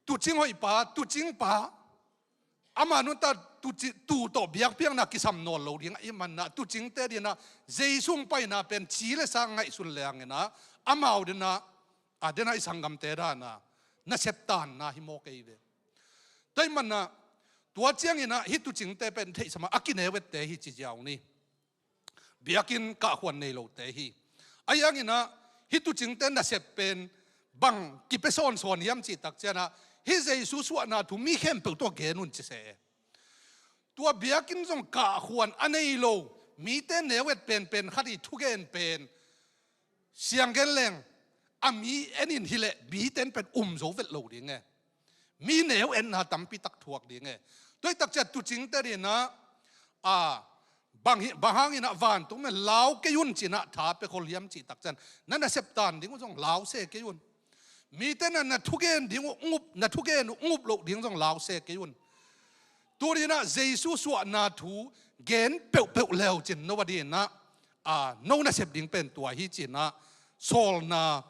Tuucing hoihpa, tuucingpa, ama nuntak tuuci, tuu tawh biakpiakna kisam nawn lo ding ahih manin ah, tuucingte dingin ah Jesu hong paina pen ci leh sa ngaihsun leng in ah, amau dingin ah, a, dingin ah i sanggamte dan ah nasep tanna hi mawk ei ve. Tua ahih manin ah tua ciangin ah hih tuucingte pen theihsa mah a kineu vette hi ci ziau ni. Biakinn kahkhuan nei lote hi. Ahi hangin ah hih tuucingte nasep pen bang kipia sawnsawn hiam cih tak ciangin ah, hih Jesu suahna thu mi khempeuh tawh gen un ci se. Tua biakinn zong kahkhuan a nei lo, mite neu et penpen khat i thugen pen siang gen leng, a mi en in hileh mite in pen um zo vet lo ding e. Mi neu etna tampi tak thuak ding e. Tua hi tak ciang tuucingte in ah, a, bang hi, bang hangin ah vantung mi in lau kei un ci-in ah tha pia khol hiam cih tak ciang, na nasep tan ding uh zong lau se kei un. Mite in ah na thugen ding uh ngup, na thugen uh ngup loh ding zong lau se kei un. Tuni-in ah Jesu suahna thu gen peuhpeuh le uh cin no a dingin ah, a, no nasep ding pen tua hi ci-in ah, sawlna,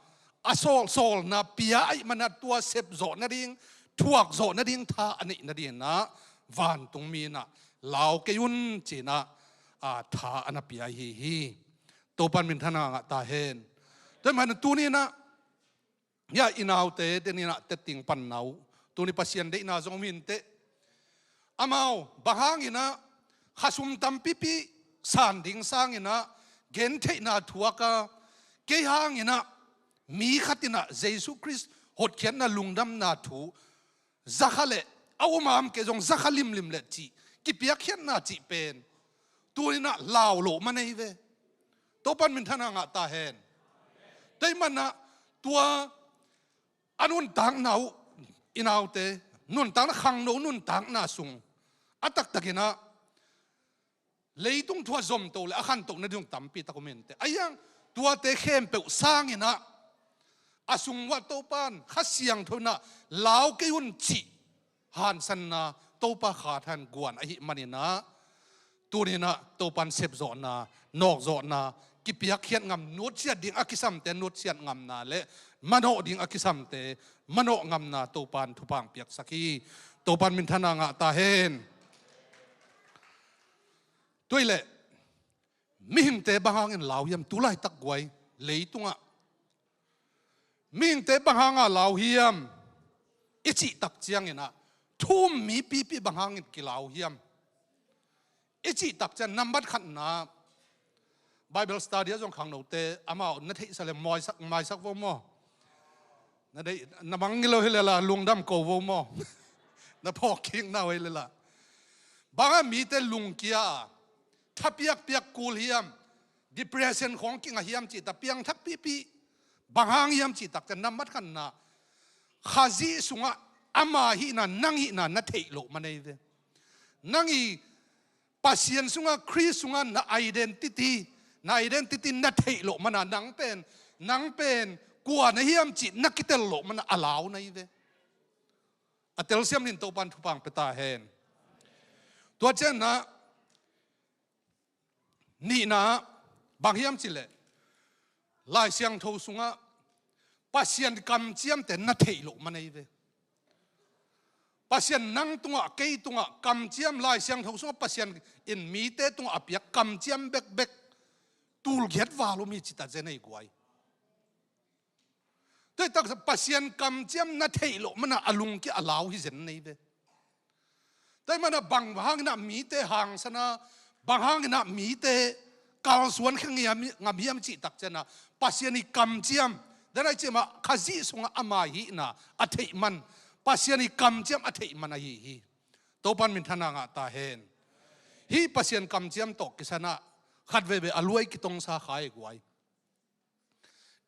a sawl, sawlna pia ahih manin ah tua sep zawh nading, thuak zawh nading tha a neih nadingin ah, vantung mi in ah lau kei un ci-in ah, a, tha a na pia ahi hi. Topa'n minthanna ngah ta hen. Tua ahih manin tuni-in ah, hia i naute, tuni-in ah tetting panna uh, tuni Pasian deihna zong om hi inteh. Amau bang hangin ah khasum tampipi san ding sangin ah gentheihna thuak a, kei hangin ah mi khat in ah Jesu Khrist hotkhiatna lungdamna thu zakha le a um a om kei zong zakha limlim le cih kipiakkhiatna cih pen tuni-in ah lau loh man ahi ve. Topa'n minthanna ngah ta hen. Tua ahih manin ah tua a nuntakna uh, i naute, nuntakna khangno nuntakna sung a taktakin ah leitung thu a zomto le a khantoh nading tampi tak om hi inteh. Ahi hang tuate khempeuh sangin ah a sung uah Topa'n Kha Siangtho in ah lau kei un cih hansanna Topa khat han guan ahih manin ah, tuni-in ah Topa'n sepzawhna, nawkzawhna, kipiakkhiat ngam, nutsiat ding a kisamte nutsiat ngamna le manawh ding a kisamte manawh ngamna Topa'n thupha hong piaksak hi. Topa'n minthanna ngah ta hen. Tua ahih leh mihingte bang hangin lau hiam, tu laitak guai leitungah mihingte bang hanga lau hiam i cih tak ciangin ah, thu um mipipi bang hangin kilau hiam i cih tak ciang, nambat khatna, Bible study ah zong khangnote amau na theihsa le maisak, maisak vo maw? Na deih, na mangngilh lo hi lel a lungdam ko vo maw? Na phawkkikna uh hi lel a. Bang a mite lungkia a, thapiakpiak kul hiam, depression khawng kingah hiam cih tak, piangthak pipi, bang hang hiam cih tak ciang, nambat khatna, Khazih sungah ama hihna, nang hihna na theih loh man ahi ve. Nang i Pasian sungah, Khrist sungah na identity, na identity na theih loh man a, nang pen, nang pen kua na hiam cih na kitel loh man a, a lau na hi ve. A telsiam dingin Topa'n thupha hong pia ta hen. Tua ciangin ah, nihna, bang hiam cih leh Lai Siangtho sungah Pasian kamciamte na theih loh man ahi ve. Pasian nang tungah, kei tungah kamciam, Lai Siangtho sungah Pasian in mite tungah a piak kamciam bekbek tulgiat val om hi ci ta zen ahi guai. Tua hi tak ciang Pasian kamciam na theih loh man a, a lungkia a lau hi zen na hi ve. Tua ahih man a bang hangin ah mite hangsan a, bang hangin ah mite kalsuan khe ngam hiam cih tak ciangin ah, Pasian i kamciam, dan a i cih mah Khazih sungah ama hihna a theih man, Pasian i kamciam a theih man ahi hi. Topa'n minthanna ngah ta hen. Hih Pasian kamciam tawh kisai in ah khat veivei a luai kitongsa kha hi guai.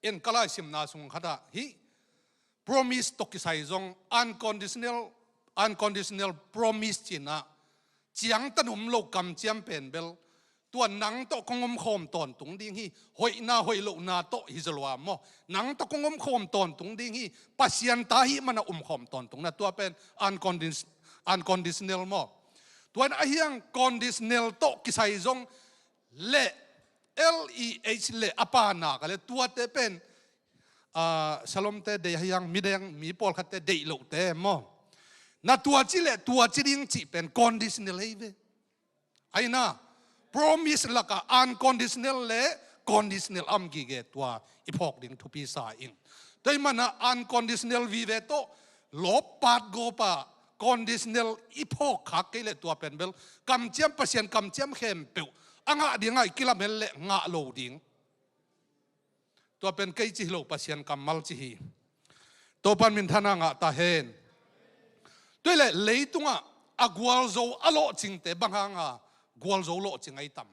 En ka laisimna sung khat ah hih promise tawh kisai zong unconditional, unconditional promise ci-in ah, ciangtan um lo kamciam pen bel, tua nang tawh kong omkhawm tawntung ding hi, hoihna hoih lohna tawh hi zaw lua maw, nang tawh kong omkhawm tawntung ding hi, Pasian ta ahih man a omkhawm tawntungna, tua pen uncondi-, unconditional maw. Tua in ahi hang conditional tawh kisai zong, leh, L E H leh a panak a leh tuate pen, ah, Shalom-te deih ahi hang, midang, mi pawlkhatte deih lohte maw. Na tua ci leh tua ci ding cih pen conditional hi ve. Ahi na, promise lakah unconditional leh conditional a om gige, tua i phawk ding thupi sa ing. Tua ahih man a unconditional vive tawh lawppat gawp a conditional i phawk khak kei leh tua pen bel kamciam, Pasian kamciam khempeuh a ngah ding a i kilamen leh ngah lo ding. Tua pen kei ci hi lo, Pasian kammal ci hi. Topan minthanna ngah ta hen. Tua hileh leitungah a gualzo a lawhcingte bang hanga gualzo lawhcing ahi tam?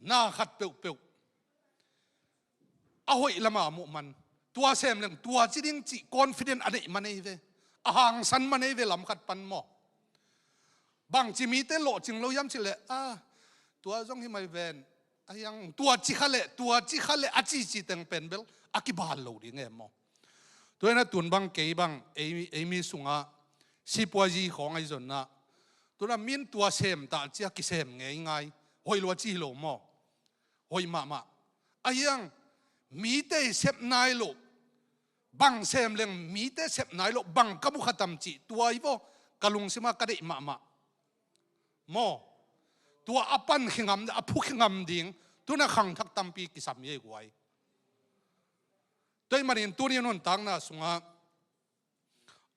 Na khat peuhpeuh a hoih lama muh man. Tua sem leng tua ci ding cih confident a neih man ei ve. A hangsan man ei ve lam khat pan maw. Bangci mite lawhcing lo hiam cih leh, a, tua zong hi mai ven. A hiang tua ci kha leh, tua ci kha leh a cici teng pen bel a kibal lo ding e maw. Tua hi a tun bang kei bang ei, ei mi sungah sipuazi khawng ahi zonna. Tuna min tua sem ta cia kisem ngeingai. Hoih lua ci hi lo maw. Hoih mahmah. A hiang mite sep nai lo. Bang sem leng mite sep nai lo, bang ka mu kha tam cih tua hi vaw, ka lungsima ka deih mahmah. Maw. Tua a pan khingam, a phu khingam ding, tuna khangthak tampi kisam hi ei guai. Tua ahih manin tuni nuntakna sungah,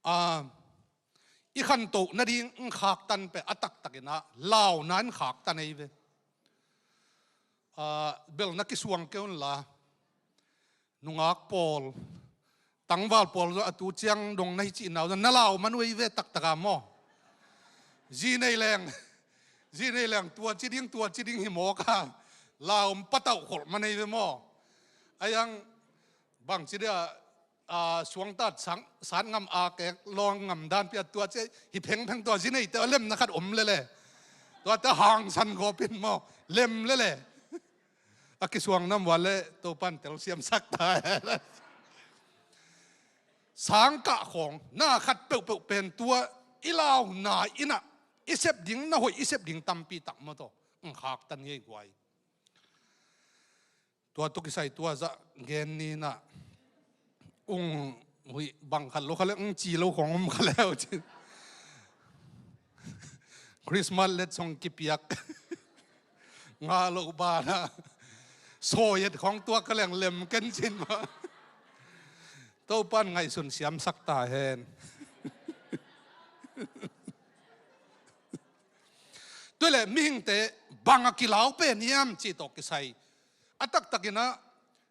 a, i khantoh nading in khaktan peh a taktakin ah launa in khaktan ei ve. A, bel na kisuang kei unla, nungak pawl, tangval pawl zong a tu ciang dong na hi cihna uh zong na lau man uh ei ve taktaka maw. Zi nei leng, zi nei leng tua ci ding, tua ci ding hi mawk a, lau patauh kholh man ei ve maw. A hiang bangci dia, a, suangtat sang, sat ngam a kek lawng ngam dan pia tua ci hi phengpheng tua zi neite a lemna khat om lele. Tuate hangsan gawpin maw, lem lele. A kisuang nam ua le Topan telsiamsak ta. Sangkah khawng na khat peuhpeuh pen tua i launa in ah i sep ding, na hoih i sep ding tampi tak maw taw. Ng khaktan hi ei guai. Tua tawh kisai tua zah gen ni nah. Ung huih bang khat lo kha le, ung ci lo khawng om kha le uh cin. Christmas letsong kipiak. Ngah loh banah. Sawi et khawng tuak kha leng lem ken cin mah. Topan ngaihsun siamsak ta hen. Tua leh mihingte bang a kilau pen hiam cih tawh kisai. A taktakin ah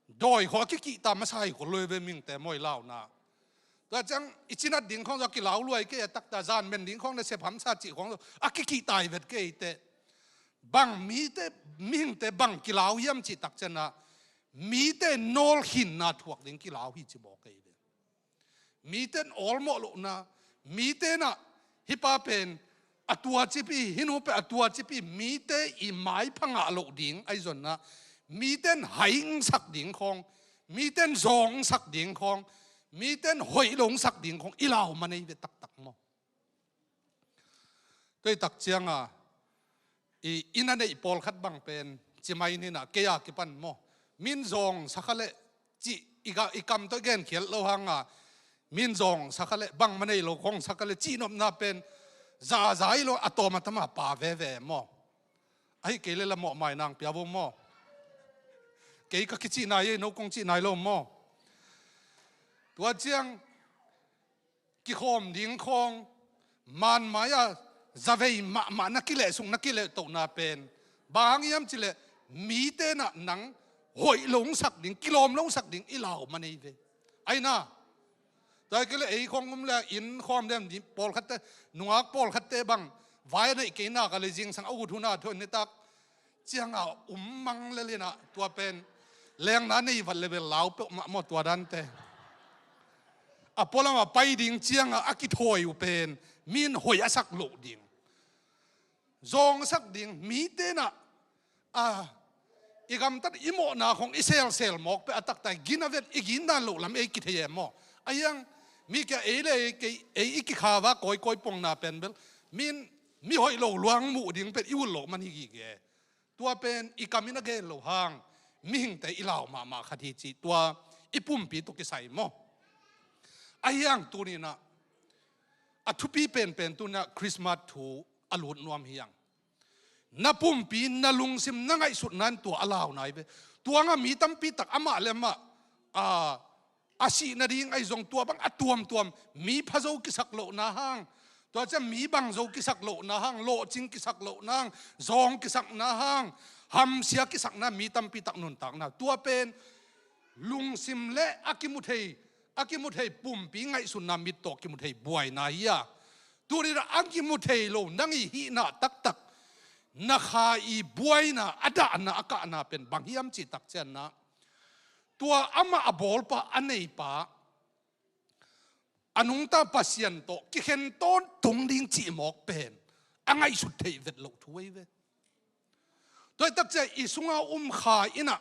dawi khawng a kikihta masa hi khol lo hi ve mihingte maw i launa. Tua ciang i cinat ding khawng zong a kilau lua hi kei a takta zan men ding khawng na sep hamsa cih khawng zong a kikihta hi vet kei teh. Bang mite, mihingte bang kilau hiam cih tak ciangin ah mite nawlkhinna thuak ding kilau hi ci mawk ei ve. Mite in awlmawh lohna, mite in ah hih pa pen a tua cipi, hih nu pen a tua cipi, mite i maipha ngah loh ding ahi zonna, mite in hai hong sak ding khawng, mite in zawng hong sak ding khawng, mite in hoih lo hong sak ding khawng i lau man ei ve taktak maw. Tua hi tak cianga i inn a neih pawlkhat bang pen ci mai ni nah, kei a kipan maw, min zawng sa kha leh cih i ga, i kam tawh i genkhiat lo hanga, min zawng sa kha leh bangmah nei lo khawng sa kha leh cihnopna pen zaza hi lo, a tawm a tama pa veve maw. Ahi kei leh la mawhmai nang pia vo maw. Kei ka kicih nai ei, no kong cih nai lo maw. Tua ciang kikhawm ding khawng, manmai-a zavei mahmah na kilehsuk, na kilehtohna pen bang hang hiam cih leh mite in ah nang hoih lo hong sak ding, kilawm lo hong sak ding i lau man ei ve. Ahi nah. Tua hi kei leh ei khawng om leh inn khawm dem ding pawlkhatte, nungak pawlkhatte bang vai a neih kei nak a leh zingsang a ut hun a thuan nitak cianga um mang lel in ah tua pen lengna nei vat leh bel lau peuhmah maw tua dante. A pualam a pai ding cianga a kithawi uh pen min hoih a sak loh ding, zawng a sak ding, mite in ah, a, i gamtat i mawhna khawng i selsel mawk peh a takta i gin a vet, i gin dan loh lam ei kithei e maw. A hiang mi kia ei le ei kei, ei i kikhau a kawikawi pongna pen bel min mi hoih lo luang muh ding pen i ut loh man hi gige. Tua pen i kam in a gen lo hang mihingte i lau mahmah khat hi cih tua i pumpi tawh kisai maw. Ahi hang tuni nah a thupi penpen tuni nah Christmas thu a lut nuam hi hang. Na pumpi, na lungsim, na ngaihsutna in tua a lau nai ve. Tua hanga mi tampi tak amah le amah, a, a sih nading ahi zong tua bang a tuamtuam, mi pha zo kisak lohna hang, tua ciang mi bang zo kisak lohna hang, lawhcing kisak lohna hang, zawng kisakna hang, hamsia kisakna, mi tampi tak nuntakna, tua pen lungsim le a kimu thei, a kimu thei pumpi ngaihsutna, mit tawh kimu thei buaina hi a. Tuni-in a kimu thei lo nang i hihna taktak, na kha i buaina, a dahna, a kahna pen bang hiam cih tak ciangin ah, tua amah a bawlpa, a neipa, a nungta Pasian tawh kikhen tawntung ding cih mawk pen a ngaihsut theih vet loh thu ahi ve. Tua hi tak ciang i sunga um kha in ah,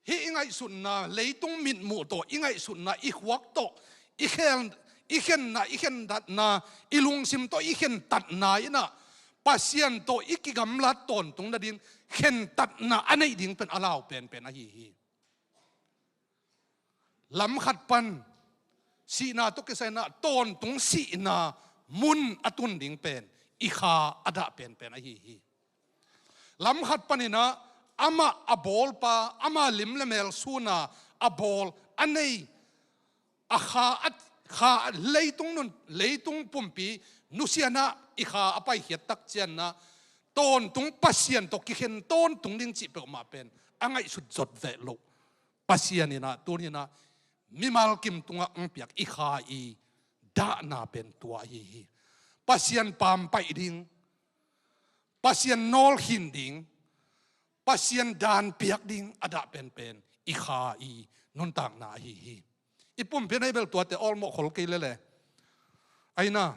hih i ngaihsutna, leitung mitmuh tawh i ngaihsutna, i khuak tawh i khen, i khenna, i khentatna, i lungsim tawh i khentatna in ah, Pasian tawh i kigamlat tawntung nading khentatna a neih ding pen a lau penpen ahi hi. Lam khat pan sihna tawh kisai in ah tawntung sihna mun a tun ding pen i kha a dah penpen ahi hi. Lam khat panin ah amah a bawlpa, ama lim le mel sun a, a bawl, a nei, a kha, a kha, leitung nun, leitung pumpi nusia in ah i kha a paikhiat tak ciangin ah, tawntung, Pasian tawh kikhen tawntung ding cih peuhmah pen a ngaihsut zot vet loh Pasian in ah tuni-in ah mimal kim tungah hong piak i kha i dahna pen tua ahi hi. Pasian pampaih ding, Pasian nawlkhin ding, Pasian dan piak ding a dah penpen i kha i nuntakna ahi hi. I pumpi in ah i bel tuate awlmawh khol kei lel e. Aina,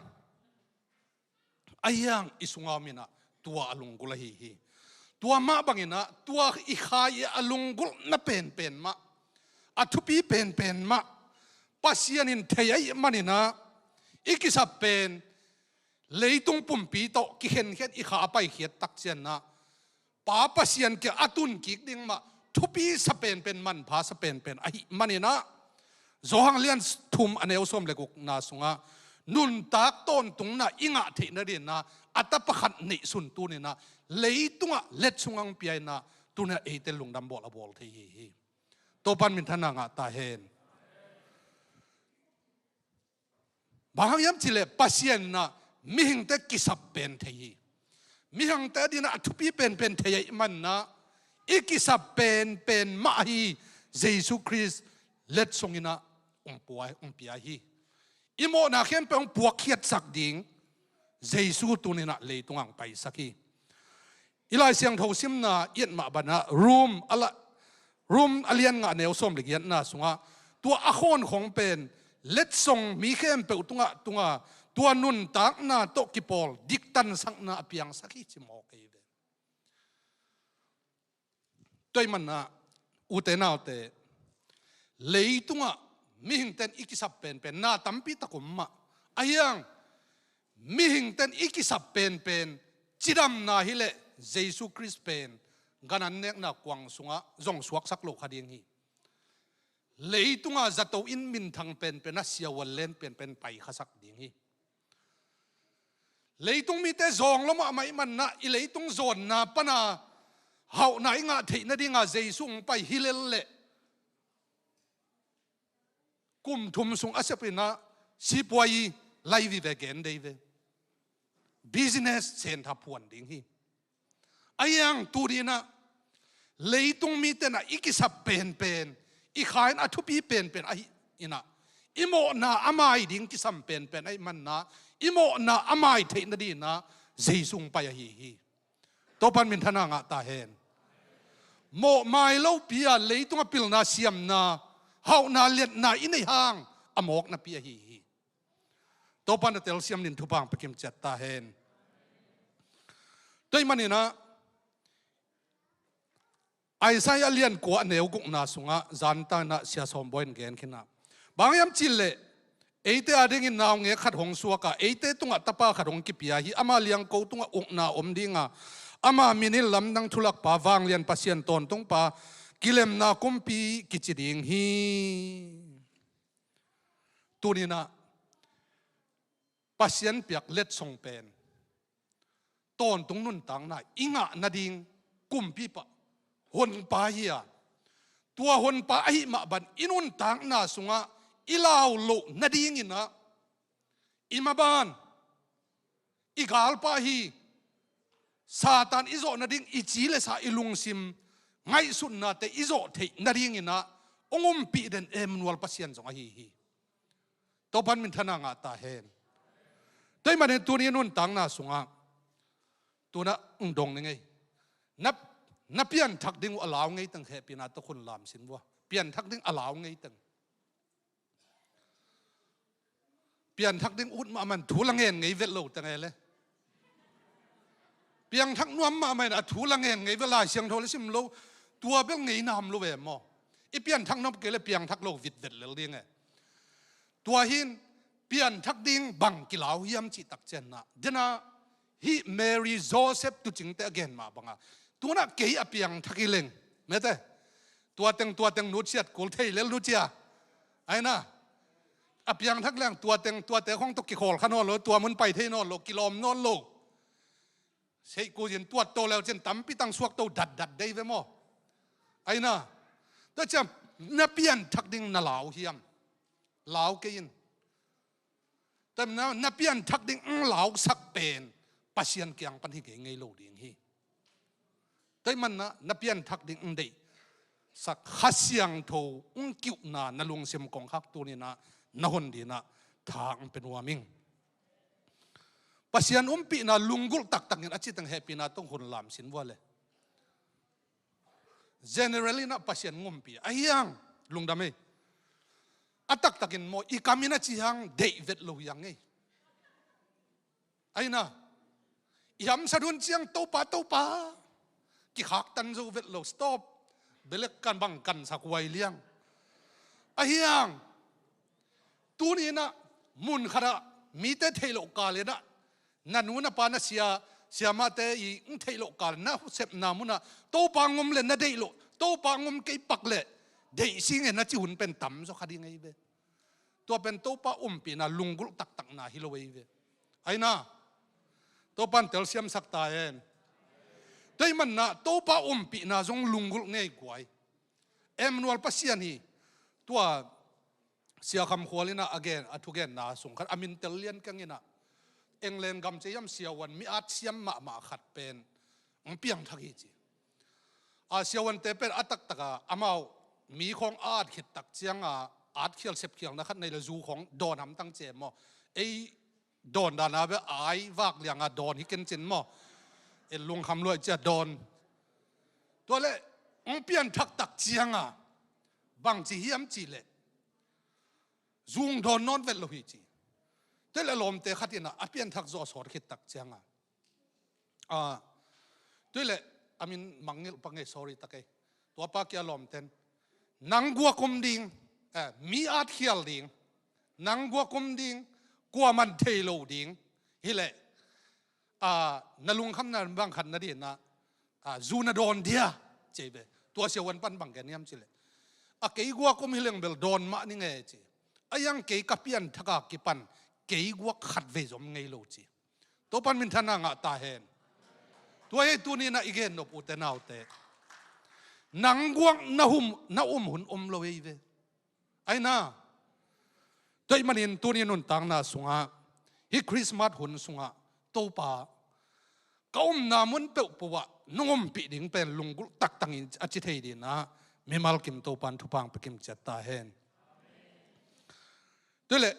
a hiang i sunga om in ah tua a lunggulh ahi hi. Tua mah bangin ah tua i kha i a lunggulhna penpen mah, a thupi penpen mah Pasian in thei ahih manin ah, i kisap pen leitung pumpi tawh kikhenkhen i kha a paikhiat tak ciangin ah, Pa Pasian kiang a tun kik ding mah thupi sa penpen, manpha sa penpen ahih manin ah, Johan lian thum a neu sawm le gukna sungah nuntak tawntungna i ngah theih nadingin ah, a tapa khat neihsun tuni-in ah leitungah letsong hong pia in ah, tuni-in ah eite lungdam bawl a bawl thei hi hi. Topa'n minthanna ngah ta hen. Bang hang hiam cih leh Pasian in ah mihingte kisap pen thei hi. Mihingte adingin ah a thupi penpen thei ahih manin ah, i kisap penpen mah ahi Jesu Khrist letsong in ah hong pua, hong pia hi. I mawhna khempeuh hong puakkhiatsak ding Jesu tuni-in ah leitungah hong paisak hi. I Lai Siangtho simna i et mah bangin ah Rom a la-, Rom a lian nga a neu sawm le giatna sungah, tua a khawnkhong pen letsong mi khempeuh tungah, tungah tua nuntakna tawh kipawl diktansakna a piangsak hi ci mawk ahi ve. Tua ahih manin ah, ute naute, leitungah mihingte'n i kisap penpen na tampi tak om mah, a hiang mihingte'n i kisap penpen cidamna hileh Jesu Khrist pen gan an nekna kuang sungah zong suaksak lo kha ding hi. Leitungah zato in minthang penpen, a siavuan len penpen paikhasak ding hi. Leitung mite zawng lo mahmah ahih manin ah, i leitung zawnna pan a hauhna i ngah theih nadingin ah Jesu hong pai hi lel leh, kum thum sung a sep in ah sipuai lai vive gen dei ve. Business sentha phuan ding hi. A hiang tuni-in ah leitung mite'n ah i kisap penpen, i kha in a thupi penpen ahih in ah, i mawhna a mai ding kisam penpen ahih manin ah, i mawhna a mai theih nadingin ah Jesu hong pai ahi hi. Topa'n minthanna ngah ta hen. Mawh mai lopi-a leitungah pilna, siamna, hauhna, liatna i neih hang a mawknapi ahi hi. Topa'n a telsiam dingin thupha hong pia kim ciat ta hen. Tua ahih manin ah, Isaiah lian kua a neu gukna sungah zan tan ah Sia Sawm Bawi in gen khin a, bang hiam cih leh eite adingin naungek khat hong suak a, eite tungah tapa khat hong kipia hi. Ama liangko tungah ukna om ding a, ama min in Lamdang Thulakpa, Vanglian Pasian, Tawntungpa, Kilemna Kumpi kici ding hi. Tuni-in ah Pasian piak letsong pen tawntung nuntakna i ngah nading kumpipa, honpa hi a, tua honpa ahih mah bangin i nuntakna sungah i lau loh nadingin ah, i maban, i galpa ahi Satan i zawh nading i ci le sa, i lungsim ngaihsutnate i zawh theih nadinginah hong umpih den Emmanuel Pasian zong ahi hi. Topan minthanna ngah ta hen. Tua ahih manin tuni nuntakna sungah tunah hong dong ni ngei. Na, na pianthak ding uh a lau ngei teng hehpihna tawh hun lam sin vua. Pianthak ding a lau ngei teng. Pianthak ding ut mahmah in thu la ngen ngei vet lo teng e le. Pianthak nuam mahmah in a thu la ngen ngei vet, Lai Siangtho le sim lo. Tua bel ngei nam lo ve maw? I pianthak nuam kei le pianthak lo vit vet lel ding e. Tua hin pianthak ding bang kilau hiam cih takcianna dena hih Mary Joseph tucingte a gen mah banga tunah kei a piangthak hi leng, mete, tua teng tua teng nutsiat kul thei lel nucia. Aina a piangthak leng tua teng tuate khong tawh kikhawl kha nawn lo, tua mun pai thei nawn lo, kilawm nawn lo. Seihkuzin tuat to leu cin tampi tang suak to datdat dei ve maw? Aina tua ciang na pianthak ding na lau hiam? Lau kei in. Tua na, na pianthak ding hong lausak pen Pasian kiang pan hi kei ngei lo ding hi. Tua ahih manah na pianthak ding hong deihsak Kha Siangtho hong kiuhna na lungsim kongkhak tuninah na hun dinah tha hong pe nuam ing. Pasian umpihna lunggulh taktakin a citeng hehpihna tawh hun lam sin vua le. General inah Pasian ngumpi a hiang lungdam ei. A taktakin maw i kam in a ci hang deih vet lo hiang ei. Aina i hamsat hun ciang Topa, Topa kikhaktan zo vet lo, stop. Belek kan bang kansak huai liang. A hiang tuninah mun khatah mite theih loh kal inah na nu na pa na sia, siamahte i hong theih loh kal na sepna munah Topa ngum le na deih loh, Topa ngum kei pak le deih sing e na ci hun pen tam zaw kha ding ahi ve. Tua pen Topa umpihna lunggulh taktakna hi lo ahi ve. Aina Topa in telsiamsak ta hen. Tua ahih manah Topa umpihna zong lunggulh ngei guai. Emmanuel Pasian hi. Tua Sia Kham Khual inah a gen, a thugenna sung khat a min tel lian keng inah England gam cia hiam siavuan mi at siam mahmah khat pen hong piangthak hi ci. A siavuante pen a taktaka amau mi khawng a at khit tak cianga atkhial sepkhialna khat nei le zu khawng dawn hamtang ci e maw? Ei dawn dana ve ai vak lianga dawn hi ken cin maw? E lungkham luai cia dawn. Tua le hong pianthak tak cianga bangci hiam cih leh zung dawn nawn vet lo hi ci. Tua le lawmte khat inah a pianthak zawh a sawt khit tak cianga a, tua le a min mangngilh pangei, sorry takei. Tua pa kia lawmten nang guak um ding, eh, mi atkhial ding, nang guak um ding, kuaman thei lo ding. Hileh a, na lungkhamna bang khat na dinah a, zu na dawn dia ci ve. Tua siavuan pan bang gen hiam cih leh a, kei guak um hi leng bel dawn mah ning e ci. A hiang kei ka pianthaka kipan kei guak khat vei zom ngei lo ci. Topan minthanna ngah ta hen. Tua hi tuninah i gen nop ute naute, nang guak na hum, na um hun om lo ei ve. Aina tua ahih manin tuni nuntakna sungah hih Christmas hun sungah Topa ka umna mun peuhpeuh ah nong ompih ding pen lunggulh taktakin a ci thei dinah mimal kim Topan thupha hong pia kim ciat ta hen. Tua le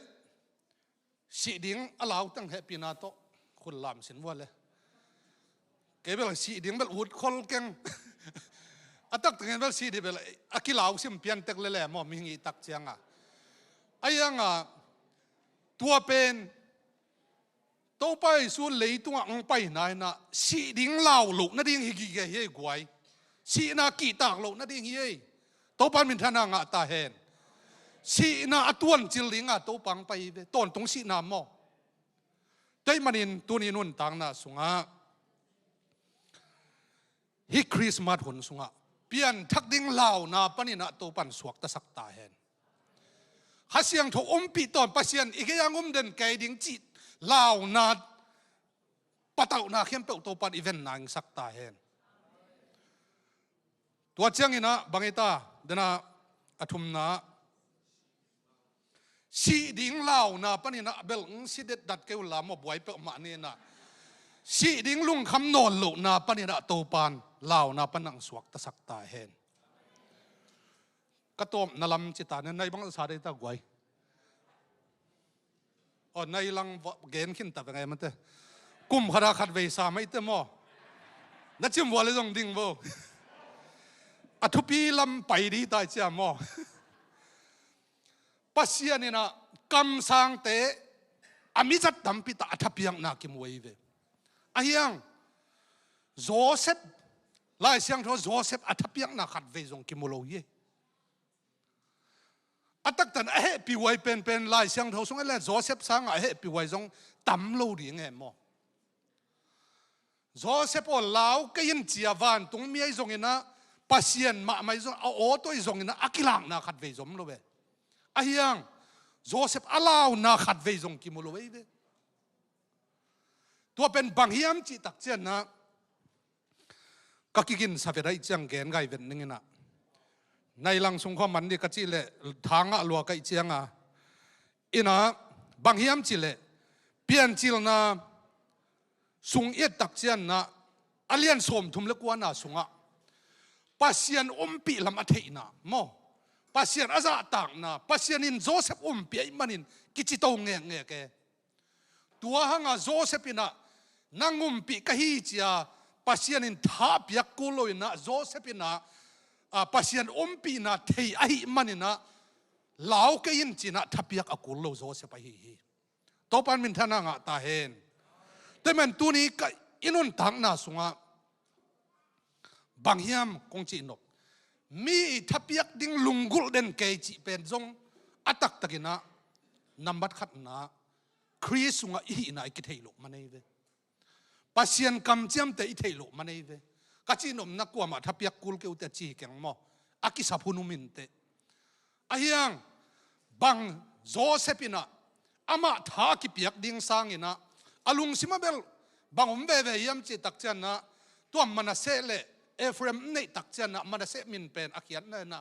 sih ding a lautang hehpihna tawh khun lam sin vua le. Kei bel sih ding bel ut khol keng. A taktakin bel sih ding bel a kilau sim piantek lele maw, mi ngih tak cianga. A hianga tua pen Topa Jesu leitungah hong paina inah sih ding lau loh nading hi gige hi ei guai. Sihna kihtak loh nading hi ei. Topa minthanna ngah ta hen. Sihna a tuancil dinga Topa hong pai hi ve. Tawntung sihna maw? Tua ahih manin tuni nuntakna sungah hih Christmas hun sungah pianthak ding launa paninah Topan suaktasak ta hen. Kha Siangtho ompih tawn, Pasian i gei-ang om den kei ding cih launa patauhna khempeuh Topan i venna hong sak ta hen. Tua cianginah bang hi ta denah a thumna sih ding launa paninah bel hong si detdat kei unla maw, buai peuhmah ninah Sih ding lungkham nawn lohna panin ah Topan launa pan ang suaktasak ta hen. Ka tawpna lam ci ta nen, nai bang sa dei ta guai. Aw, nai lang gen khin ta veng e mate. Kum khat a khat vei sa mai te maw. Na cim vua le zong ding vo. A thupi lam pai di tai cia maw. Pasian in ah kamsangte a mizat tampi tak a thapiakna kimu ei ve. Ahiang Joseph, Lai Siangtho Joseph a thapiakna khat vei zong kimu lo hi. A taktan a hehpih huai penpen Lai Siangtho sung e le Joseph sangah a hehpih huai zong tam lo ding e maw. Joseph aw lau kei in cia vantung mi ahi zongin ah Pasian mahmah ahi zong a aw tawh ahi zongin ah a kilakna khat vei zong om lo ve. Ahiang Joseph a launa khat vei zong kimu lo ei ve. Tua pen bang hiam cih tak cianah ka kiginsa vet ahi ciang gen gai vet ning in ah. Nai lang sung khua man di ka cih leh thangah lua ka ih cianga in ah bang hiam cih leh Piancilna sung i et tak cianah a lian sawmthum le kuana sungah Pasian umpih lam a theihna maw, Pasian a zahtakna, Pasian in Joseph umpih ahih manin kicito ngekngek e. Tua hangah Joseph in ah nang umpih ka hi cia Pasian in tha a piak kul lo in ah Joseph in ah, a, Pasian umpihna thei ahih manin ah lau kei in ci-in ah tha piak a kul lo Joseph ahi hi. Topan minthanna ngah ta hen. Tua ahih man tuni ka i nuntakna sungah bang hiam kong cihnop, mi i tha piak ding lunggulh den kei cih pen zong a taktakin ah nambat khatna Khrist sungah i hihna i kitheih loh man ei ve. Pasian kamciamte i theih loh man ei ve. Ka cihnopna kuamah tha piak kul kei uh teh ci hi keng maw. A kisap hun um inteh. Ahiang bang Joseph in ah amah tha a kipiak ding sangin ah a lungsim ah bel bang om veve hiam cih tak cianah tua Manasseh le Ephraim neih tak cianah Manasseh min pen a khiatna in ah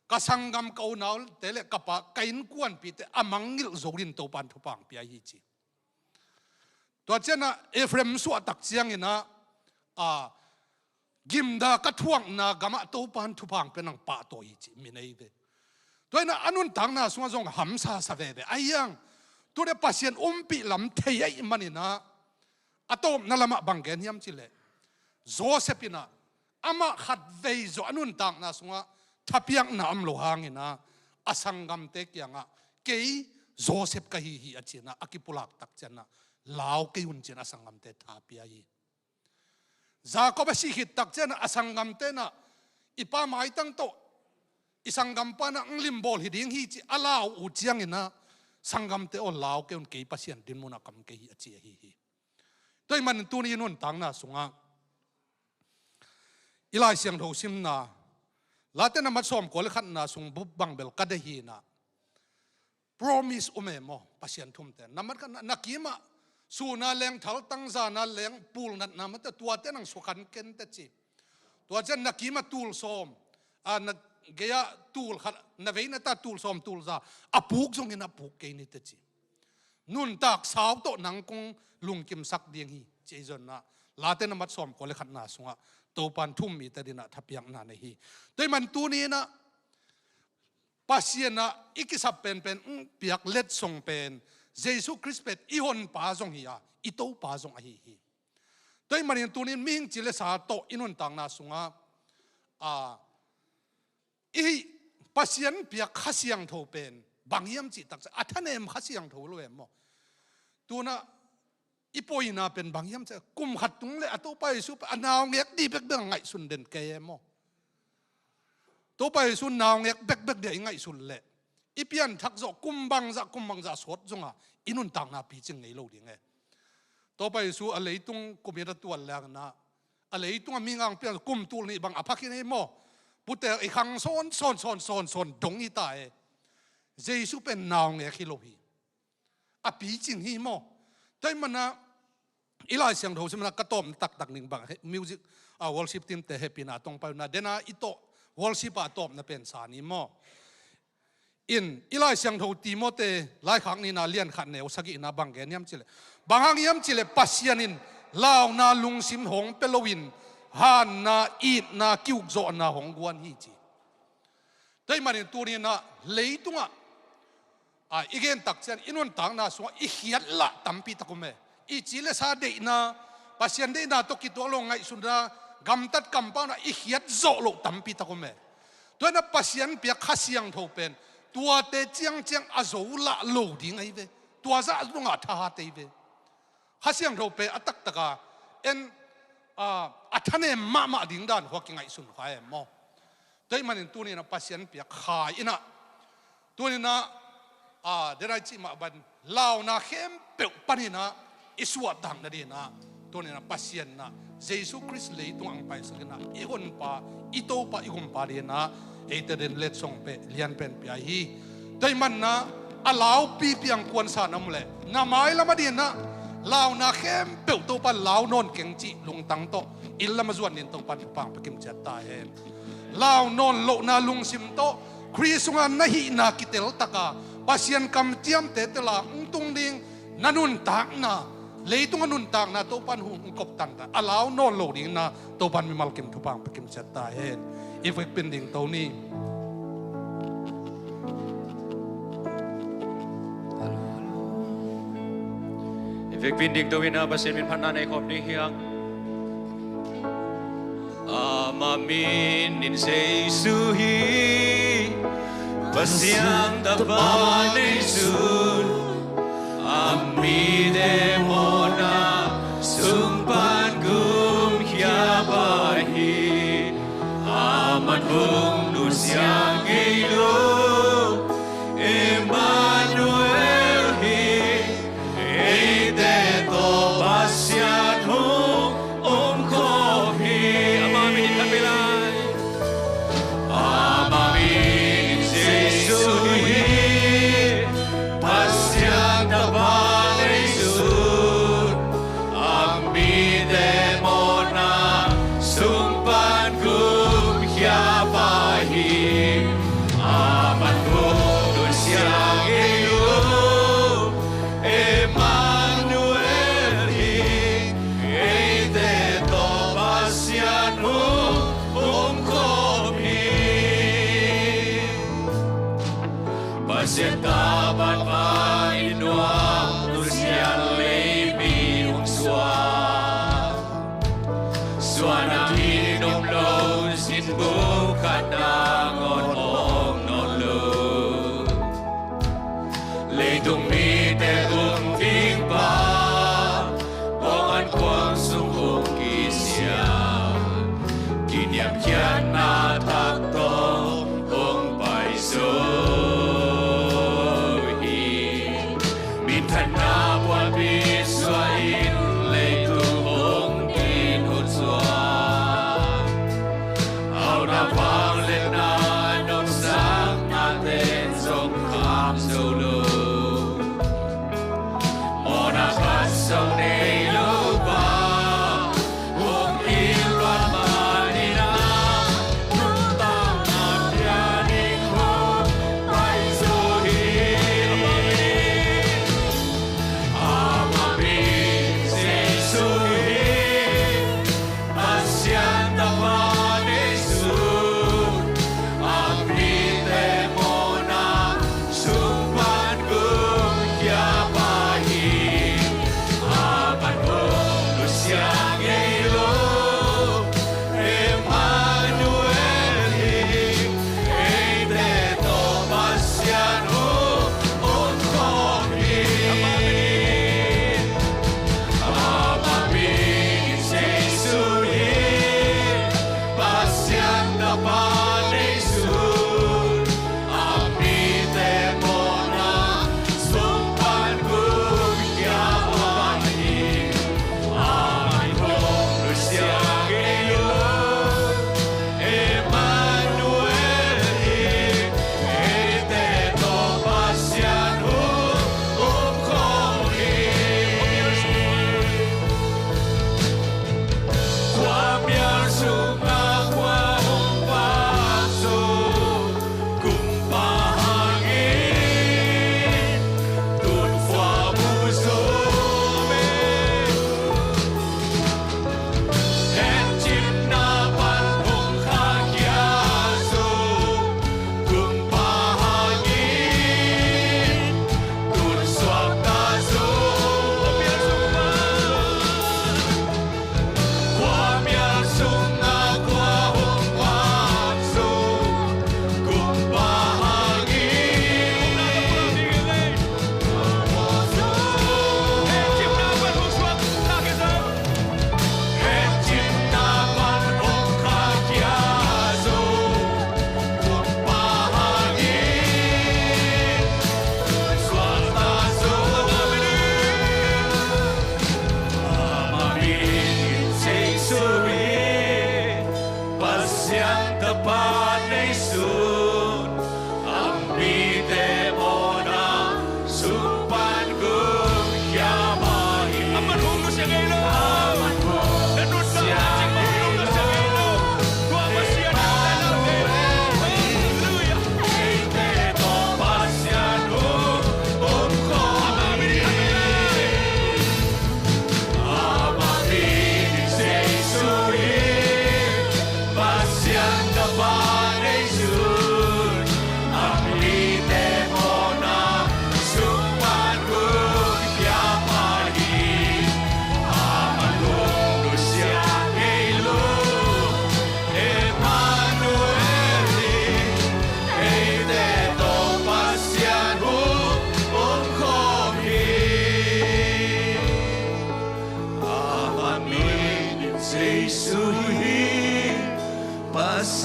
ka sanggam ka unaute le ka pa ka innkuanpihte a mangngilh zo in Topan thupha ang pia hi ci. Tua cianah Ephraim suahtak ciangin ah, a, gimda ka thuakna gamah Topan thupha ang pia nang pahtawi hi cih mi nei ve. Tua in ah a nuntakna sungah zong hamsa sa veve. Ahiang tuni Pasian umpih lam thei ahih manin ah a tawpna lamah bang gen hiam cih leh Joseph in ah amah khat vei zawh a nuntakna sungah tha piakna om lo hangin ah a sanggamte kiangah kei Joseph ka hi hi a ci-in ah a kipulak tak cianah lau kei un ci-in a sanggamte tha pia hi. Jakob a sih khit tak cianah a sanggamte in ah i pa maitang tawh i sanggampa in ah ang limbawl hi ding hi ci a lau uh ciangin ah sanggamte aw lau kei un kei Pasian dinmun ah ka om kei hi a ci ahi hi. Tua ahih manin tuni i nuntakna sungah i Lai Siangtho simna Late nambat sawmkua le khatna sung bup bang bel ka deih hi in ah promise um e maw, Pasian thumte. Nambat khatna, na kimah sun a leng thaltang, zan a leng pulnatna mate tuate nang sukhan kei inteh ci. Tua ciang na kimah tul sawm, a, na gei-ah tul khat, na veina ta tul sawm tul za a puk zongin a puk kei ni teh ci. Nuntak sau tawh nang kong lungkimsak ding hi ci-in zong ah Late nambat sawmkua le khatna sungah Topan thu-um mite adingin ah tha piakna nei hi. Tua ahih man tuni in ah Pasian ah i kisap penpen, mm, piak letsong pen Jesu Khrist pen i honpa zong hi a, i Topa zong ahi hi. Tua ahih manin tuni in mihing ci le sa tawh i nuntakna sungah, a, i Pasian piak Kha Siangtho pen bang hiam cih tak ciang a thanem Kha Siangtho lo e maw. Tu-in ah i poina pen bang hiam cih, kum khat tung le a Topa Jesu pen a naungek ding bekbek a ngaihsun den kei e maw. Topa Jesu naungek bekbek dia i ngaihsun leh i pianthak zawh kum bangzah kum bangzah sawt zongah i nuntakna picing ngei lo ding e. Topa Jesu a leitung kum it a tuat leng in ah a leitungah mihing pian kum tul nih bang a phakhin ei maw. Putek i khang sawn sawn sawn sawn sawn dong hi ta e. Jesu pen naungek hi lo hi. A picing hi maw. Tua ahih man ah i Lai Siangtho simna ka tawpna taktak ning bang, music, a, worship team te hehpihna tawh pai un ah, den a i tawh worship a tawpna pen sa ni maw. In i Lai Siangtho Timoti laikhak nihna lian khat neu sagihna bang gen hiam cih leh, bang hang hiam cih leh Pasian in launa lungsim hong pia loin hanna, itna, kiukzawhna hong guan hi ci. Tua ahih manin tuni-in ah leitungah a, i gen tak ciang i nuntakna sungah i khiatlah tampi tak om e. I ci le sa deihna, Pasian deihna tawh kituak lo ngaihsutna, gamtat kampauna i khiat zawh loh tampi tak om e. Tua ahih manin Pasian piak Kha Siangtho pen tuate ciangciang a zo lah lo ding ahi ve. Tua zah zongah thahat ahi ve. Kha Siangtho pen a taktaka en, a, a thanem mahmah ding dan khua kingaihsun kha e maw. Tua ahih manin tuni-in ah Pasian piak Kha in ah, tuni-in ah, a, den a i cih mah bang launa khempeuh panin ah i suahtak nadingin ah, tuni-in ah Pasian in ah Jesu Khrist leitungah hong paisak in ah i honpa, i Topa, i Gumpa dingin ah eite den letsong pia, lianpen pia hi. Tua ahih manin ah a laupipi a kuansa na om leh na mailam adingin ah launa khempeuh Topa in lau nawn keng cih lungtang tawh inn lam a zuan dingin Topa in thupha hong pia kimciat ta hen. Lau nawn lohna lungsim tawh Khrist sungah na hihna kiteltak a, Pasian kamciamte tela hong tung ding na nuntakna, leitung a nuntakna Topa in hong kop tantan a lau nawn lo dingin ah Topa in mimal kim thupha hong pia kimciat ta hen. I vekpi-in dingto ni. I vekpi-in dingto-in ah Pasian min phatna nei khawm ding hi hang. Ama min in Jesu hi, Pasian Tapa Jesu, a mite mawhna sung pan gumkhia pa hi. Aman hong nusia ngei lo, Emmanuel hi. Eite tawh Pasian hong om khawm hi. Ama min in khat vei lai. Ama min Jesu hi. Pasian Tapa Jesu, a mite mawhna sung pan gumkhia pa hi. Aman hong nusia ngei lo, Emmanuel hi. Eite tawh Pasian hong om khawm hi. Pasian Tapa in nuam nusia leipi hong suak. Suahna in om lo, sinbuk khat nangawn om nawn lo. Leitung mite um ding pa, bawng ankuang sung hong kisia, kiniamkhiatna thak tawh hong pai zo hi. Minthanna puanpi suahin leitung hong dinhun suak. Hauhna vangliatna nopsakna ten zong kham zo lo. Mawhna khat zong nei lo pa, hong it pan manin ah, nuntakna pianin hong pai zo hi. Ama min Jesu hi. Pasian Tapa Jesu, a mite mawhna sung pan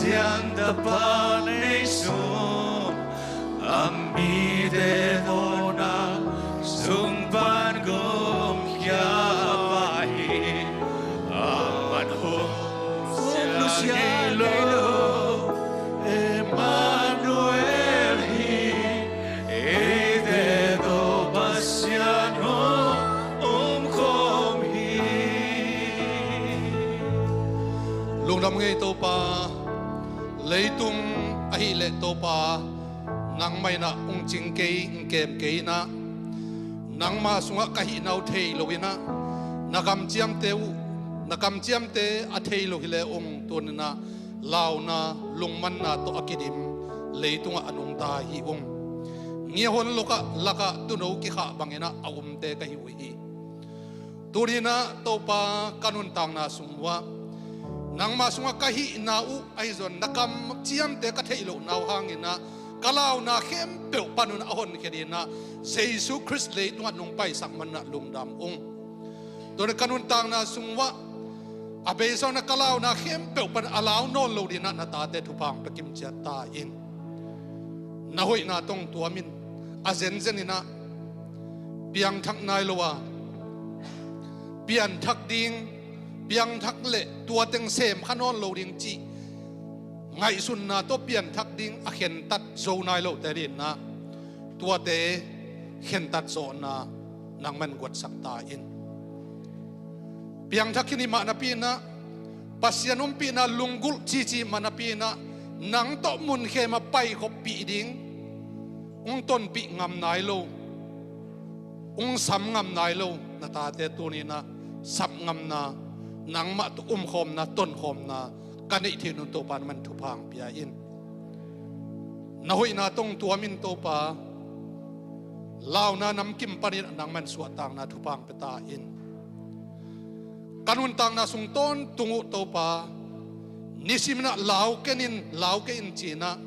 Siangtho Pa neih sung a mite tawh na sung pan gumkhia pa hi. Aman hong nusia ngei lo Emmanuel hi. Eite tawh Pasian hong um khawm hi. Lungdam ngei Topa, leitung ahih leh Topa, nangmah in ah hong cing kei, hong kem kei in ah, nangmah sungah ka hihna uh thei lo in ah, na kamciamte uh, na kamciamte a thei lo hi leh ung, tuni in ah launa, lungmanna tawh a kidim leitungah a nungta hi ung. Ngiahon lokah lakah tuuno kikhah bangin ah a umte ka hi uh hi. Tuni in ah Topa, ka nuntakna sung uh ah nangmah sungah ka hihna uh ahi zong na kamciamte ka theih lohna uh hangin ah ka launa khempeuh panun a honkhia dingin ah Jesu Khrist leitungah nong paisak manin ah lungdam ung. Tuni ka nuntakna sung uh ah a beisa un ah ka launa khempeuh pan a lau nawn lo dingin ah na tate thupha hong pia kimciat ta in. Na hoihna tawh hong tuam in, a zenzen in ah piangthak nai lo a, pianthak ding, piangthak leh tua teng sem kha nawn lo ding cih ngaihsutna tawh pianthak ding a khentat zo nai lote dingin ah tuate khentat zawhna nangman guatsak ta in. Piangthak khin i hih mah napi in ah, Pasian ompihna lunggulh cici mah napi in ah, nang tawh munkhem a paikhop pih ding hong tonpih ngam nai lo, hong sam ngam nai lo na tate tuni in ah sap ngamna, nangmah tawh umkhawmna, tonkhawmna ka neih theih un Topa, nangman thupha hong pia in. Na hoihna tawh hong tuam in Topa, launa namkim panin ah nangman suahtakna thupha hong pia ta in. Ka nuntakna sung tawntung uh Topa, nisim in ah lau ken in, lau ken in ci-in ah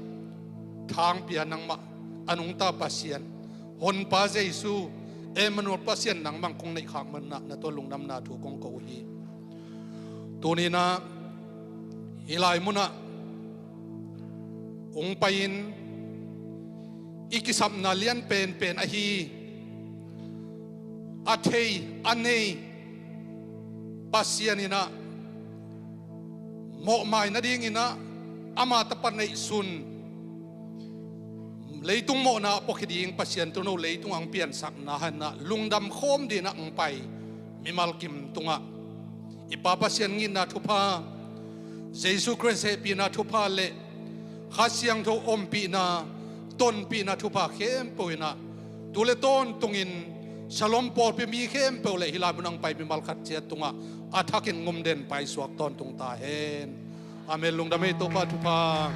tha hong pia nangmah a nungta Pasian, Honpa Jesu, Emmanuel Pasian nangmah kong neih khak manin ah na tungah lungdamna thu kong ko uh hi. Tuni in ah hih lai munah hong pai-in i kisapna lian penpen ahi, a thei a nei Pasian in ah mawhmai nadingin ah ama tapa neihsun, leitung mawhna a puakhia ding Pasian tuuno leitung hong piansakna hangin ah lungdam khawm dingin ah hong pai mimal kim tungah i Pa Pasian ngitna thupha, Jesu Khrist hehpihna thupha le Kha Siangtho ompihna, tonpihna thupha khempeuh in ah tu le tawntungin Shalom pawlpi mi khempeuh le hih lai mun hong pai mimal khat ciat tungah a thakin ngumden paisuak tawntung ta hen. Amen. Lungdam ei, Topa thupha.